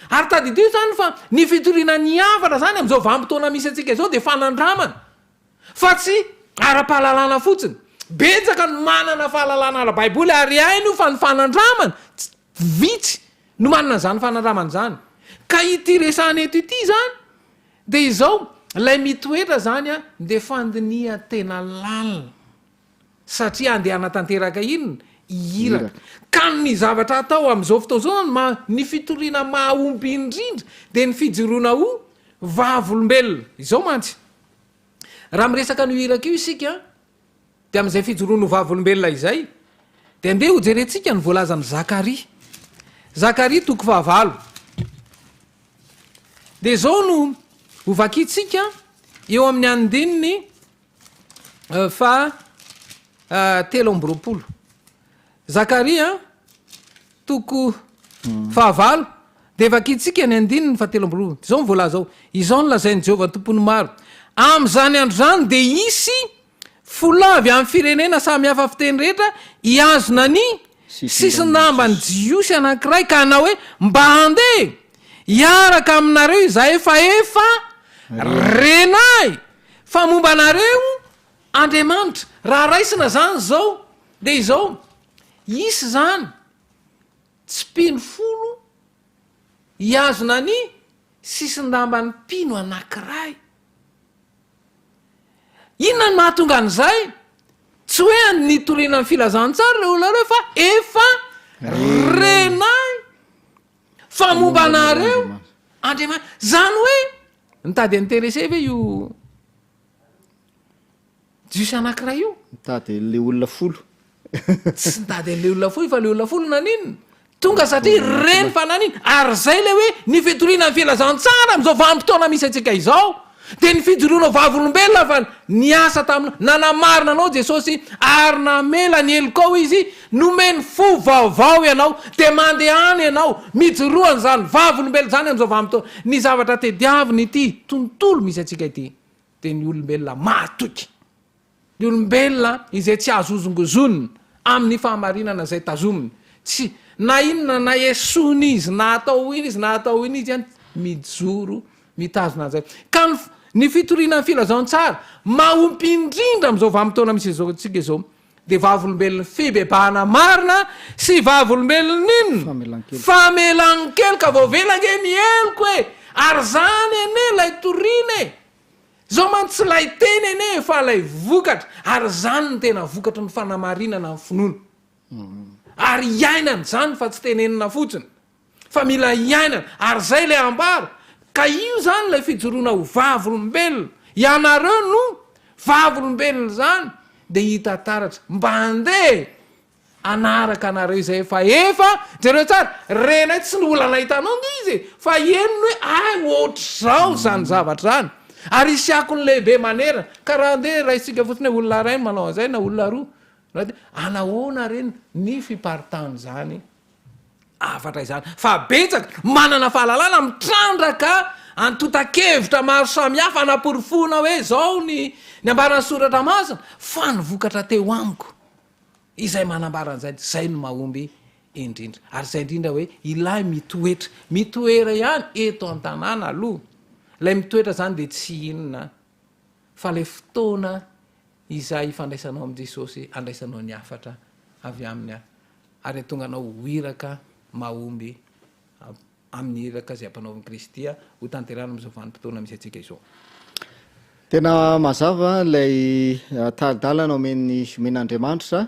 Ary tadidio izany fa ny fitoriana ny hafatra izany amin'izao vanim-potoana misy antsika izao dia fanandramana fa tsy ara-pahalalana fotsiny. Betsaka ny manana fahalalana ara-baiboly ary hainy io fa ny fanandramana, vitsy no manana an'izany fanandramana izany. Ka ity resahana eto ity izany dia izao, ilay mitoetra izany dia fandinihan-tena lalina. Satria andeha hanatanteraka inona? Iraka. Ka ny zavatra atao amin'izao fotoana izao zany, ma, ny fitoriana mahomby indrindra dia ny fijoroana ho vavolombelona. Izao mantsy, raha miresaka an'io iraka io isika, dia amin'izay fijoroana ho vavolombelona izay, dia andeha hojerentsika ny voalazan'i Zakaria. Zakaria toko fahavalo. Dia izao no hovakintsika eo amin'ny andininy faha 23. Zakaria toko fahavalo dia vakintsika ny andininy faha 23. Izao no voalaza ao, Izao no lazain'i Jehovah Tompon'ny maro, Amin'izany andro izany dia hisy folo avy amin'ny firenena samy hafa fiteny rehetra hihazona ny sisin-damban'ny Jiosy anankiray ka hanao hoe, Mba handeha hiaraka aminareo izahay fa efa renay Fa momba anareo Andriamanitra, raha raisina zany zao de izao, hisy zany tsy mpino folo hihazona ny sisin-damban'ny mpino anankiray. Inona no mahatonga an'izay? Tsy hoe nitoriana ny filazantsara ireo olona ireo fa efa renay fa momba anareo Andriamanitra. Zany hoe Nitady intéressé ve io Jiosy anankiray io? Nitady an'ilay olona folo. Tsy nitady an'ilay olona folo fa ilay olona folo naninona? Tonga satria reny fa naninona? Ary izay ilay hoe ny fitoriana ny filazantsara amin'izao vanim-potoana misy antsika izao dia ny fijoroana ho vavolombelona fa niasa taminao, nanamarina anao Jesosy ary namela ny helokao Izy Nomeny fo vaovao ianao, dia mandehana ianao, mijoroa an'izany vavolombelona izany amin'izao vanim-potoana. Ny zavatra tediaviny ity tontolo misy antsika ity dia ny olombelona mahatoky, ny olombelona izay tsy azo hozongozonina amin'ny fahamarinana izay tazominy. Tsy, na inona na esoina izy, na atao inona izy, na atao inona izy, mijoro mitazona an'izay. Ka ny, ny fitoriana ny filazantsara mahomby indrindra amin'izao vanim-potoana misy izao antsika izao. Dia vavolombelon'ny fibebahana marina sy vavolombelon'ny inona? Famelan-keloka. Voavela ange ny heloko e! Ary izany anie ilay toriana e! Izao mantsy tsy ilay teny anie e fa ilay vokatra. Ary izany no tena vokatry ny fanamarinana ny finoana. Ary iainana izany fa tsy tenenina fotsiny. Fa mila iainana. Ary izay ilay ambara. Ka io izany ilay fijoroana ho vavolombelona. Ianareo no vavolombelona izany dia hita taratra. Mba handeha e! Hanaraka anareo izay efa efa, jereo tsara, renay tsy ny olana hitanao nge izy e! Fa henony hoe hay ohatr'izao izany zavatra izany. Ary hisy akony lehibe manerana. Ka raha andeha raisintsika fotsiny hoe olona iray no manao an'izay na olona roa. Na dia anahoana re ny fiparitahan'izany hafatra izany? Fa betsaka manana fahalalana mitrandraka antontan-kevitra maro samihafa hanaporofoana hoe izao ny ny ambaran'ny soratra masina fa ny vokatra teo amiko izay manambara an'izay dia izay no mahomby indrindra. Ary izay indrindra hoe ilay mitoetra. Mitoera ihany eto an-tanàna aloha. Ilay mitoetra izany dia tsy inona fa ilay fotoana Izay ifandraisanao amin'i Jesosy, andraisanao ny hafatra avy Aminy ary hahatonga anao ho iraka mahomby amin'ny iraka izay ampanaovin'i Kristy ho tanterahina amin'izao vanim-potoana misy antsika izao. Tena mazava ilay tari-dalana omen'ny omen'Andriamanitra.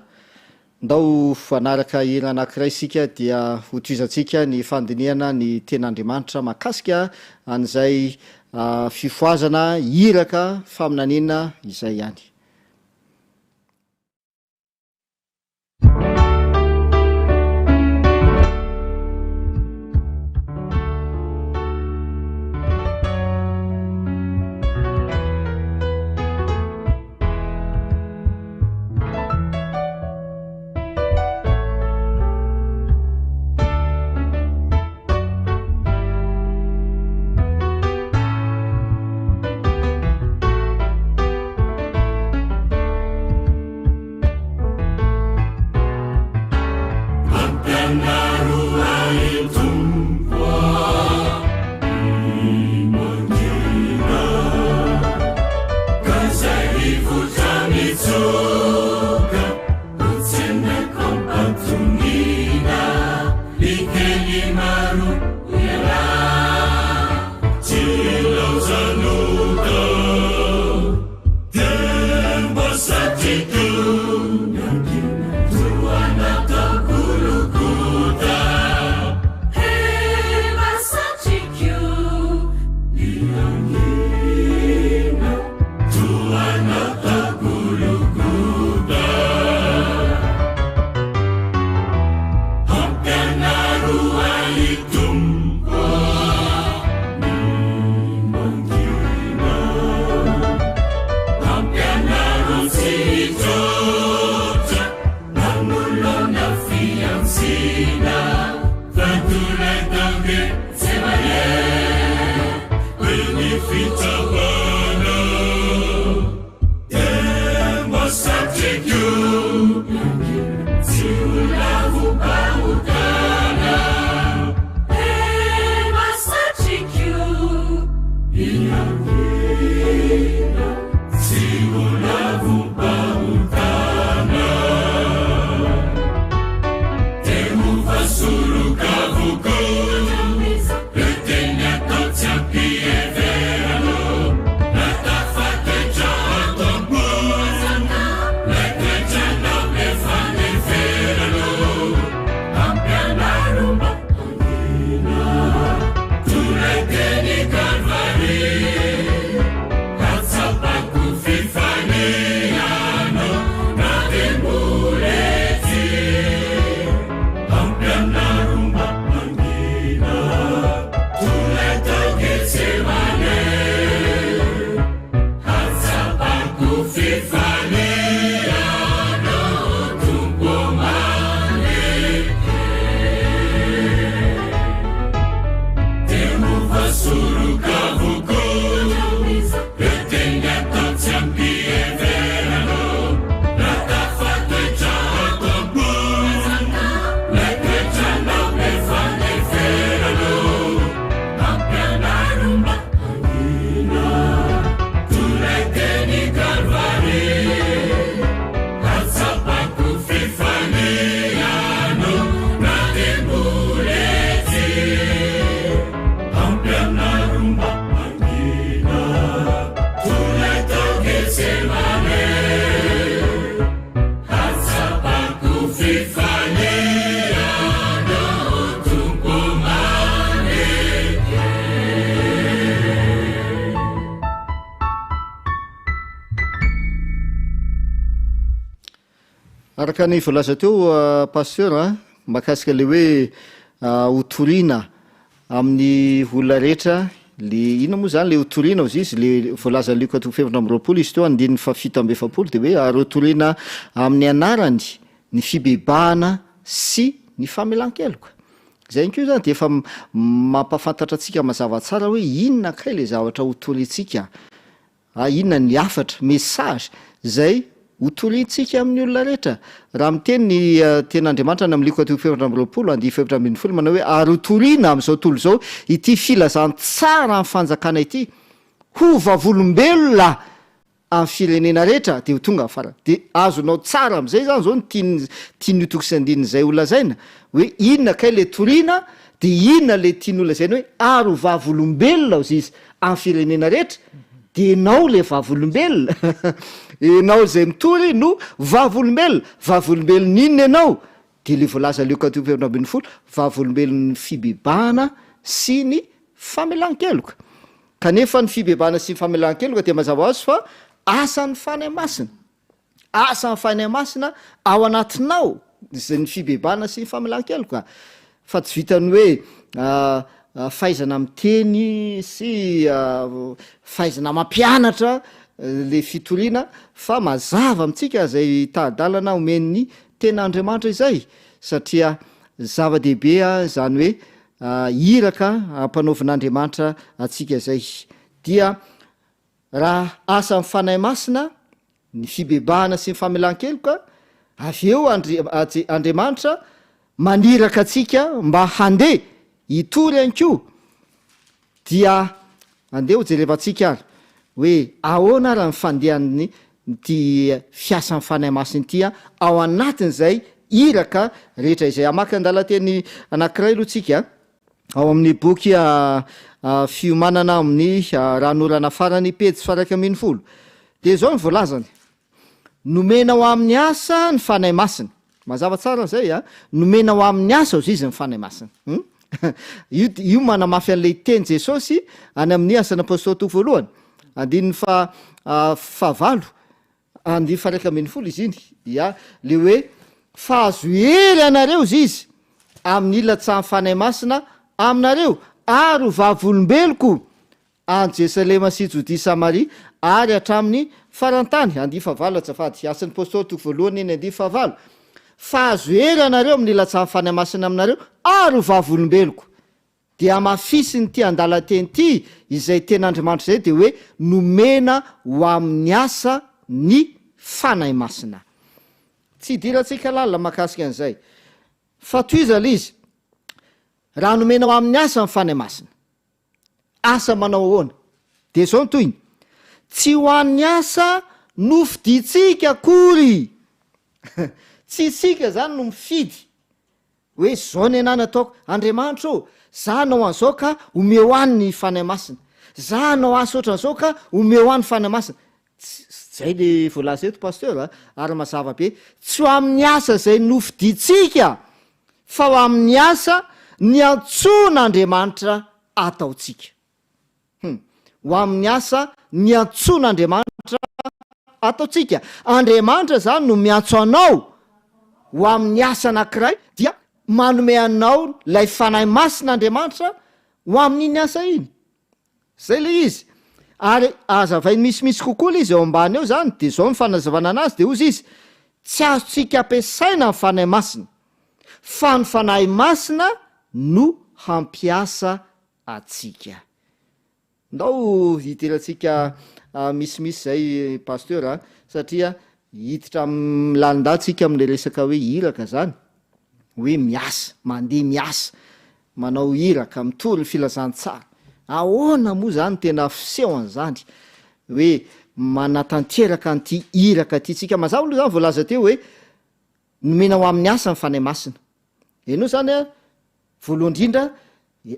Ndao hanaraka hira anankiray isika dia hotohizantsika ny fandinihana ny Tenin'Andriamanitra mahakasika an'izay fifohazana iraka faminaniana izay ihany. Araka ny voalaza teo Pasteur a, mahakasika ilay hoe hotorina amin'ny olona rehetra le inona moa zany le hotorina ozy izy le voalazan'i Lioka toko fahefatra amby roapolo izy teo andininy fahafito amby efapolo dia hoe ary hotorina amin'ny anarany ny fibebahana sy ny famelan-keloka. Izay ihany koa izany dia efa mampahafantatra antsika mazava tsara hoe inona kay le zavatra hotorintsika A Inona ny hafatra, message, izay hotorintsika amin'ny olona rehetra? Raha miteny ny Tenin'Andriamanitra any amin'ny Lioka toko faha-24, andiany faha-14, manao hoe, Ary hotorina amin'izao tontolo izao ity filazantsaran'ny fanjakana ity, ho vavolombelona amin'ny firenena rehetra, dia ho tonga ny farany. Dia azonao tsara amin'izay izany izao ny tian'ny tian'io toko sy andininy izay holazaina, hoe inona kay ilay torina, dia inona ilay tiany holazaina hoe ary ho vavolombelona hozy izy amin'ny firenena rehetra, dia enao ilay vavolombelona, enao izay mitory no vavolombelona, vavolombelon'ny inona ianao? Dia ilay voalaza Lioka toko faha-14, vavolombelon'ny fibebahana sy ny famelan-keloka. Kanefa ny fibebahana sy ny famelan-keloka dia mazava ho azy fa asan'ny Fanahy Masina. Asan'ny Fanahy Masina ao anatinao izay ny fibebahana sy ny famelan-keloka fa tsy vitan'ny hoe fahaizana miteny sy fahaizana mampianatra le fitoriana fa mazava amintsika izay tari-dalana omen'ny ten'Andriamanitra izay satria zava-dehibe izany hoe iraka ampanaovin'Andriamanitra antsika izay dia Raha asan'ny Fanahy Masina ny fibebahana sy ny famelan-keloka, avy eo Andriamanitra maniraka antsika mba handeha hitory ihany koa, dia andeha ho jerevantsika ary hoe ahoana ary ny fandehan'ny ity fiasan'ny Fanahy Masina ity ao anatin'izay iraka rehetra izay. Hamaky andalan-teny anankiray aloha tsika. Ao amin'ny boky Fiomanana amin'ny Ranonorana Farany, pejy faha-11, dia izao no voalazany, Nomena ho amin'ny asa ny Fanahy Masina. Mazava tsara izay a! Nomena ho amin'ny asa hozy izy ny Fanahy Masina. Hum? Io, io manamafy an'ilay teny Jesosy any amin'ny Asan'ny Apostoly toko voalohany, andininy faha, fahavalo. Andiany faha-11 izy iny, ia, le hoe, Fa azo hery anareo izy izy, amin'ny hilatsahan'ny Fanahy Masina aminareo, ary ho vavolombeloko any Jerosalema sy Jodia Samaria ary hatramin'ny faran-tany. Andiany fahavalo, azafady, Asan'ny Apostoly toko voalohany eny andiany fahavalo. Fa azo hery anareo amin'ny hilatsahan'ny Fanahy Masina aminareo, ary ho vavolombeloko. Dia hamafisin'ity andalan-teny ity izay tenin'Andriamanitra izay dia hoe nomena ho amin'ny asa ny Fanahy Masina. Tsy hidirantsika lalina mahakasika an'izay. Fa tohiza ilay izy, raha nomena ho amin'ny asa ny Fanahy Masina, asa manao ahoana? Dia izao ny tohiny, tsy ho an'ny asa nofidintsika akory. Tsy isika izany no mifidy Hoe zao ny anah nataoko, Andriamanitra ô, za hanao an'izao ka omeo ahy ny Fanahy Masina. Za hanao asa ohatran'izao ka omeo ahy ny Fanahy Masina. Tsy zay le voalaza eto Pasteur a, ary mazava be, tsy ho amin'ny asa izay nofidintsika fa ho amin'ny asa niantsoan'Andriamanitra ataontsika. Hum. Ho amin'ny asa niantsoan'Andriamanitra ataontsika. Andriamanitra izany no miantso anao ho amin'ny asa anankiray, dia manome anao ilay Fanahy Masina Andriamanitra ho amin'iny asa iny. Izay ilay izy. Ary hazavainy misimisy kokoa ilay izy eo ambany eo izany, dia izao ny fanazavana anazy, dia hozy izy, tsy azontsika ampiasaina ny Fanahy Masina, fa ny Fanahy Masina no hampiasa antsika. Ndao hidirantsika misimisy zay Pasteur a, satria hiditra am lalindahy tsika amle resaka hoe iraka zany, hoe miasa, mandeha miasa, manao iraka, mitory ny filazantsara. Ahoana moa zany tena fiseho an'izany hoe manatanteraka an'ity iraka ity tsika? Mazava aloha zany voalaza teo hoe nomena ho amin'ny asa ny Fanahy Masina. Ianao zany a, Voalohany indrindra,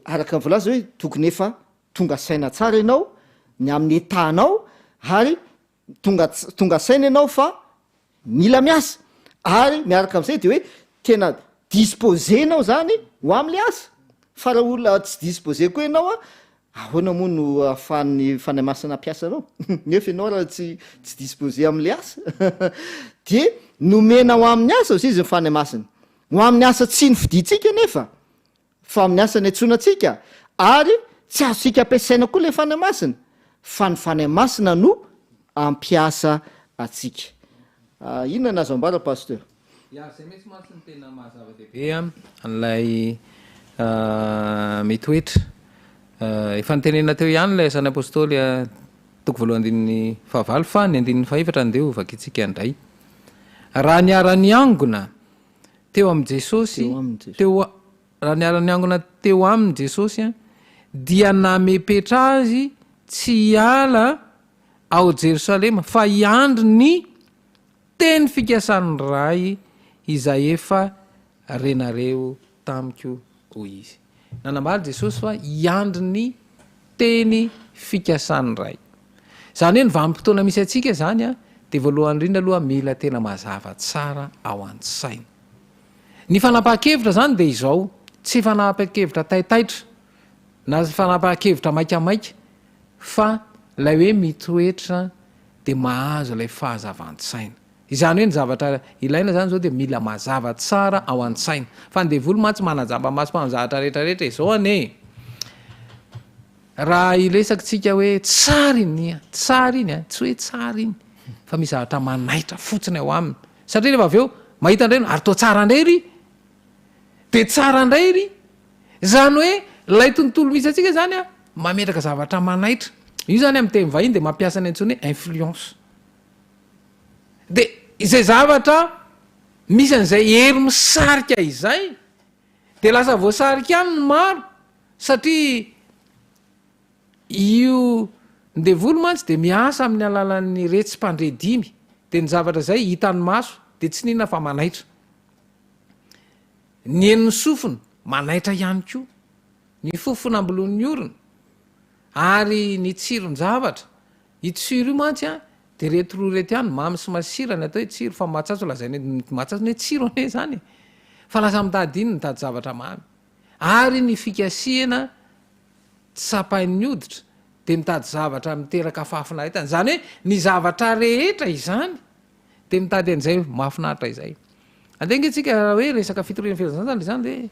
araka ny voalaza hoe tokony efa tonga saina tsara ianao ny amin'ny état-nao ary tonga tonga saina ianao fa mila miasa ary miaraka amin'izay de hoe tena disposé ianao zany ho am'le asa fa raha olona tsy disposé koa ianao a. Ahoana moa no ahafahan'ny Fanahy Masina hampiasa anao nefa ianao raha tsy tsy disposé amin'ilay asa? Dia nomena ho amin'ny asa hozy izy ny Fanahy Masina. Ho amin'ny asa tsy nofidintsika anefa fa amin'ny asa niantsoana antsika ary tsy azontsika ampiasaina koa ilay Fanahy Masina fa ny Fanahy Masina no hampiasa antsika. Inona no azo ambara Pasteur? Ya, izay mihitsy mantsy no tena maha zava-dehibe an'ilay mitoetra. Efa notenenina teo ihany ilay asan'ny Apostoly toko voalohany andininy fahavalo fa ny andininy fahefatra andeha ho vakintsika indray. Raha niara-niangona teo amin'i Jesosy teo raha niara-niangona teo aminy Jesosy dia namepetra azy tsy hiala ao Jerosalema fa hiandry ny Teny fikasan'ny Ray izay efa renareo tamiko, hoy Izy. Nanambara Jesosy fa hiandry ny teny fikasan'ny Ray. Izany hoe ny vanim-potoana misy antsika izany dia voalohany indrindra aloha mila tena mazava tsara ao an-tsaina. Ny fanapahan-kevitra izany dia izao, tsy fanapahan-kevitra taitaitra na fanapahan-kevitra maikamaika fa ilay hoe mitoetra dia mahazo ilay fahazavan-tsaina. Izany hoe ny zavatra ilaina izany izao dia mila mazava tsara ao an-tsaina. Fa ny devoly mantsy manajamba maso mpanao zavatra rehetra rehetra e. Izao anie e! Raha hiresaka tsika hoe tsara iny an, tsara iny an, tsy hoe tsara iny fa misy zavatra manaitra fotsiny ao aminy. Satria rehefa avy eo mahita indray ary toa tsara indray ry! Dia tsara indray ry! Izany hoe ilay tontolo misy antsika izany an, mametraka zavatra manaitra. Io izany amin'ny teny vahiny dia mampiasa ny antsoina hoe influence. Dia izay zavatra misy an'izay hery misarika izay dia lasa voasarika ihany ny maro satria io ny devoly mantsy dia miasa amin'ny alalan'ny retsy mpandre dimy dia ny zavatra izay hitan'ny maso dia tsy n'inona fa manaitra. Ny henon'ny sofina, manaitra ihany koa. Ny fofona amboloin'ny orona. Ary ny tsiron-javatra. Io tsiro io mantsy an, dia ireto roa ireto ihany, mamy sy masira ny atao hoe tsiro, fa matsatso lazaina hoe, matsatso ny hoe tsiro anie izany e! Fa lasa mitady inona? Mitady zavatra mamy. Ary ny fikasihana tsapain'ny hoditra, dia mitady zavatra miteraka fahafinaretana. Izany hoe ny zavatra rehetra izany Dia mitady an'izay mahafinaritra izay. Andeha ange tsika raha hoe resaka fitoriana filazantsara izany dia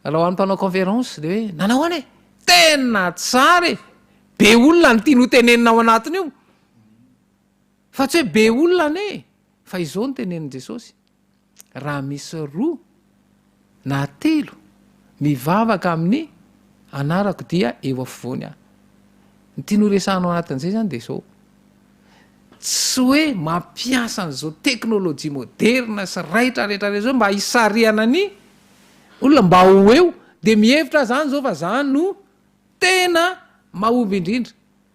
raha ho an'ny mpanao conférence dia hoe nanao ahoana e? Tena tsara e! Be olona ny tiany ho tenenina ao anatin'io. Fa tsy hoe be olona anie e! Fa izao no tenenin'i Jesosy, Raha misy roa na telo mivavaka amin'ny anarako dia eo afovoany aho. Ny tiany ho resahana ao anatin'izay izany dia izao, tsy hoe mampiasa an'izao teknolojia moderina sy raitra rehetra rehetra izao mba hisarihana ny olona mba ho eo, dia mihevitra aho izany izao fa za no tena mahomby indrindra.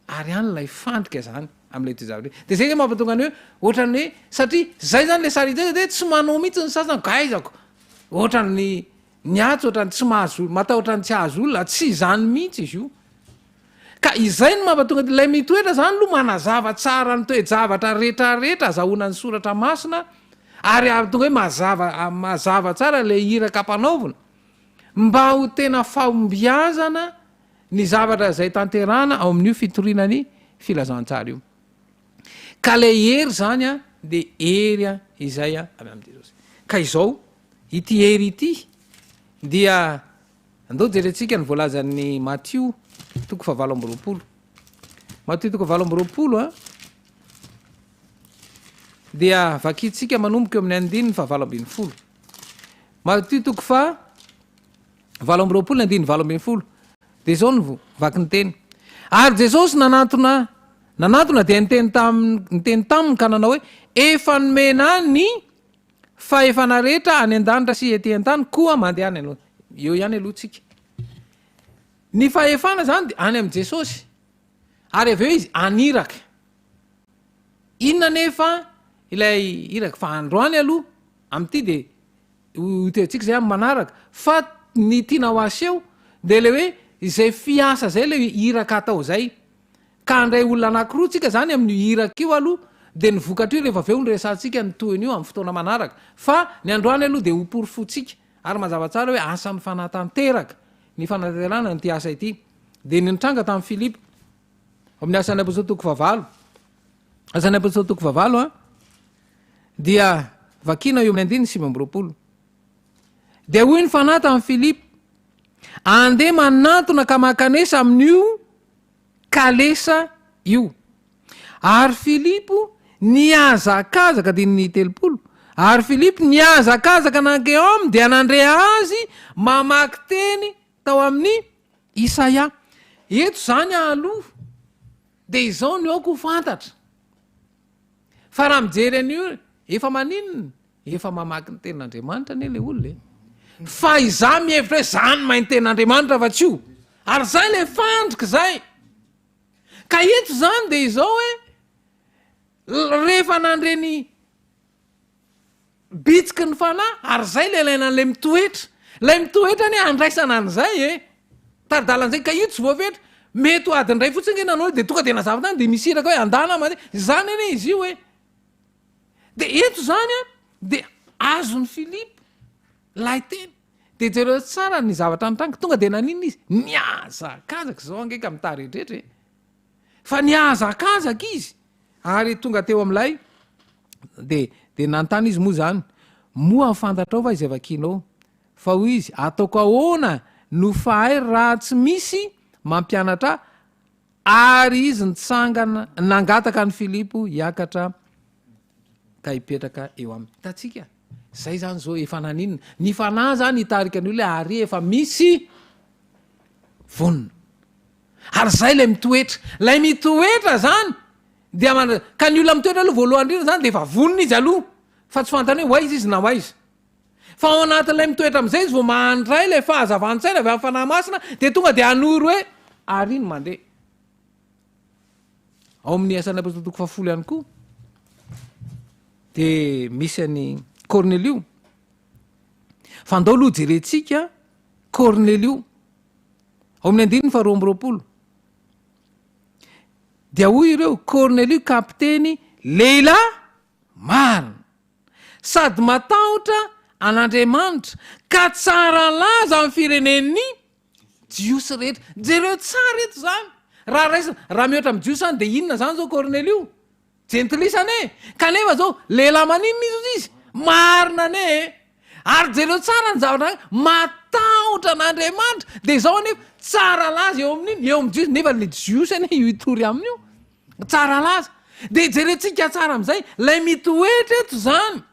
Ary any ilay fandrika zany amin'ilay toe-javatra io. Dia zay nge mampatonga ny hoe ohatran'ny hoe satria zay zany ilay sary hita dia tsy manao mihitsy ny sasany gaizako ohatran'ny ny atsy ohatran'ny tsy mahazo matahotra ny tsy hahazo olona, tsy izany mihitsy izy io. Ka izay no mampatonga ilay mitoetra zany aloha manazava tsara ny toe-javatra rehetrarehetra azahoana ny soratra masina ary ahatonga hoe mazava mazava tsara ilay iraka ampanaovina mba ho tena fahombiazana ny zavatra izay tanterahana ao amin'io fitoriana ny filazantsara io. Ka ilay hery izany an, dia hery an, izay an, avy amin'i Jesosy. Ka izao, ity hery ity dia, andao jerentsika ny voalazan'ny Matio toko fahavalo amby 20. Matio toko fahavalo amby 20 an, dia vakintsika manomboka eo amin'ny andininy fahavalo 18. Matio toko faha 28 ny andininy 18, dia izao no vaky ny teny, Ary Jesosy nanantona nanantona dia niteny taminy niteny taminy ka nanao hoe, Efa nomena ahy ny fahefana rehetra any an-danitra sy ety an-tany, koa mandehana ianao. Eo ihany aloha tsika. Ny fahefana izany dia any amin'i Jesosy. Ary avy eo izy haniraka. Inona anefa ilay iraka? Fa androany aloha, amin'ity dia Ho hitantsika izay amin'ny manaraka fa ny tiana ho aseho dia ilay hoe izay fiasa izay ilay iraka atao izay. Ka handray olona anankiroa tsika izany amin'io iraka io aloha dia ny vokatr'io rehefa avy eo no resahantsika ny tohin'io amin'ny fotoana manaraka. Fa ny androany aloha dia ho porofointsika ary mazava tsara hoe asan'ny Fanahy tanteraka ny fanatanterahana an'ity asa ity. Dia ny nitranga tamin'i Filipo, ao amin'ny Asan'ny Apostoly toko fahavalo, Asan'ny Apostoly toko fahavalo an, dia vakina eo amin'ny andininy 29. Dia hoy ny Fanahy tamin'i Filipo, Andeha manantona ka mankanesa amin'io kalesa io. Ary Filipo nihazakazaka, andininy 30, ary Filipo nihazakazaka nankeo aminy dia nandre azy mamaky teny tao amin'ny Isaia. Eto izany aloha dia izao ny aoka ho fantatra. Fa raha mijery an'io, efa maninona? Efa mamaky ny tenin'Andriamanitra anie ilay olona e. Fa izaho mihevitra hoe izaho no mahay ny tenin'Andriamanitra fa tsy io. Ary izay ilay fandrika izay. Ka eto izany dia izao hoe, rehefa nandre ny bitsiky ny fanahy, ary izay ilay ilaina an'ilay mitoetra. Ilay mitoetra anie andraisana an'izay e. Tari-dalana izay, ka io tsy voafetra. Mety ho adiny iray fotsiny ange nanao io dia tonga dia nazava tany dia misy iraka hoe andana mandeha. Izany anie izy io e. Dia eto izany an, dia azon'i Filipo ilay teny. Dia jereo tsara ny zavatra nitranga, tonga dia naninona izy? Nihazakazaka, izao ange ka mitaredretra e. Fa nihazakazaka izy, ary tonga teo amin'ilay, dia dia nanontany izy moa izany, moa fantatrao va izay vakianao? Fa hoy izy, ataoko ahoana no fahay raha tsy misy mampianatra ahy? Ary izy nitsangana, nangataka an'i Filipo hiakatra ka hipetraka eo aminy. Hitantsika? Izay izany izao efa naninona? Ny Fanahy izany hitarika ny olona ary efa misy vonona. Ary izay ilay mitoetra. Ilay mitoetra izany dia mandra-, ka ny olona mitoetra aloha voalohany indrindra izany dia efa vonona izy aloha, fa tsy fantany hoe ho aiza izy na ho aiza. Fa ao anatin'ilay mitoetra amin'izay izy vao mandray ilay fahazavan-tsaina avy amin'ny Fanahy Masina dia tonga dia hanoro hoe ary iny mandeha. Ao amin'ny Asan'ny Apostoly toko fahafolo ihany koa dia misy an'i Kornelio. Fa andao aloha jerentsika Kornelio. Ao amin'ny andininy faharoa amby 20. Dia hoy ireo, Kornelio kapiteny lehilahy marina. sady matahotra an'Andriamanitra, ka tsara laza amin'ny firenen'ny Jiosy rehetra. Jereo tsara eto izany. Raha raisina, raha mihoatra amin'ny Jiosy izany, dia inona izany izao Kornelio? Jentilisa anie e! Kanefa izao, lehilahy maninona izy hozy izy? Marina anie e! Ary jereo tsara ny zavatra, matahotra an'Andriamanitra, dia izao anefa, tsara laza eo amin'iny, eo amin'ny Jiosy, nefa ilay Jiosy anie io hitory aminy io. Tsara laza. Dia jerentsika tsara amin'izay, ilay mitoetra eto izany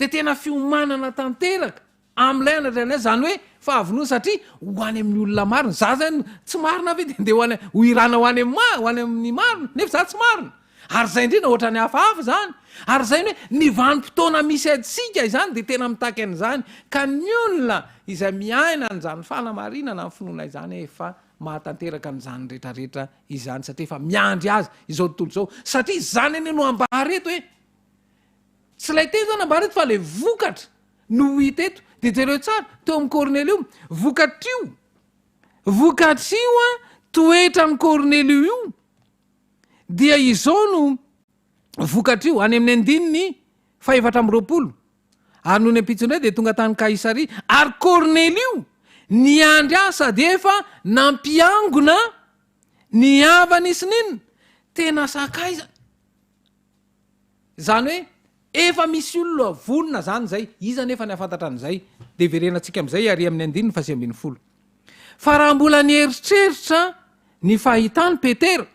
dia tena fiomanana tanteraka amin'ilay anatrehan'ilay, izany hoe fahavonona satria ho any amin'ny olona marina. Za zany tsy marina ve dia ndeha ho any, ho irana ho any amin'ny ma-, ho any amin'ny marina, nefa za tsy marina. Ary izay indrindra ohatran'ny hafahafa izany. Ary izay ny hoe ny vanim-potoana misy antsika izany dia tena mitaky an'izany. Ka ny olona izay miaina an'izany fanamarinana ny finoana izany efa mahatanteraka an'izany rehetrarehetra izany satria efa miandry azy izao tontolo izao satria izany anie no ambara eto e! Tsy ilay teny izany ambara eto fa ilay vokatra no ho hita eto. Dia jereo tsara, teo amin'i Kornelio, vokatr'io, vokatr'io an, toetran'i Kornelio io, dia izao no vokatr'io, any amin'ny andininy fahefatra amby 20. Ary nony ampitso indray dia tonga tany Kaisaria. Ary Kornelio niandry azy sady efa nampiangona ny havany sy ny inona? Tena sakaiza. Izany hoe efa misy olona vonona izany izay. Iza anefa ny hahafantatra an'izay? Dia hiverenantsika amin'izay ary amin'ny andininy fahasivy 19. Fa raha mbola nieritreritra ny fahitany Petera,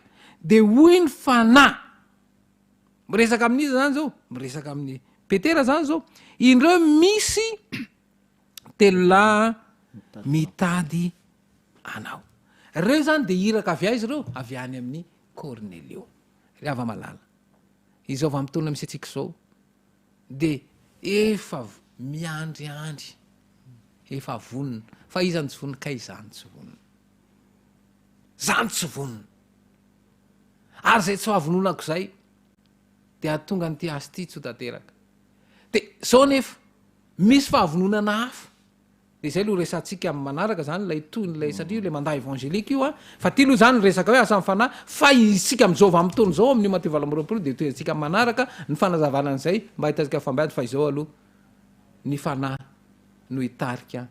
dia hoy ny Fanahy, Miresaka amin'iza izany izao? Miresaka amin'i Petera izany izao. Indreo misy telo lahy mitady anao. Ireo izany dia iraka avy aiza ireo? Avy any amin'i Kornelio. Ry hava-malala, izao vanim-potoana misy antsika izao dia efa miandriandry, efa vonona. Fa iza no tsy vonona? Kay izany tsy vonona. Izany tsy vonona. Ary izay tsy fahavononako izay dia hahatonga an'ity asa ity tsy ho tanteraka. Dia izao anefa, misy fahavononana hafa. Dia izay aloha resahantsika amin'ny manaraka izany, ilay tohin'ilay, satria io ilay mandat évangélique io an. Fa ity aloha izany resaka hoe asan'ny fanahy, fa isika amin'izao vanim-potoana izao, amin'io Matio 28 dia tohizantsika amin'ny manaraka ny fanazavana an'izay mba hahitantsika fahombiazana, fa izao aloha, ny fanahy no hitarika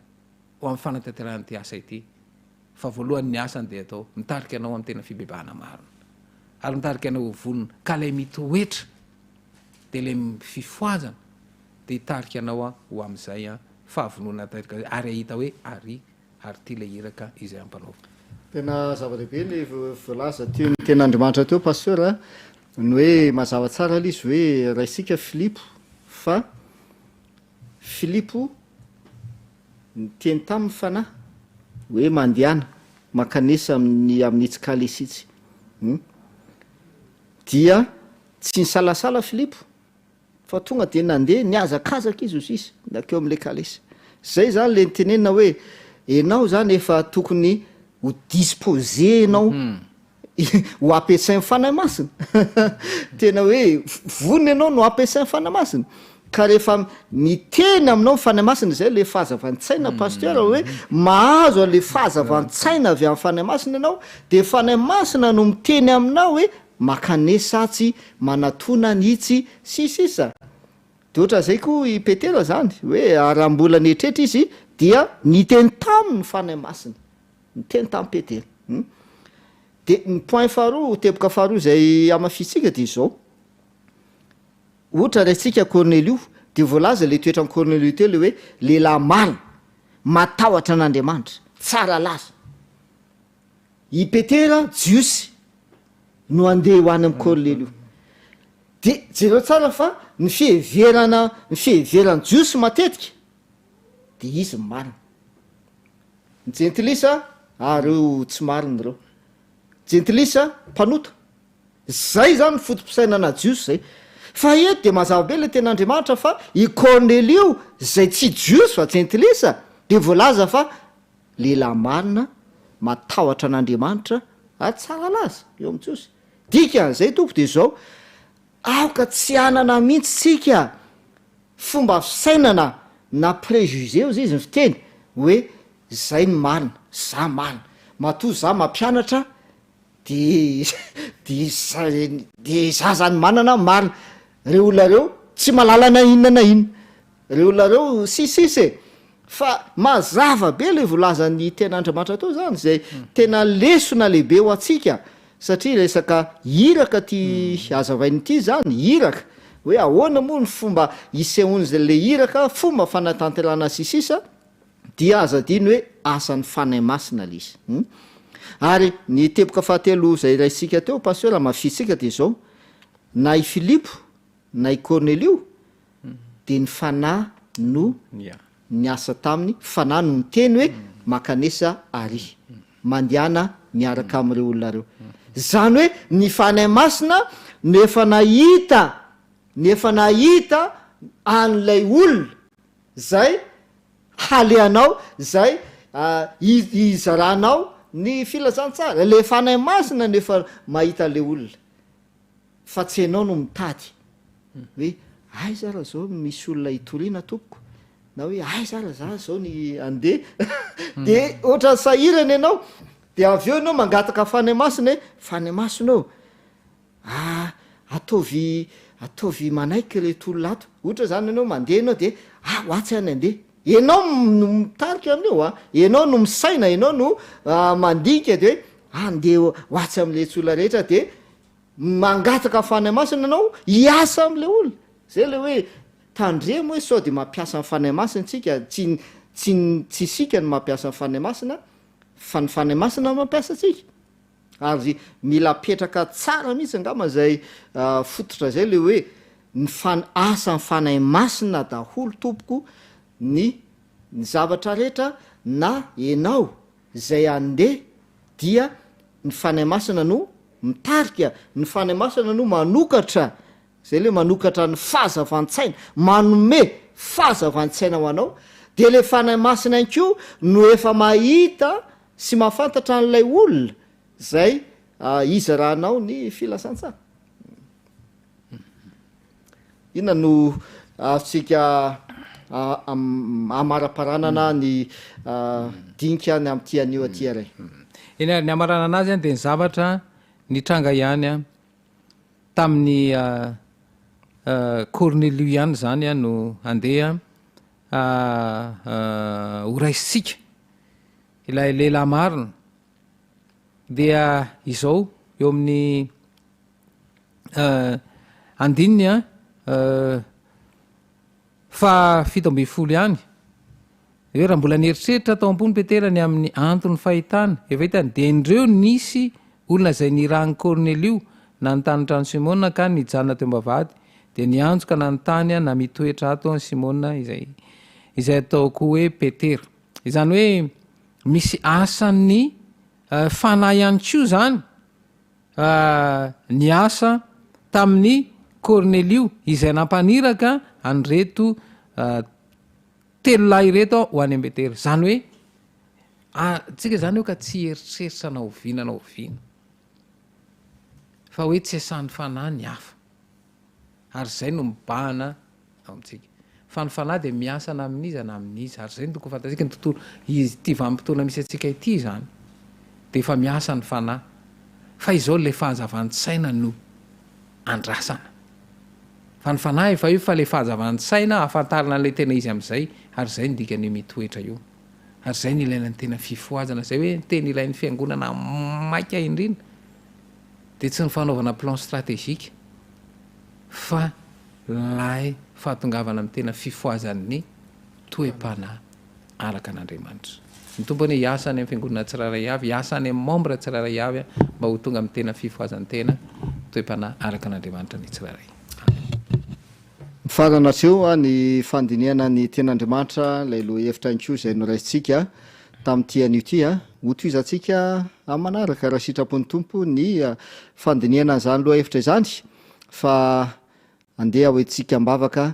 ho amin'ny fanatanterahana ity asa ity. Fa voalohany ny asany dia atao mitarika anao amin'ny tena fibebahana marina. Ary mitarika anao ho vonona. Ka ilay mitoetra dia ilay fifohazana dia hitarika anao ho amin'izay fahavononana tanteraka izay ary hahita hoe ary ary ity ilay iraka izay ampanaovina. Tena zava-dehibe ny voalaza teo ny tenin'Andriamanitra teo Pasteur a, ny hoe mazava tsara ilay izy hoe raisika Filipo fa Filipo niteny taminy Fanahy hoe mandehana mankanesa amin'ny amin'itsy kalesy itsy. Hum. Dia tsy nisalasala Filipo fa tonga dia nandeha nihazakazaka izy hozy izy nankeo amin'ilay kalesy. Zay zany le nitenenina hoe enao zany efa tokony ho disposer enao ho ampiasain'ny Fanahy Masina. Tena hoe vonona ianao no ampiasain'ny Fanahy Masina. Ka rehefa miteny aminao ny Fanahy Masina, izay ilay fahazavan-tsaina Pasteur hoe mahazo an'ilay fahazavan-tsaina avy amin'ny Fanahy Masina ianao, dia Fanahy Masina no miteny aminao hoe makanesa atsy, manatona an'itsy, sy sisa. Dia ohatran'izay koa i Petera izany, hoe ary raha mbola nieritreritra izy dia niteny taminy ny Fanahy Masina. Niteny tamin'i Petera. Hum. Dia ny point faharoa, teboka faharoa izay hamafisintsika dia izao. Ohatra raintsika Kornelio, dia voalaza ilay toetran'i Kornelio teo ilay hoe lehilahy marina, matahotra an'Andriamanitra, tsara laza. I Petera, Jiosy, no handeha ho any amin'i Kornelio. Dia jereo tsara fa ny fiheverana, ny fiheveran'ny Jiosy matetika dia izy no marina. Ny jentilisa, ah reo tsy marina ireo. Jentilisa, mpanota. Zay zany ny foto-pisainana jiosy zay. Fa eto dia mazava be ilay tenin'Andriamanitra fa i Kornelio izay tsy jiosy fa jentilisa dia voalaza fa lehilahy marina, matahotra an'Andriamanitra ary tsara laza eo amin'ny jiosy. Dikan'izay tompoko dia izao, aoka tsy hanana mihitsy tsika fomba fisainana na préjugé hozy izy ny fiteny hoe zay ny marina, za marina, matoa za mampianatra de de za de za zany manana marina, reo olona reo tsy mahalala na inona na inona, reo olona reo sy sisa e! Fa mazava be le volazan'ny ten'Andriamanitra teo zany zay tena lesona lehibe ho antsika satria resaka iraka ty hazavainy ity zany, iraka, hoe ahoana moa ny fomba isehoan'izay le iraka, fomba fanatanterahana sy sisa dia aza adino hoe asan'ny Fanahy Masina le izy. Hum. Ary ny teboka fahatelo izay raisintsika teo Pasteur hamafisintsika dia izao, na i Filipo na i Kornelio dia ny Fanahy no niasa taminy, Fanahy no niteny hoe mankanesa àry, mandehana miaraka amin'ireo olona ireo. Izany hoe ny Fanahy Masina no efa nahita, no efa nahita an'ilay olona izay halehanao, izay hizaranao ny filazantsara. Ilay Fanahy Masina no efa mahita an'ilay olona. Fa tsy enao no mitady hoe aiza ara zao no misy olona hitoriana tompoko na hoe aiza ara za zao ny andeha de ohatran'ny sahirana ianao de avy eo ianao mangataka Fanahy Masina hoe Fanahy Masina ô ah ataovy ataovy manaiky ireto olona ato, ohatra zany ianao mandeha ianao de ah ho atsy aho ny andeha, ianao no mitarika amin'io a, ianao no misaina, ianao no mandinika de hoe andeha ho atsy amin'iletsy olona rehetra de Mangataka Fanahy Masina ianao hiasa amin'ilay olona. Zay ilay hoe tandremo hoe sao dia mampiasa ny Fanahy Masina isika, tsy tsy tsy isika no mampiasa ny Fanahy Masina fa ny Fanahy Masina no mampiasa antsika. Ary mila apetraka tsara mihitsy angamba izay fototra izay ilay hoe ny fan- asan'ny Fanahy Masina daholo tompoko ny ny zavatra rehetra na ianao Izay handeha dia ny Fanahy Masina no mitarika, ny Fanahy Masina no manokatra, izay ilay manokatra ny fahazavan-tsaina, manome fahazavan-tsaina ho anao, dia ilay Fanahy Masina ihany koa no efa mahita sy mahafantatra an'ilay olona izay hizaranao ny filazantsara. Inona no azontsika amaraparanana ny dinika ny amin'ity anio aty ary? Eny ary, ny hamaranana azy dia ny zavatra nitranga ihany tamin'i Kornelio ihany izany no andeha horaisintsika. Ilay lehilahy marina. dia izao eo amin'ny andininy a faha 17 ihany hoe raha mbola nieritreritra tao am-pony Petera ny amin'ny anton'ny fahitana efa hitany dia indreo nisy olona izay nirahin'i Kornelio nanontany ny tranon'i Simona ka nijanona teo am-bavahady dia niantso ka nanontany na mitoetra ato an'i Simona izay izay atao koa hoe Petera. Izany hoe misy asan'ny fanahy ihany koa izany niasa tamin'i Kornelio izay nampaniraka an'ireto telo lahy ireto ho any am-Betela. Izany hoe antsika izany eo ka tsy hieritreritra na oviana na oviana fa hoe tsy asan'ny fanahy ny hafa. Ary izay no mibahana ao amintsika. Fa ny fanahy dia miasa na amin'iza na amin'iza. Ary izay no tokony fantatsika, ny tontolo, ity vanim-potoana misy antsika ity izany, dia efa miasa ny fanahy. Fa izao ilay fahazavan-tsaina no andrasana. Fa ny fanahy efa eo fa ilay fahazavan-tsaina ahafantarana an'ilay tena izy amin'izay, ary izay no dikan'io mitoetra io. Ary izay no ilaina ny tena fifohazana, izay hoe ny tena ilain'ny fiangonana maika indrindra dia tsy ny fanaovana plan stratégique fa Ilay fahatongavana amin'ny tena fifohazan'ny toe-panahy araka an'Andriamanitra. Ny Tompo anie hiasa any amin'ny fiangonana tsirairay avy, hiasa any amin'ny membre tsirairay avy mba ho tonga amin'ny tena fifohazan'ny tena toe-panahy araka an'Andriamanitra ny tsirairay. Amen. Mifarana hatreo ny fandinihana ny Tenin'Andriamanitra, ilay lohahevitra ihany koa izay noraisintsika tamin'ity anio ity. Hotohizantsika amin'ny manaraka raha sitrapon'ny Tompo ny fandinihana an'izany lohahevitra izany fa Andeha hoentintsika am-bavaka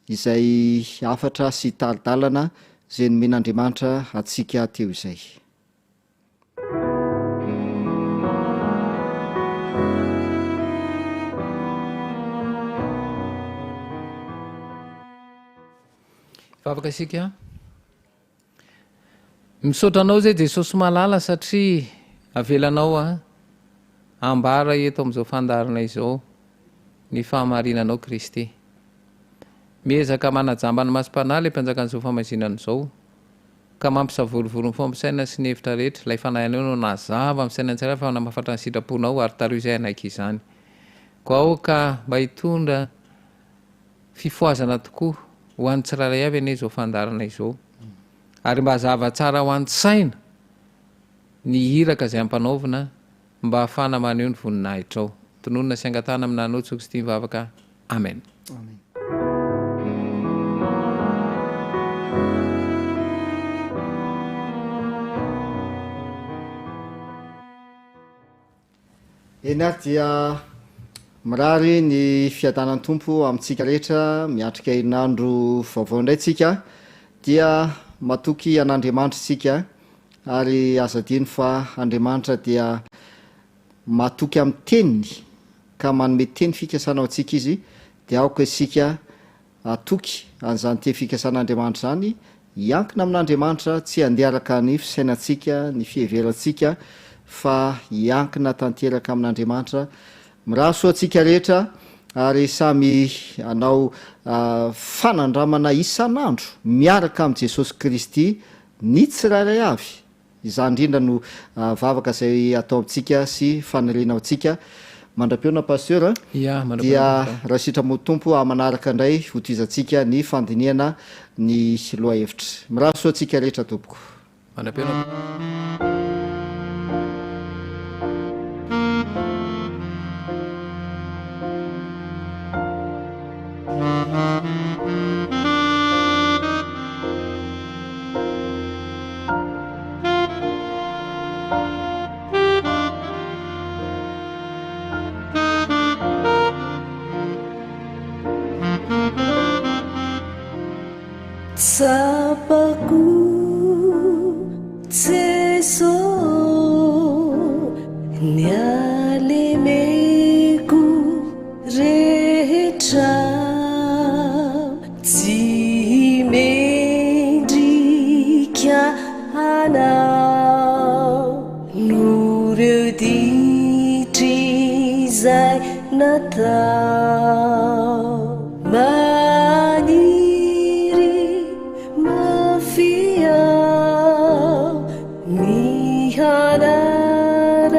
izay hafatra sy tari-dalana izay nomen'Andriamanitra antsika teo izay. Hivavaka isika. Misaotra anao zay Jesosy malala satria avelanao a ambara eto amin'izao fandaharana izao ny fahamarinanao Kristy. Miezaka manajamba ny masom-panahy ilay mpanjakan'izao famaizinana izao ka mampisavorovoro ny fomba-pisainana sy ny hevitra rehetra, ilay fanahinao no nazava amin'ny fisainan'ny tsirairay fa namafatra ny sitraponao ary tariho izay hanaiky izany. Koa aoka mba hitondra Fifohazana tokoa ho an'ny tsirairay avy anie izao fandaharana izao. Ary mba hazava tsara ho an-tsaina ny iraka izay ampanaovina mba hahafahana maneho ny voninahitrao. Tononina sy angatahana aminà Anao Jesoa Kristy mivavaka. Amen. Amen. Eny ary dia mirary ny fiadanan'ny Tompo amintsika rehetra miatrika herinandro vaovao indray tsika dia matoky an'Andriamanitra isika ary aza adino fa Andriamanitra dia matoky amin'ny teniny ka manome teny fikasana ho antsika izy dia aoka isika Hatoky an'izany teny fikasan'Andriamanitra izany, hiankina amin'Andriamanitra, tsy handeha araka ny fisainantsika, ny fiheverantsika, fa hiankina tanteraka amin'Andriamanitra. Mirary soa antsika rehetra ary samy hanao fanandramana isan'andro miaraka amin'i Jesosy Kristy ny tsirairay avy. Izany indrindra no vavaka izay atao amintsika sy faniriana ho antsika. Mandra-pihaona Pasteur a! Ya, mandra-pihaona Dia tompoko. raha sitramoa Tompo hamanaraka indray hotohizantsika ny fandinihana ny lohahevitra. Mirary soa antsika rehetra tompoko. Mandra-pihaona. Tsapako Jeso ny halemeko rehetra Tsy mendrika anao noho ireo ditry izay natao. Maniry mafy aho ny hanaraka.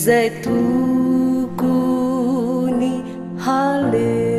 Izay tokony haleha.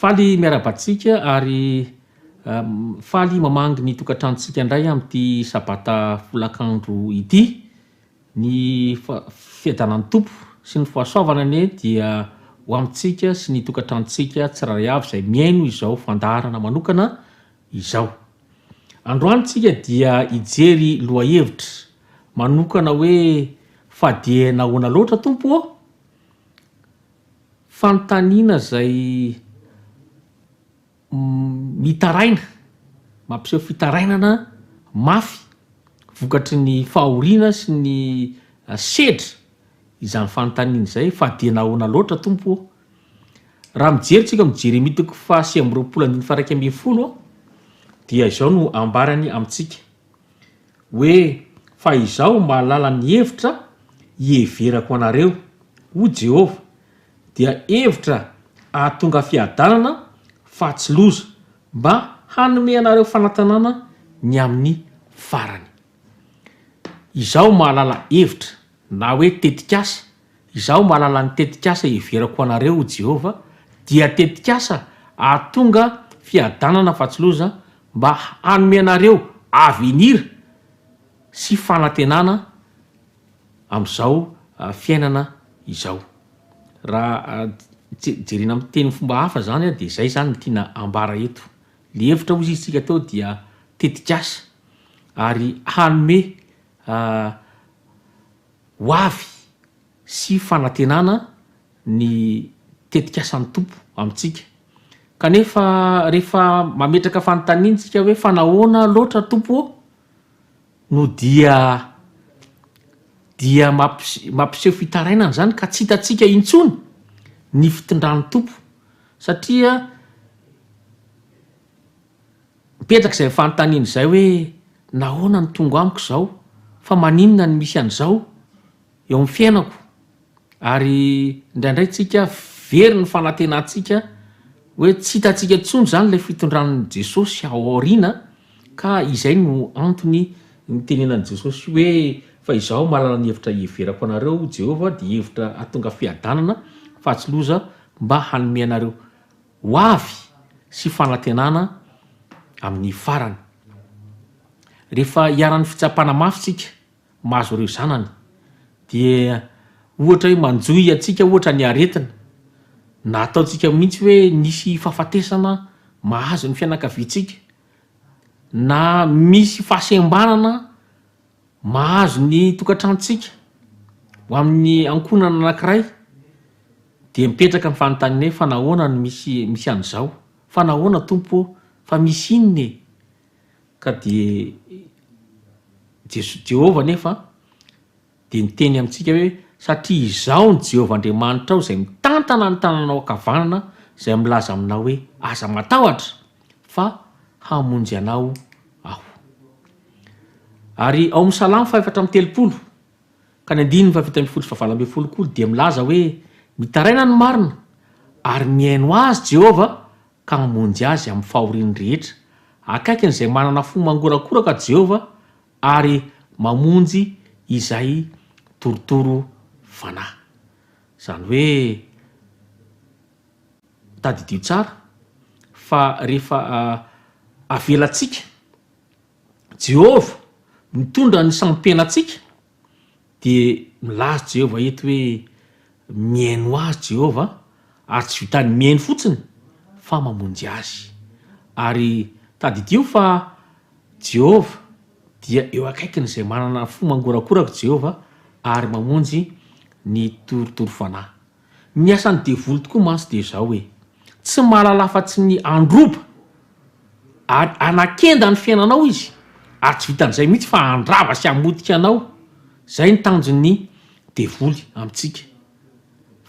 Faly miarahaba antsika ary faly mamangy ny tokantranontsika indray amin'ity sabata folakandro ity. Ny fiadanan'ny Tompo sy ny fahasoavana anie dia ho amintsika sy ny tokantranontsika tsirairay avy izay mihaino izao fandaharana manokana izao. Androany tsika dia hijery lohahevitra manokana hoe fa dia nahoana loatra Tompo ô? Fanontaniana izay mitaraina, mampiseho fitarainana mafy vokatry ny fahoriana sy ny sedra izany fanontaniana izay, fa dia nahoana loatra Tompo ô? Raha mijery tsika amin'ny Jeremia toko faha 29 andininy faha 11 dia izao no ambarany amintsika hoe fa izaho mahalala ny hevitra. iheverako anareo, hoy Jehovah, dia hevitra hahatonga fiadanana fa tsy loza, mba hanome anareo fanantenana ny amin'ny farany. Izaho mahalala hevitra, na hoe tetikasa, izaho mahalala ny tetikasa iheverako ho anareo, hoy Jehovah, dia tetikasa hahatonga fiadanana fa tsy loza, mba hanome anareo avenir sy fanantenana amin'izao fiainana izao. Raha jerena amin'ny teny fomba hafa izany dia izay izany no tiana ambara eto. Ilay hevitra hozy isika teo dia tetikasa ary hanome ho avy sy fanantenana ny tetikasan'ny Tompo amintsika. Kanefa rehefa mametraka fanontaniana isika hoe fa nahoana loatra Tompo ô no dia dia mampiseho fitarainana izany ka tsy hitantsika intsony ny fitondran'ny Tompo satria mipetraka izay fanontaniana izay hoe nahoana no tonga amiko izao fa maninona no misy an'izao eo amin'ny fiainako ary indraindray tsika very ny fanantenantsika hoe tsy hitantsika intsony izany ilay fitondran'i Jesosy ao aoriana ka izay no antony nitenenan'i Jesosy hoe fa izaho mahalala ny hevitra iheverako anareo Jehovah dia hevitra hahatonga fiadanana fa tsy loza mba hanome anareo ho avy sy fanantenana amin'ny farany. Rehefa iharan'ny fitsapana mafy tsika mahazo ireo zanany. Dia ohatra hoe manjohy antsika ohatra ny aretina, na ataontsika mihitsy hoe nisy fahafatesana mahazo ny fianakaviantsika, na misy fahasembanana mahazo ny tokantranontsika ho amin'ny ankohonana anankiray, dia mipetraka ny fanontaniana hoe fa nahoana no misy misy an'izao? Fa nahoana Tompo ô? Fa misy inona e? Ka dia Jeso, Jehovah anefa dia niteny amintsika hoe, Satria Izaho no Jehovah Andriamanitrao izay mitantana ny tananao ankavanana, izay milaza aminao hoe, Aza matahotra, fa hamonjy anao Aho. Ary ao amin'ny Salamo fahefatra amby 30, ka ny andininy fahafito ambin'ny folo sy fahavalo ambin'ny folo koa dia milaza hoe, Mitaraina ny marina, ary mihaino azy Jehovah, ka hamonjy azy amin'ny fahoriany rehetra. Akaikin'izay manana fo mangorakoraka Jehovah ary mamonjy izay torotoro fanahy. Izany hoe tadidio tsara fa rehefa avelantsika Jehovah mitondra ny sampiainantsika Dia milaza Jehovah eto hoe mihaino azy Jehovah, ary tsy vitan'ny mihaino fotsiny fa mamonjy azy. Ary tadidio fa Jehovah dia eo akaikin'izay manana fo mangorakoraka Jehovah ary mamonjy ny torotoro fanahy. Ny asan'ny devoly tokoa mantsy dia izao e, tsy mahalala afa-tsy ny handroba ary hanakenda ny fiainanao izy ary tsy vitan'izay mihitsy fa handrava sy hamotika anao, izay ny tanjon'ny devoly amintsika.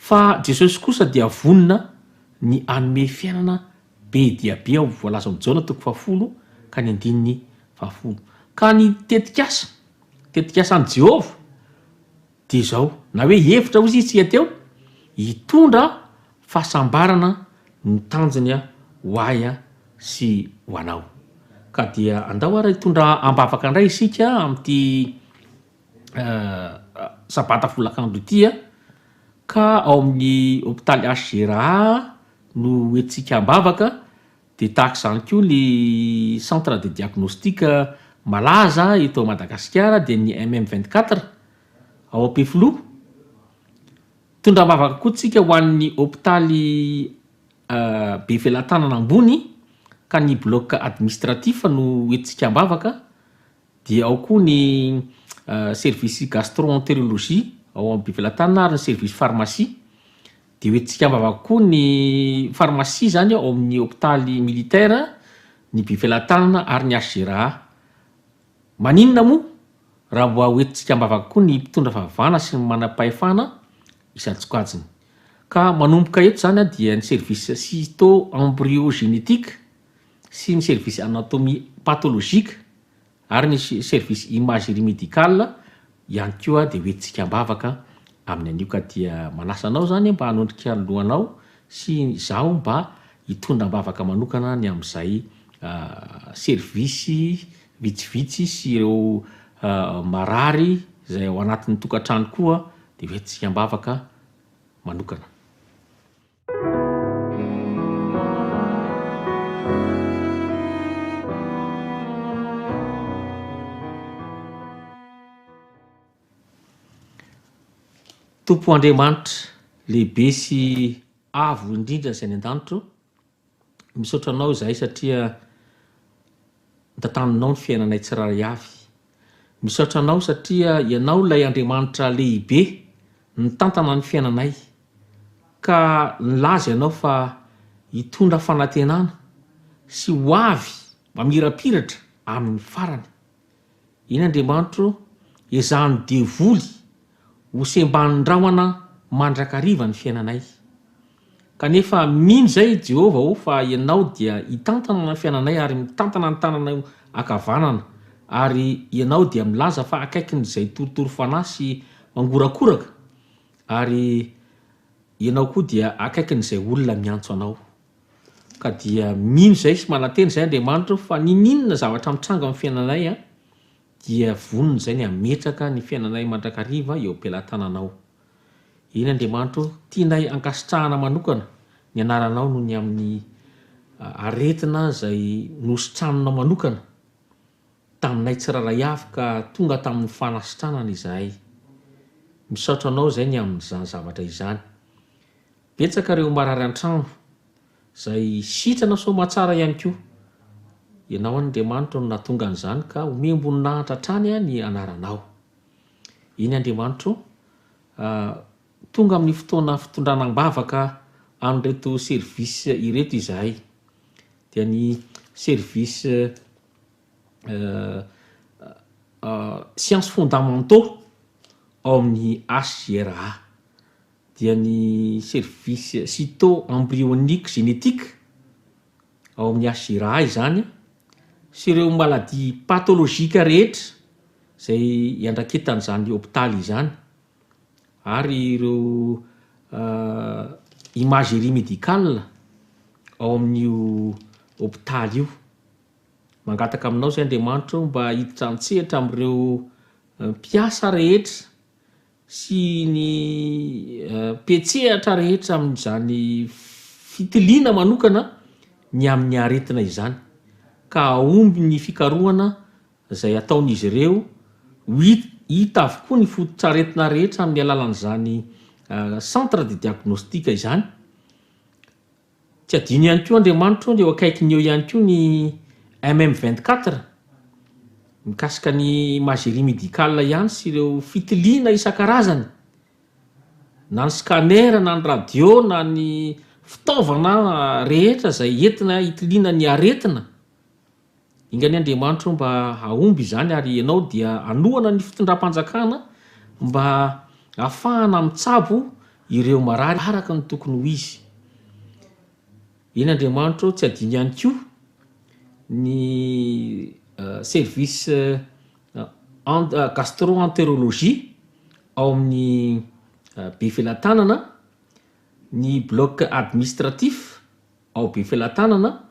Fa Jesosy kosa dia vonona ny hanome fiainana be dia be ao voalaza ao Jaona toko fahafolo ka ny andininy fahafolo. Ka ny tetikasa, tetikasan'i Jehovah, Dia izao, na hoe hevitra hozy izy tsika teo, hitondra fahasambarana no tanjony ho ahy sy ho anao. Ka dia andao ary hitondra ambavaka indray isika amin'ity sabata folakandro ity ka ao amin'ny hopitaly HGRA no hoentintsika ambavaka, dia tahaka izany koa ny centre de diagnostic malaza eto Madagasikara dia ny MM 24 Ao Ampefiloha, mitondra am-bavaka koa tsika ho an'ny hopitaly Befelatanana ambony ka ny bloc administratif no hoentintsika am-bavaka, dia ao koa ny service gastro-entérologie ao Befelatanana ary ny service pharmacie, dia hoentintsika am-bavaka koa ny pharmacie zany ao amin'ny hopitaly militaire, ny Befelatanana ary ny HGRA. Maninona moa raha mba hoentintsika am-bavaka koa ny mpitondra fahavana sy ny manam-pahefana isan-tsokajiny? Ka manomboka eto izany dia ny service cyto-embryogenetique sy ny service anatomie pathologique ary ny service imagerie médicale. ihany koa dia hoentintsika am-bavaka amin'ny anio ka dia manasa anao izany mba hanondrika ny lohanao sy izaho mba hitondra am-bavaka manokana ny amin'izay service vitsivitsy sy ireo marary izay ao anatin'ny tokantrano koa dia hoentintsika am-bavaka manokana. Tompo Andriamanitra lehibe sy avo indrindra izay any an-danitra ô, misaotra Anao izahay satria notantaninao ny fiainanay tsirairay avy. Misaotra Anao satria Ianao ilay Andriamanitra lehibe nitantana ny fiainanay ka nilaza Ianao fa hitondra fanantenana sy ho avy mamirapiratra amin'ny farany. Eny Andriamanitro, ezahan'ny devoly ho sembanin-drahona mandrakariva ny fiainanay. Kanefa mino izay Jehovah o fa Ianao dia hitantana ny fiainanay ary mitantana ny tananao ankavanana ary Ianao dia milaza fa akaikin'izay torotoro fanahy sy mangorakoraka ary Ianao koa dia akaikin'izay olona miantso Anao. Ka dia mino izay sy manantena izay Andriamanitra fa ninininona zavatra mitranga amin'ny fiainanay an, dia vonona izay ny hametraka ny fiainanay mandrakariva eo am-pelatananao. Eny Andriamanitra o, tianay ankasitrahana manokana ny anaranao noho ny amin'ny aretina izay nositraninao manokana taminay tsirairay avy ka tonga tamin'ny fanasitranana izahay. Misaotra anao izay ny amin'izany zavatra izany. Betsaka ireo marary an-trano izay sitrana soamatsara ihany koa. Ianao Andriamanitra no nahatonga an'izany ka omem-boninahitra hatrany ny anaranao. Eny Andriamanitra o, tonga amin'ny fotoana fitondrana am-bavaka an'ireto service ireto izahay. Dia ny service sciences fondamentaux ao amin'ny HJRA. dia ny service cyto-embryonique génétique ao amin'ny HJRA izany sy ireo maladie pathologique rehetra izay iandraketan'izany hopitaly izany ary ireo imagerie médicale ao amin'io hopitaly io. Mangataka aminao izay Andriamanitra o mba hiditra an-tsehatra amin'ireo mpiasa rehetra sy ny mpiantsehatra rehetra amin'izany fitiliana manokana ny amin'ny aretina izany, ka hahomby ny fikarohana izay ataon'izy ireo, ho hita avokoa ny fototr'aretina rehetra amin'ny alalan'izany centre de diagnostic izany. Tsy adino ihany koa Andriamanitra ô, eo akaikiny eo ihany koa ny MM 24, mikasika ny imagerie médicale ihany sy ireo fitiliana isan-karazany, na ny scanner na ny radio na ny fitaovana rehetra izay entina hitiliana ny aretina. Enga anie Andriamanitra ô mba hahomby izany ary ianao dia hanohana ny fitondram-panjakana mba hahafahana mitsabo ireo marary araka ny tokony ho izy. Eny Andriamanitra ô tsy adino ihany koa ny service gastro-entérologie ao amin'ny Befelatanana, ny bloc administratif Ao Befelatanana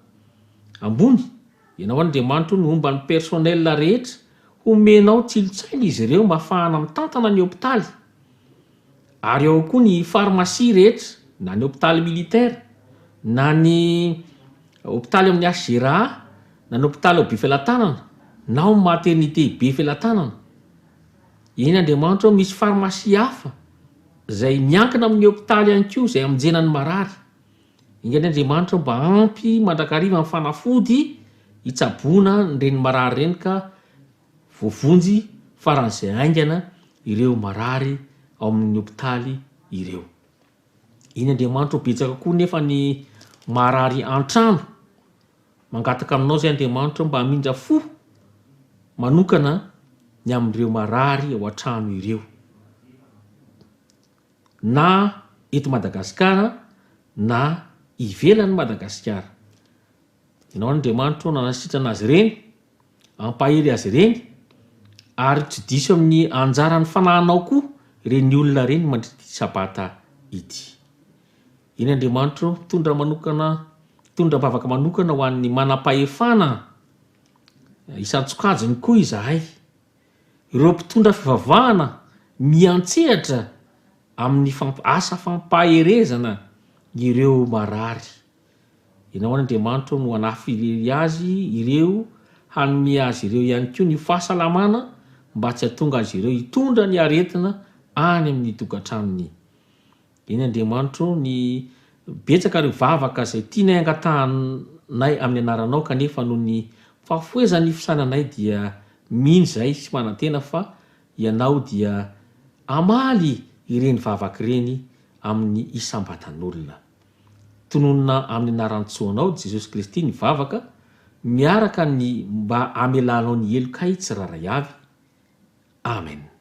ambony, Ianao Andriamanitro no homba ny personnel rehetra, homenao tsilo-tsaina izy ireo mba hafahana mitantana ny hopitaly. Ary ao koa ny pharmacie rehetra, na ny hopitaly militaire, na ny hopitaly amin'ny HGRA, na ny hopitaly ao Befelatanana, na ao maternité Befelatanana. Eny Andriamanitro ô, misy pharmacie hafa izay miankina amin'ny hopitaly ihany koa izay hamonjena ny marary. Enga anie Andriamanitra mba ampy mandrakariva ny fanafody hitsaboana an'ireny marary ireny ka voavonjy faran'izay haingana ireo marary ao amin'ny hopitaly ireo. Eny Andriamanitra ô betsaka koa nefa ny marary an-trano. Mangataka aminao izay Andriamanitra ô mba hamindra fo manokana ny amin'ireo marary ao an-trano ireo. Na eto Madagasikara na ivelan'i Madagasikara. Ianao Andriamanitra ô nanasitrana azy ireny, hampahery azy ireny. Ary tsy diso amin'ny anjaran'ny fanahinao koa ireny olona ireny mandritra ity Sabata ity. Eny Andriamanitra ô, mitondra manokana, mitondra am-bavaka manokana ho an'ny manam-pahefana isan-tsokajiny koa izahay. Ireo mpitondra fivavahana miantsehatra amin'ny famp asa fampaherezana ireo marary. Ianao Andriamanitra no hanafy irery azy ireo, hanome azy ireo ihany koa ny fahasalamana mba tsy hahatonga azy ireo hitondra ny aretina any amin'ny tokantranony. Eny Andriamanitra o, ny betsaka ireo vavaka izay tianay angatahanay amin'ny anaranao kanefa noho ny fahafohezan'ny fisainanay dia mino izahay sy manantena fa Ianao dia hamaly ireny vavaka ireny amin'ny isam-batan'olona. Tononina amin'ny anaran-tsoanao Jesosy Kristy ny vavaka miaraka ny mba hamelanao ny helokay tsirairay avy. Amen.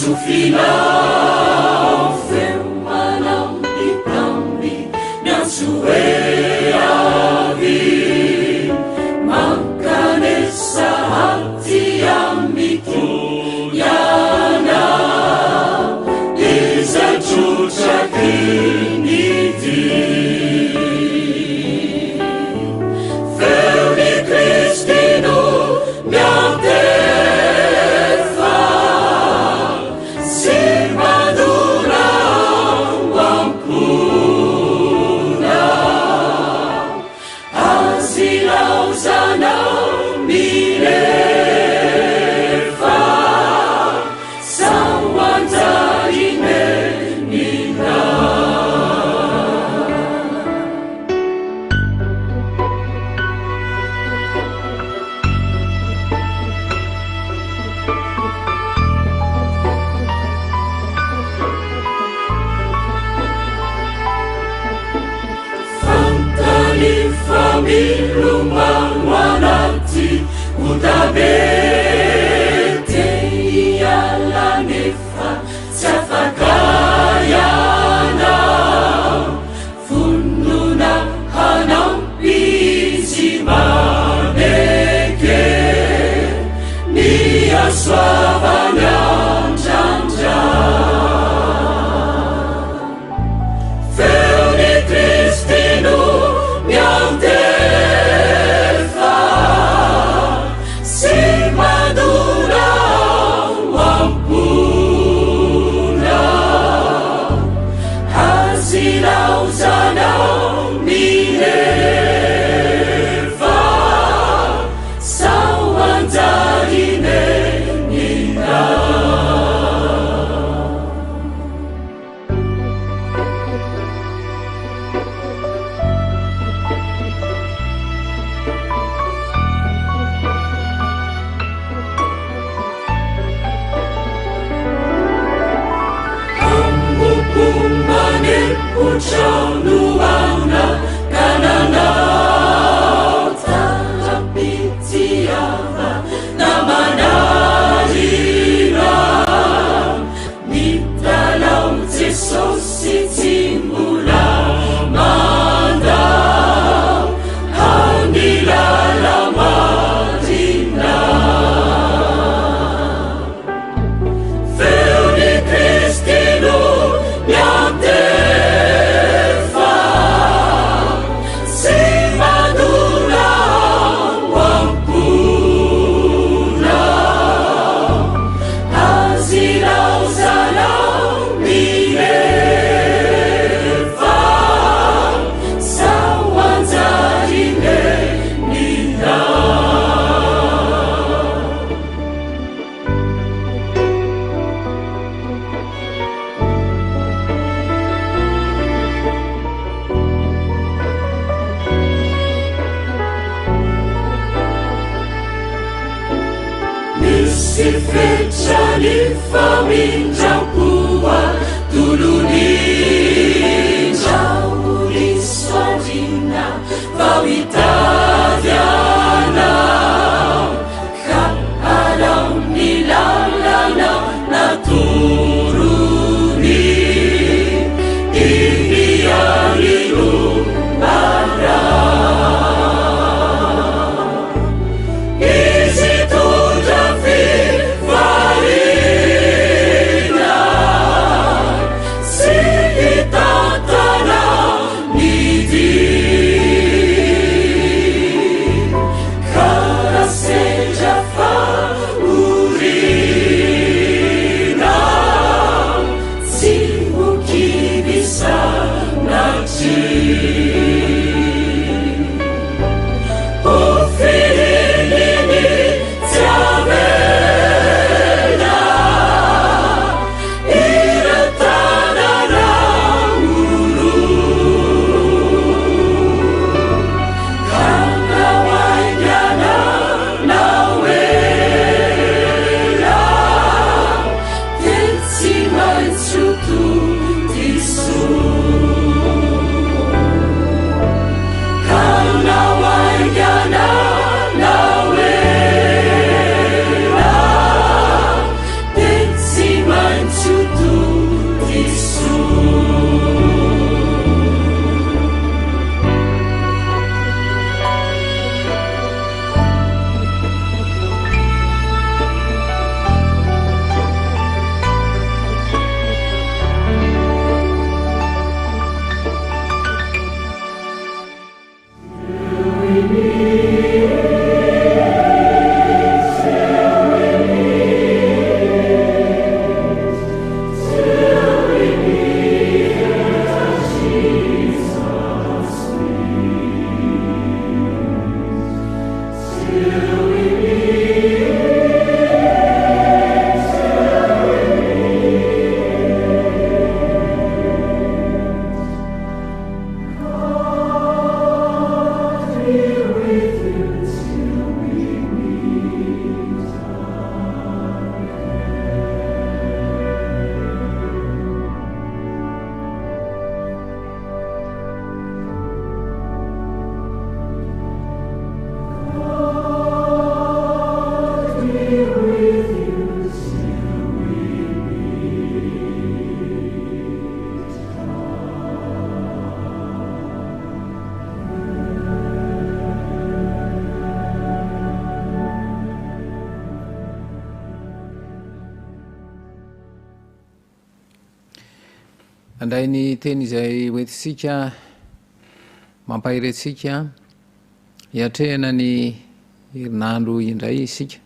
Sofinao feo manambitamby miantso hoe avia mankanesa aty amiko ianao izay trotraky ny dia. Feon'i Kristy no miantefa sy mandona ao am-ponao. Azy ilaozanao milefa sao hanjary neninao. Fantany fa milomano anaty otabe te hiala nefa tsy afaka ianao. Vonona hanampy izy maneke ny hasoavany andrandra. Feon'i Kristy no miantefa sy mandona ao am-ponao. Azy ilaozanao milefa sao hanjary neninao. Jesosy tsy mbola mandao hany lala-marina. Feon'i Kristy no miantefa sy mandona ao am-ponao. Azy ilaozanao milefa sao hanjary neninao. Misy fetra ny famindram-po atolony Ndrao andriana vao hitady anao Ka alao ny lalana natorony Iny ihany no araho Izy hitondra fifaliana sy hitantana ny dia. Ka raha sendra fahoriana, tsy ho kivy sanatria. Ho fihininy tsy avela ireo tanana oro. Ka na ho haingana na ho ela dia tsy maintsy ho tody soa. Handray ny teny izay hoentintsika mampahery antsika hiatrehana ny herinandro indray isika.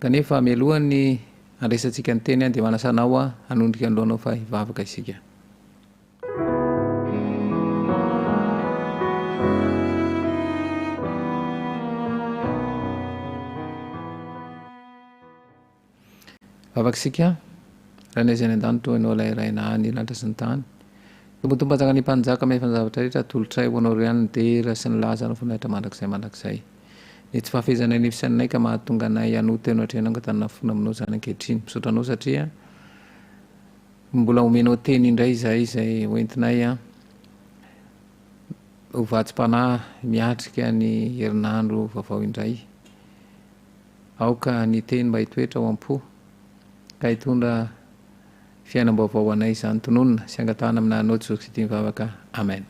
Kanefa mialohan'ny handraisantsika ny teny dia manasa anao hanondrika ny lohanao fa hivavaka isika. Vavaka isika, Rainay izay any an-danitra ô, Ianao ilay Ray naha ny lanitra sy ny tany. Tompo Tompo Mpanjakan'ny mpanjaka mahefa ny zavatra rehetra, atolotray ho Anao ihany ny dera sy ny laza ary ny voninahitra mandrakizay mandrakizay. Ny tsy fahafehezanay ny fisainanay ka mahatonga anay hanota eo anatrehanao ka tanana fona aminao izany ankehitriny. Misaotra Anao satria mbola omenao teny indray izahay izay hoentinay ho vatsim-panahy miatrika ny herinandro vaovao indray. Aoka ny teny mba hitoetra ao am-po ka hitondra fiainam-baovao ho anay izany tononina sy angatahana amin'ny anaranao Jesosy Kristy mivavaka. Amen.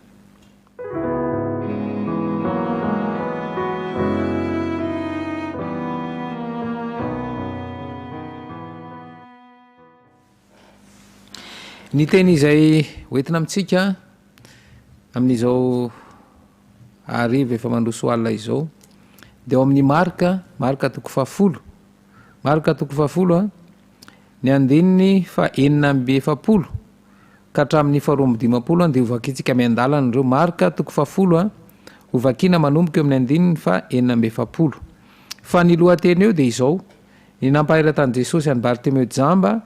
Ny teny izay hoentina amintsika amin'izao hariva efa mandroso alina izao dia ao amin'ny Marka, Marka toko fahafolo. Marka toko fahafolo a, ny andininy faha-46 ka hatramin'ny faha-52 dia hovakintsika miandalana ireo. Marka toko fahafolo a, hovakina manomboka eo amin'ny andininy faha-46. Fa ny lohateny eo dia izao, Ny nampahiratan'i Jesosy an'i Bartimeo jamba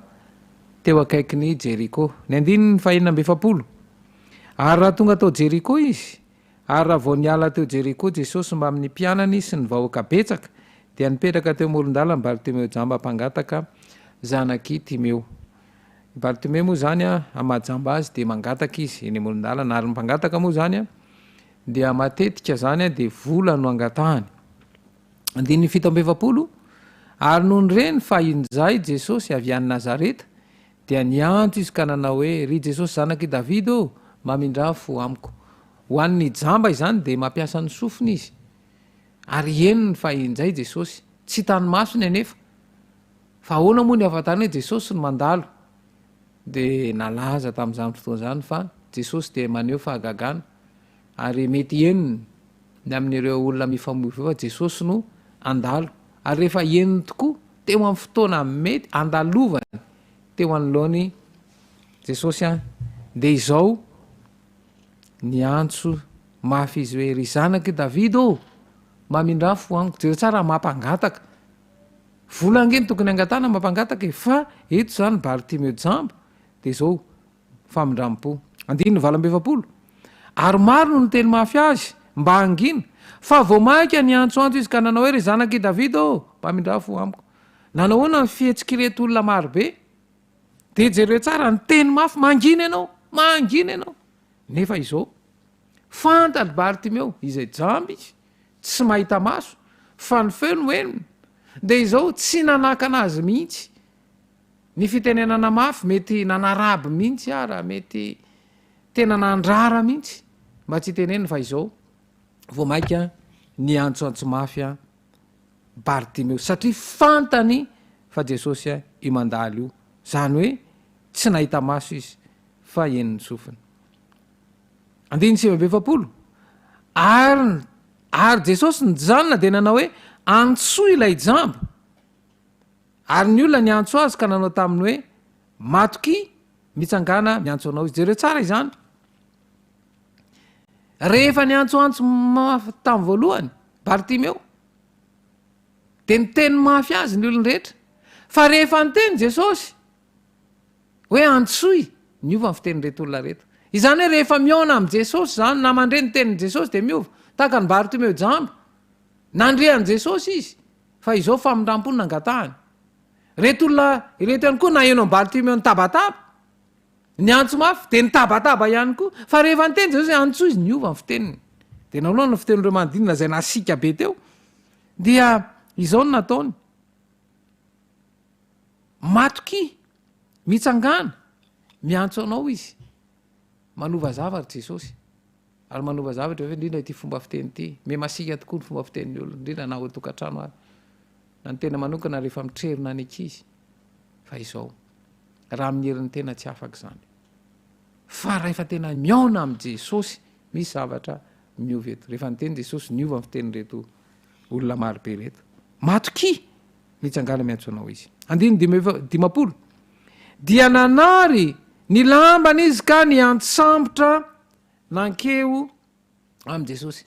teo akaikin'i Jeriko. Ny andininy fahenina amby efapolo. Ary raha tonga tao Jeriko izy, ary raha vao niala teo Jeriko Jesosy mbamin'ny mpianany sy ny vahoaka betsaka, dia nipetraka teo amoron-dalana Bartimeo jamba mpangataka, zanak'i Timeo. I Bartimeo moa izany, amin'ny maha jamba azy, dia mangataka izy eny amoron-dalana, ary ny mpangataka moa izany dia matetika izany dia vola no angatahany. Andininy 47, Ary nony reny fa injay Jesosy avy any Nazareta, dia niantso izy ka nanao hoe, Ry Jesosy Zanak' i Davida ô, mamindrà fo amiko. Ho an' ny jamba izany dia mampiasa ny sofiny izy, ary henony fa injay Jesosy. Tsy hitan'ny masony anefa. Fa ahoana moa ny ahafantarany hoe Jesosy no mandalo? Dia nalaza tamin'izany fotoana izany fa Jesosy dia maneho fahagagana, ary mety henony ny amin'ireo olona mifamoivoy fa Jesosy no handalo, ary rehefa henony tokoa teo amin'ny fotoana mety handalovany teo anoloan'i Jesosy an, dia izao niantso mafy izy hoe, Ry zanak'i Davida ô, mamindrà fo amiko. Jereo tsara, mampangataka. Vola ange no tokony hangatahana mampangataka e, fa eto izany Bartimeo jamba, dia izao, famindram-po. Andininy 48, Ary maro no niteny mafy azy mba hangina, fa vao mainka niantsoantso izy ka nanao hoe, Ry zanak' i Davida ô, mpamindrà fo amiko. Nanao ahoana ny fihetsik'ireto olona maro be? Dia jereo tsara, niteny mafy, Mangina ianao! Mangina ianao! Nefa izao, fantatr'i Bartimeo, izay jamba izy, tsy mahita maso, fa ny feo no henony, dia izao, tsy nanakana azy mihitsy Ny fitenenana mafy mety nanaraby mihitsy ara, mety tena nandrara mihitsy mba tsy hiteneniny fa izao vao maika niantsoantso mafy an Bartimeo satria fantany fa Jesosy io mandalo io, zany hoe tsy nahita maso izy fa henon'ny sofiny. Andininy 49, Ary ary Jesosy nijanona dia nanao hoe, Antsoy ilay jamba. Ary ny olona niantso azy ka nanao taminy hoe, Matokia, mitsangàna, miantso anao izy. Jereo tsara izany. Rehefa niantsoantso mafy tamin'ny voalohany, Bartimeo, dia niteny mafy azy ny olon-drehetra. Fa rehefa niteny Jesosy hoe antsoy, niova ny fitenin'ireto olona ireto. Izany hoe rehefa mihaona amin'i Jesosy izany, na mandre ny tenin'i Jesosy dia miova. Tahaka an'i Bartimeo jamba. Nandre an'i Jesosy izy. Fa izao famindrampo no nangatahany. Ireto olona ireto ihany koa naheno an'i Bartimeo nitabataba, niantso mafy, dia nitabataba ihany koa. Fa rehefa niteny Jesosy hoe antsoy izy, niova ny fiteniny. Dia nanoloana ny fitenin'ireo manodidina izay nasiaka be teo, dia izao no nataony, Matokia, mitsangàna, miantso anao izy. Manova zavatra Jesosy. Ary manova zavatra ve indrindra ity fomba fiteny ity? Miha masiaka tokoa ny fomba fitenin'ny olona, indrindra na ao an-tokantrano ary. Na ny tena manokana rehefa mitrerona ny ankizy. Fa izao, raha amin'ny herin'ny tena tsy afaka izany. Fa rahefa tena mihaona amin'i Jesosy, misy zavatra miova eto. Rehefa niteny Jesosy, niova ny fitenin'ireto olona marobe ireto. Matokia! Mitsangàna miantso anao Izy. Andininy 55. Dia nanary ny lambany izy ka niantsambotra nankeo amin'i Jesosy.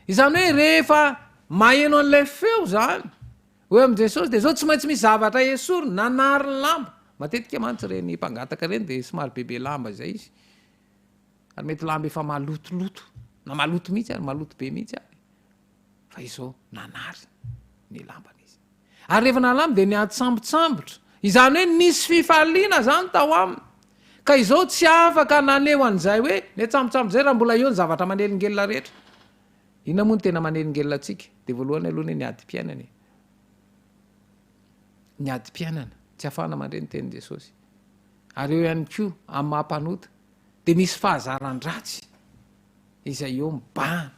Izany hoe rehefa maheno an'ilay feo izany ho eo amin'i Jesosy dia izao tsy maintsy misy zavatra esoriny, nanary ny lamba. Matetika mantsy ireny mpangataka ireny dia somary bebe lamba izay izy. Ary mety lamba efa malotoloto, na maloto mihitsy ary, maloto be mihitsy ary. Fa izao nanary ny lambany izy. Ary rehefa nalamy dia niantsambotsambotra. Izany hoe nisy fifaliana izany tao aminy. Ka izao tsy afaka naneho an'izay hoe niantsambotsambotra izay raha mbola eo ny zavatra manelingelina rehetra. Inona moa no tena manelingelina antsika? Dia voalohany aloha anie ny adim-piainana e. Ny adim-piainana, tsy ahafahana mandre ny tenin'i Jesosy. Ary eo ihany koa, amin'ny maha mpanota, dia misy fahazaran-dratsy. Izay eo mibahana.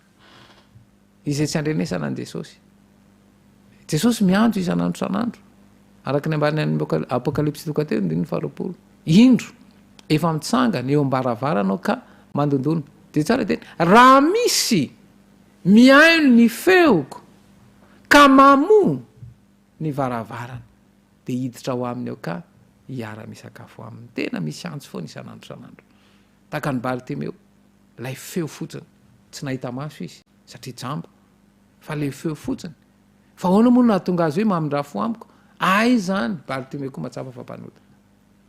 Izay tsy andrenesana an'i Jesosy. Jesosy miantso isan'andro isan'andro. Araka ny ambaran'ny any Apokalypsy toko telo andininy faharoapolo. Indro, efa mitsangana eo am-baravarana aho ka mandondona. Dia tsara teny. Raha misy mihaino ny feoko ka mamoha ny varavarana, dia hiditra ao aminy aho ka hiara-misakafo aminy. Tena misy antso foana isan'andro isan'andro. Tahaka an'i Bartimeo, ilay feo fotsiny. Tsy nahita maso izy, satria jamba. Fa ilay feo fotsiny. Fa ahoana moa no nahatonga azy hoe mamindrà fo amiko? Aiza izany? Bartimeo koa mahatsapa fa mpanota.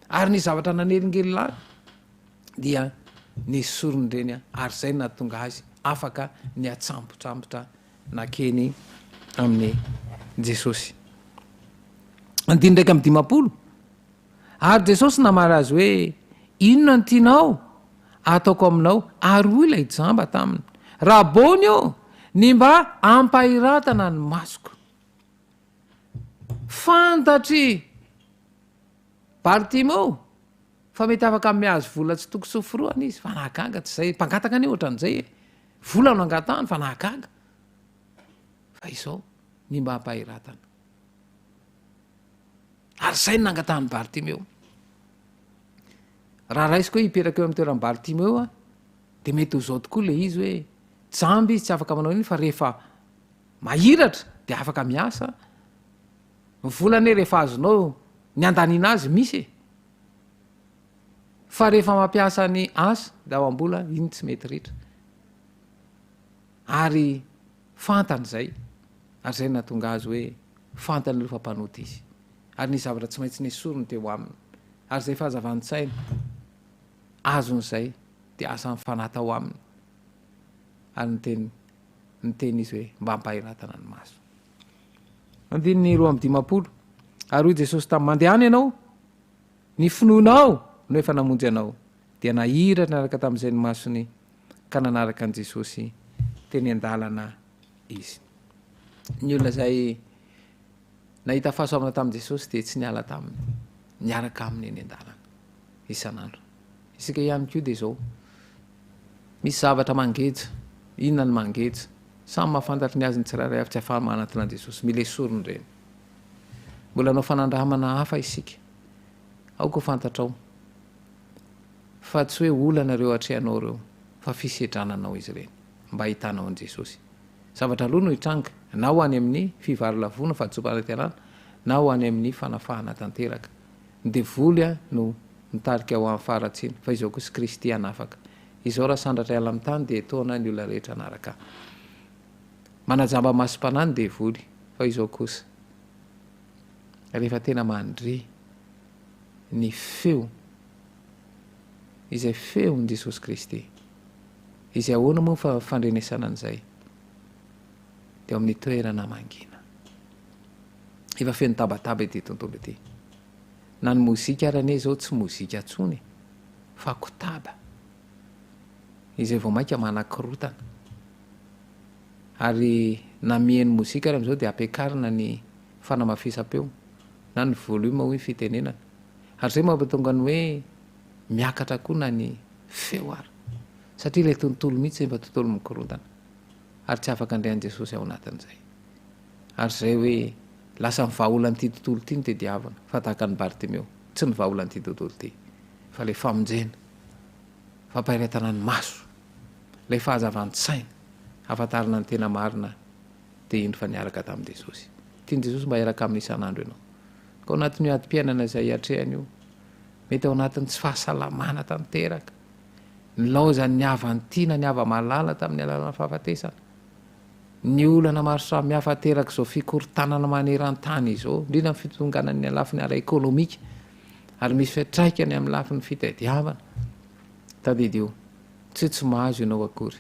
Ary ny zavatra nanelingelina ahy dia nesoriny ireny ary izay no nahatonga azy afaka niatsambotsambotra nakeny amin'i Jesosy. Andininy 51. Ary Jesosy namaly azy hoe, Inona no tianao hataoko aminao? Ary hoy ilay jamba taminy, Rabôny ô, ny mba hampahiratana ny masoko. Fantatr'i Bartimeo fa mety afaka hanome azy vola tsy toko tsy hoforohana izy, fa nahagaga tsy izay. Mpangataka anie ohatran'izay e! Vola no angatahany fa nahagaga. Fa izao, ny mba hampahiratana. Ary izay no nangatahan'i Bartimeo. Raha raisiko hoe hipetraka eo amin'ny toeran'i Bartimeo aho, dia mety ho izao tokoa ilay izy hoe, jamba izy tsy afaka manao inona fa rehefa mahiratra dia afaka miasa. Ny vola anie rehefa azonao ny andaniana azy misy e. Fa rehefa mampiasa ny asa dia ao am-bola iny tsy mety ritra. Ary fantany izay, ary izay no nahatonga azy hoe fantany aloha fa mpanota izy. Ary nisy zavatra tsy maintsy nesoriny teo aminy. Ary izay fahazavan-tsaina azony izay dia asan'ny Fanahy tao aminy. Ary niteny, niteny izy hoe, mba ampahiratana ny maso. Andininy 52. Ary hoy Jesosy taminy, Mandehana ianao, ny finoanao no efa namonjy anao. Dia nahiratra niaraka tamin'izay ny masony ka nanaraka an'i Jesosy teny an-dalana izy. Ny olona izay nahita fahasoavana tamin'i Jesosy dia tsy niala taminy, niaraka aminy eny an-dalana isan'andro. Isika ihany koa dia izao, misy zavatra mangeja, inona ny mangeja? Samy mahafantatra ny azy ny tsirairay avy tsy afahany manatona an'i Jesosy, mila esorina ireny. Mbola hanao fanandramana hafa isika. Aoka ho fantatrao fa tsy hoe olana ireo atrehanao ireo fa fisedrana anao izy ireny mba hahitanao an'i Jesosy. Zavatra roa no hitranga, na ho any amin'ny fivarilavoana, fahadisoam-panantenana, na ho any amin'ny fanafahana tanteraka. Ny devoly no mitarika ho amin'ny faharatsiana, fa izao kosa Kristy hanafaka. Izao raha sandratra hiala amin'ny tany dia etoana ny olona rehetra hanaraka ahy. Manajamba masom-panahy ny devoly, fa izao kosa rehefa tena mandre ny feo izay feon'i Jesosy Kristy. Izay ahoana moa fa fandrenesana an'izay? Dia ao amin'ny toerana mangina. Efa feno tabataba ity tontolo ity. Na ny mozika ary anie izao tsy mozika intsony fa kotaba. Izay vao mainka manakorontana. Ary na miheno mozika ary amin'izao dia ampiakarina ny fanamafisam-peo na ny volume hoy ny fitenenana. Ary izay mampatonga ny hoe miakatra koa na ny feo ary. Satria ilay tontolo mihitsy efa tontolo mikorontana. Ary tsy afaka handre an'i Jesosy ao anatin'izay. Ary izay hoe lasa ny vahaolan'ity tontolo ity no tediavina, fa tahaka an'i Bartimeo, tsy ny vahaolan'ity tontolo ity, fa ilay famonjena. Fampahiratana ny maso, ilay fahazavan-tsaina hahafantarana ny tena marina dia indro fa niaraka tamin'i Jesosy. Tian'i Jesosy mba hiaraka aminy isan'andro ianao. Ka ao anatin'io adim-piainana izay atrehana io, mety ao anatin'ny tsy fahasalamana tanteraka, nilaozan'ny havan-tiana ny hava-malala tamin'ny alalan'ny fahafatesana, ny olana maro samihafa aterak'izao fikorontanana maneran-tany izao, indrindra ny fitonganan'ny lafiny ara-ekonomika, ary misy fiantraikany amin'ny lafiny fitadiavana. Tadidio, tsy hoe tsy mahazo ianao akory,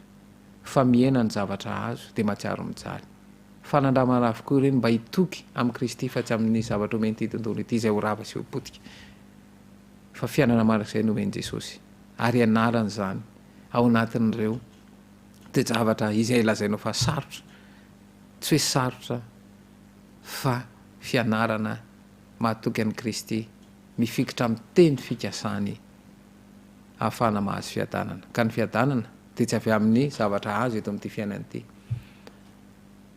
fa mihena ny zavatra azo dia mahatsiaro mijaly. Fanandramana avokoa ireny mba hitoky amin'i Kristy fa tsy amin'ny zavatra omen'ity tontolo ity izay ho rava sy ho potika. Fa fiainana mandrakizay no omen'i Jesosy, ary ianarana izany ao anatin'ireo toe-javatra izay lazainao fa sarotra. Tsy hoe sarotra fa fianarana mahatoky an'i Kristy, mifikitra amin'ny teny fikasany ahafahana mahazo fiadanana. Ka ny fiadanana dia tsy avy amin'ny zavatra azo eto amin'ity fiainana ity,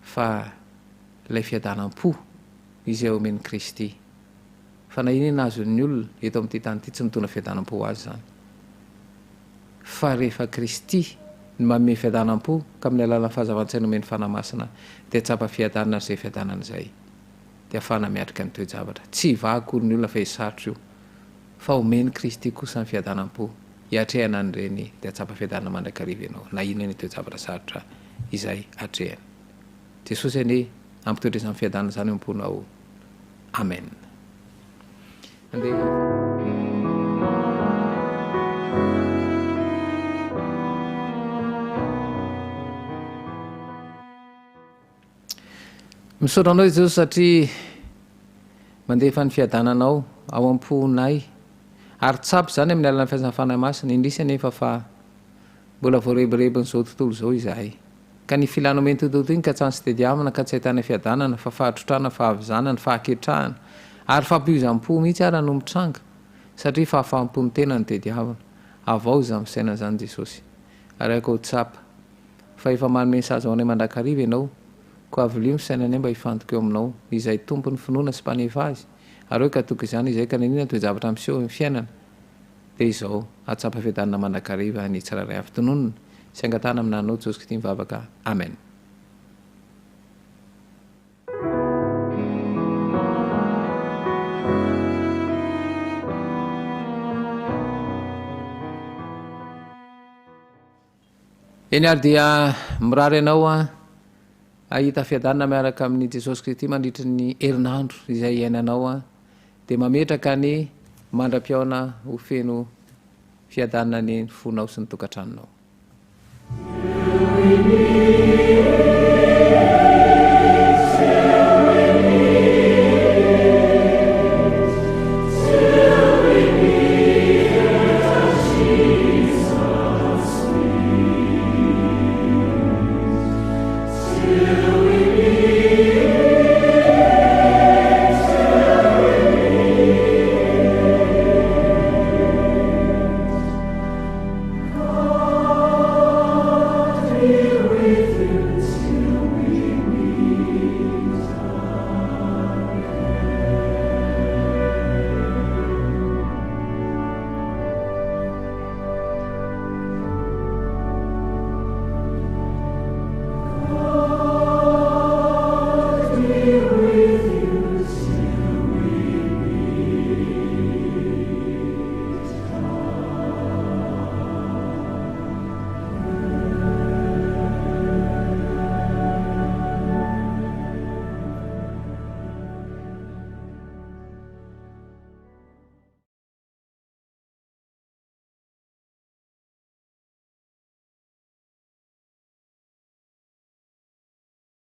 fa ilay fiadanam-po izay omen'i Kristy. Fa na inona azon'ny olona eto amin'ity tany ity, tsy mitondra fiadanam-po ho azy izany. Fa rehefa Kristy no manome fiadanam-po, ka amin'ny alalan'ny fahazavan-tsaina omen'ny Fanahy Masina, dia tsapa fiadanana ary izay fiadanana izay dia ahafahana miatrika ny toe-javatra. Tsy hivaha akory ny olona fa sarotra io. Fa omen'i Kristy kosa ny fiadanam-po hiatrehana an'ireny dia hahatsapa fiadanana mandrakariva ianao na inona ny toe-javatra sarotra izay atrehina. Jesosy anie hampitoetra izany fiadanana izany eo am-ponao. Amen. Andeha. Misaotra anao Jesosy satria mandefa ny fiadananao ao am-ponay ary tsapa izany amin'ny alalan'ny fiasan'ny Fanahy Masina, indrisy anefa fa mbola voarebirebin'izao tontolo izao izahay. Ka ny filana omen'ny tontolo iny ka tsy any sy tediavina ka tsy ahitana fiadanana fa fahatrotrana, fahavizanana, fahaketrahana ary fampioizam-po mihitsy ara no mitranga satria fahafaham-pon'ny tena no tediavina. Avaozy izany fisainana izany Jesosy ary aoka ho tsapa Fa efa manome ny sazy ho anay mandrakariva Ianao, koa avilio ny fisainanay mba hifantoka eo Aminao, Izay Tompon'ny finoana sy Mpanefa azy, ary hoe ka toky izany izay ka n'inona toe-javatra miseho eo amin'ny fiainana, dia izao, hahatsapa fiadanana mandrakariva ny tsirairay avy tononina sy angatahana amin'Anao Jesosy Kristy mivavaka. Amen. Eny ary dia mirary anao aho hahita fiadanana miaraka amin'i Jesosy Kristy mandritry ny herinandro izay iainanao aho dia mametraka ny mandra-pihaona ho feno fiadanana ny fonao sy ny tokantranonao.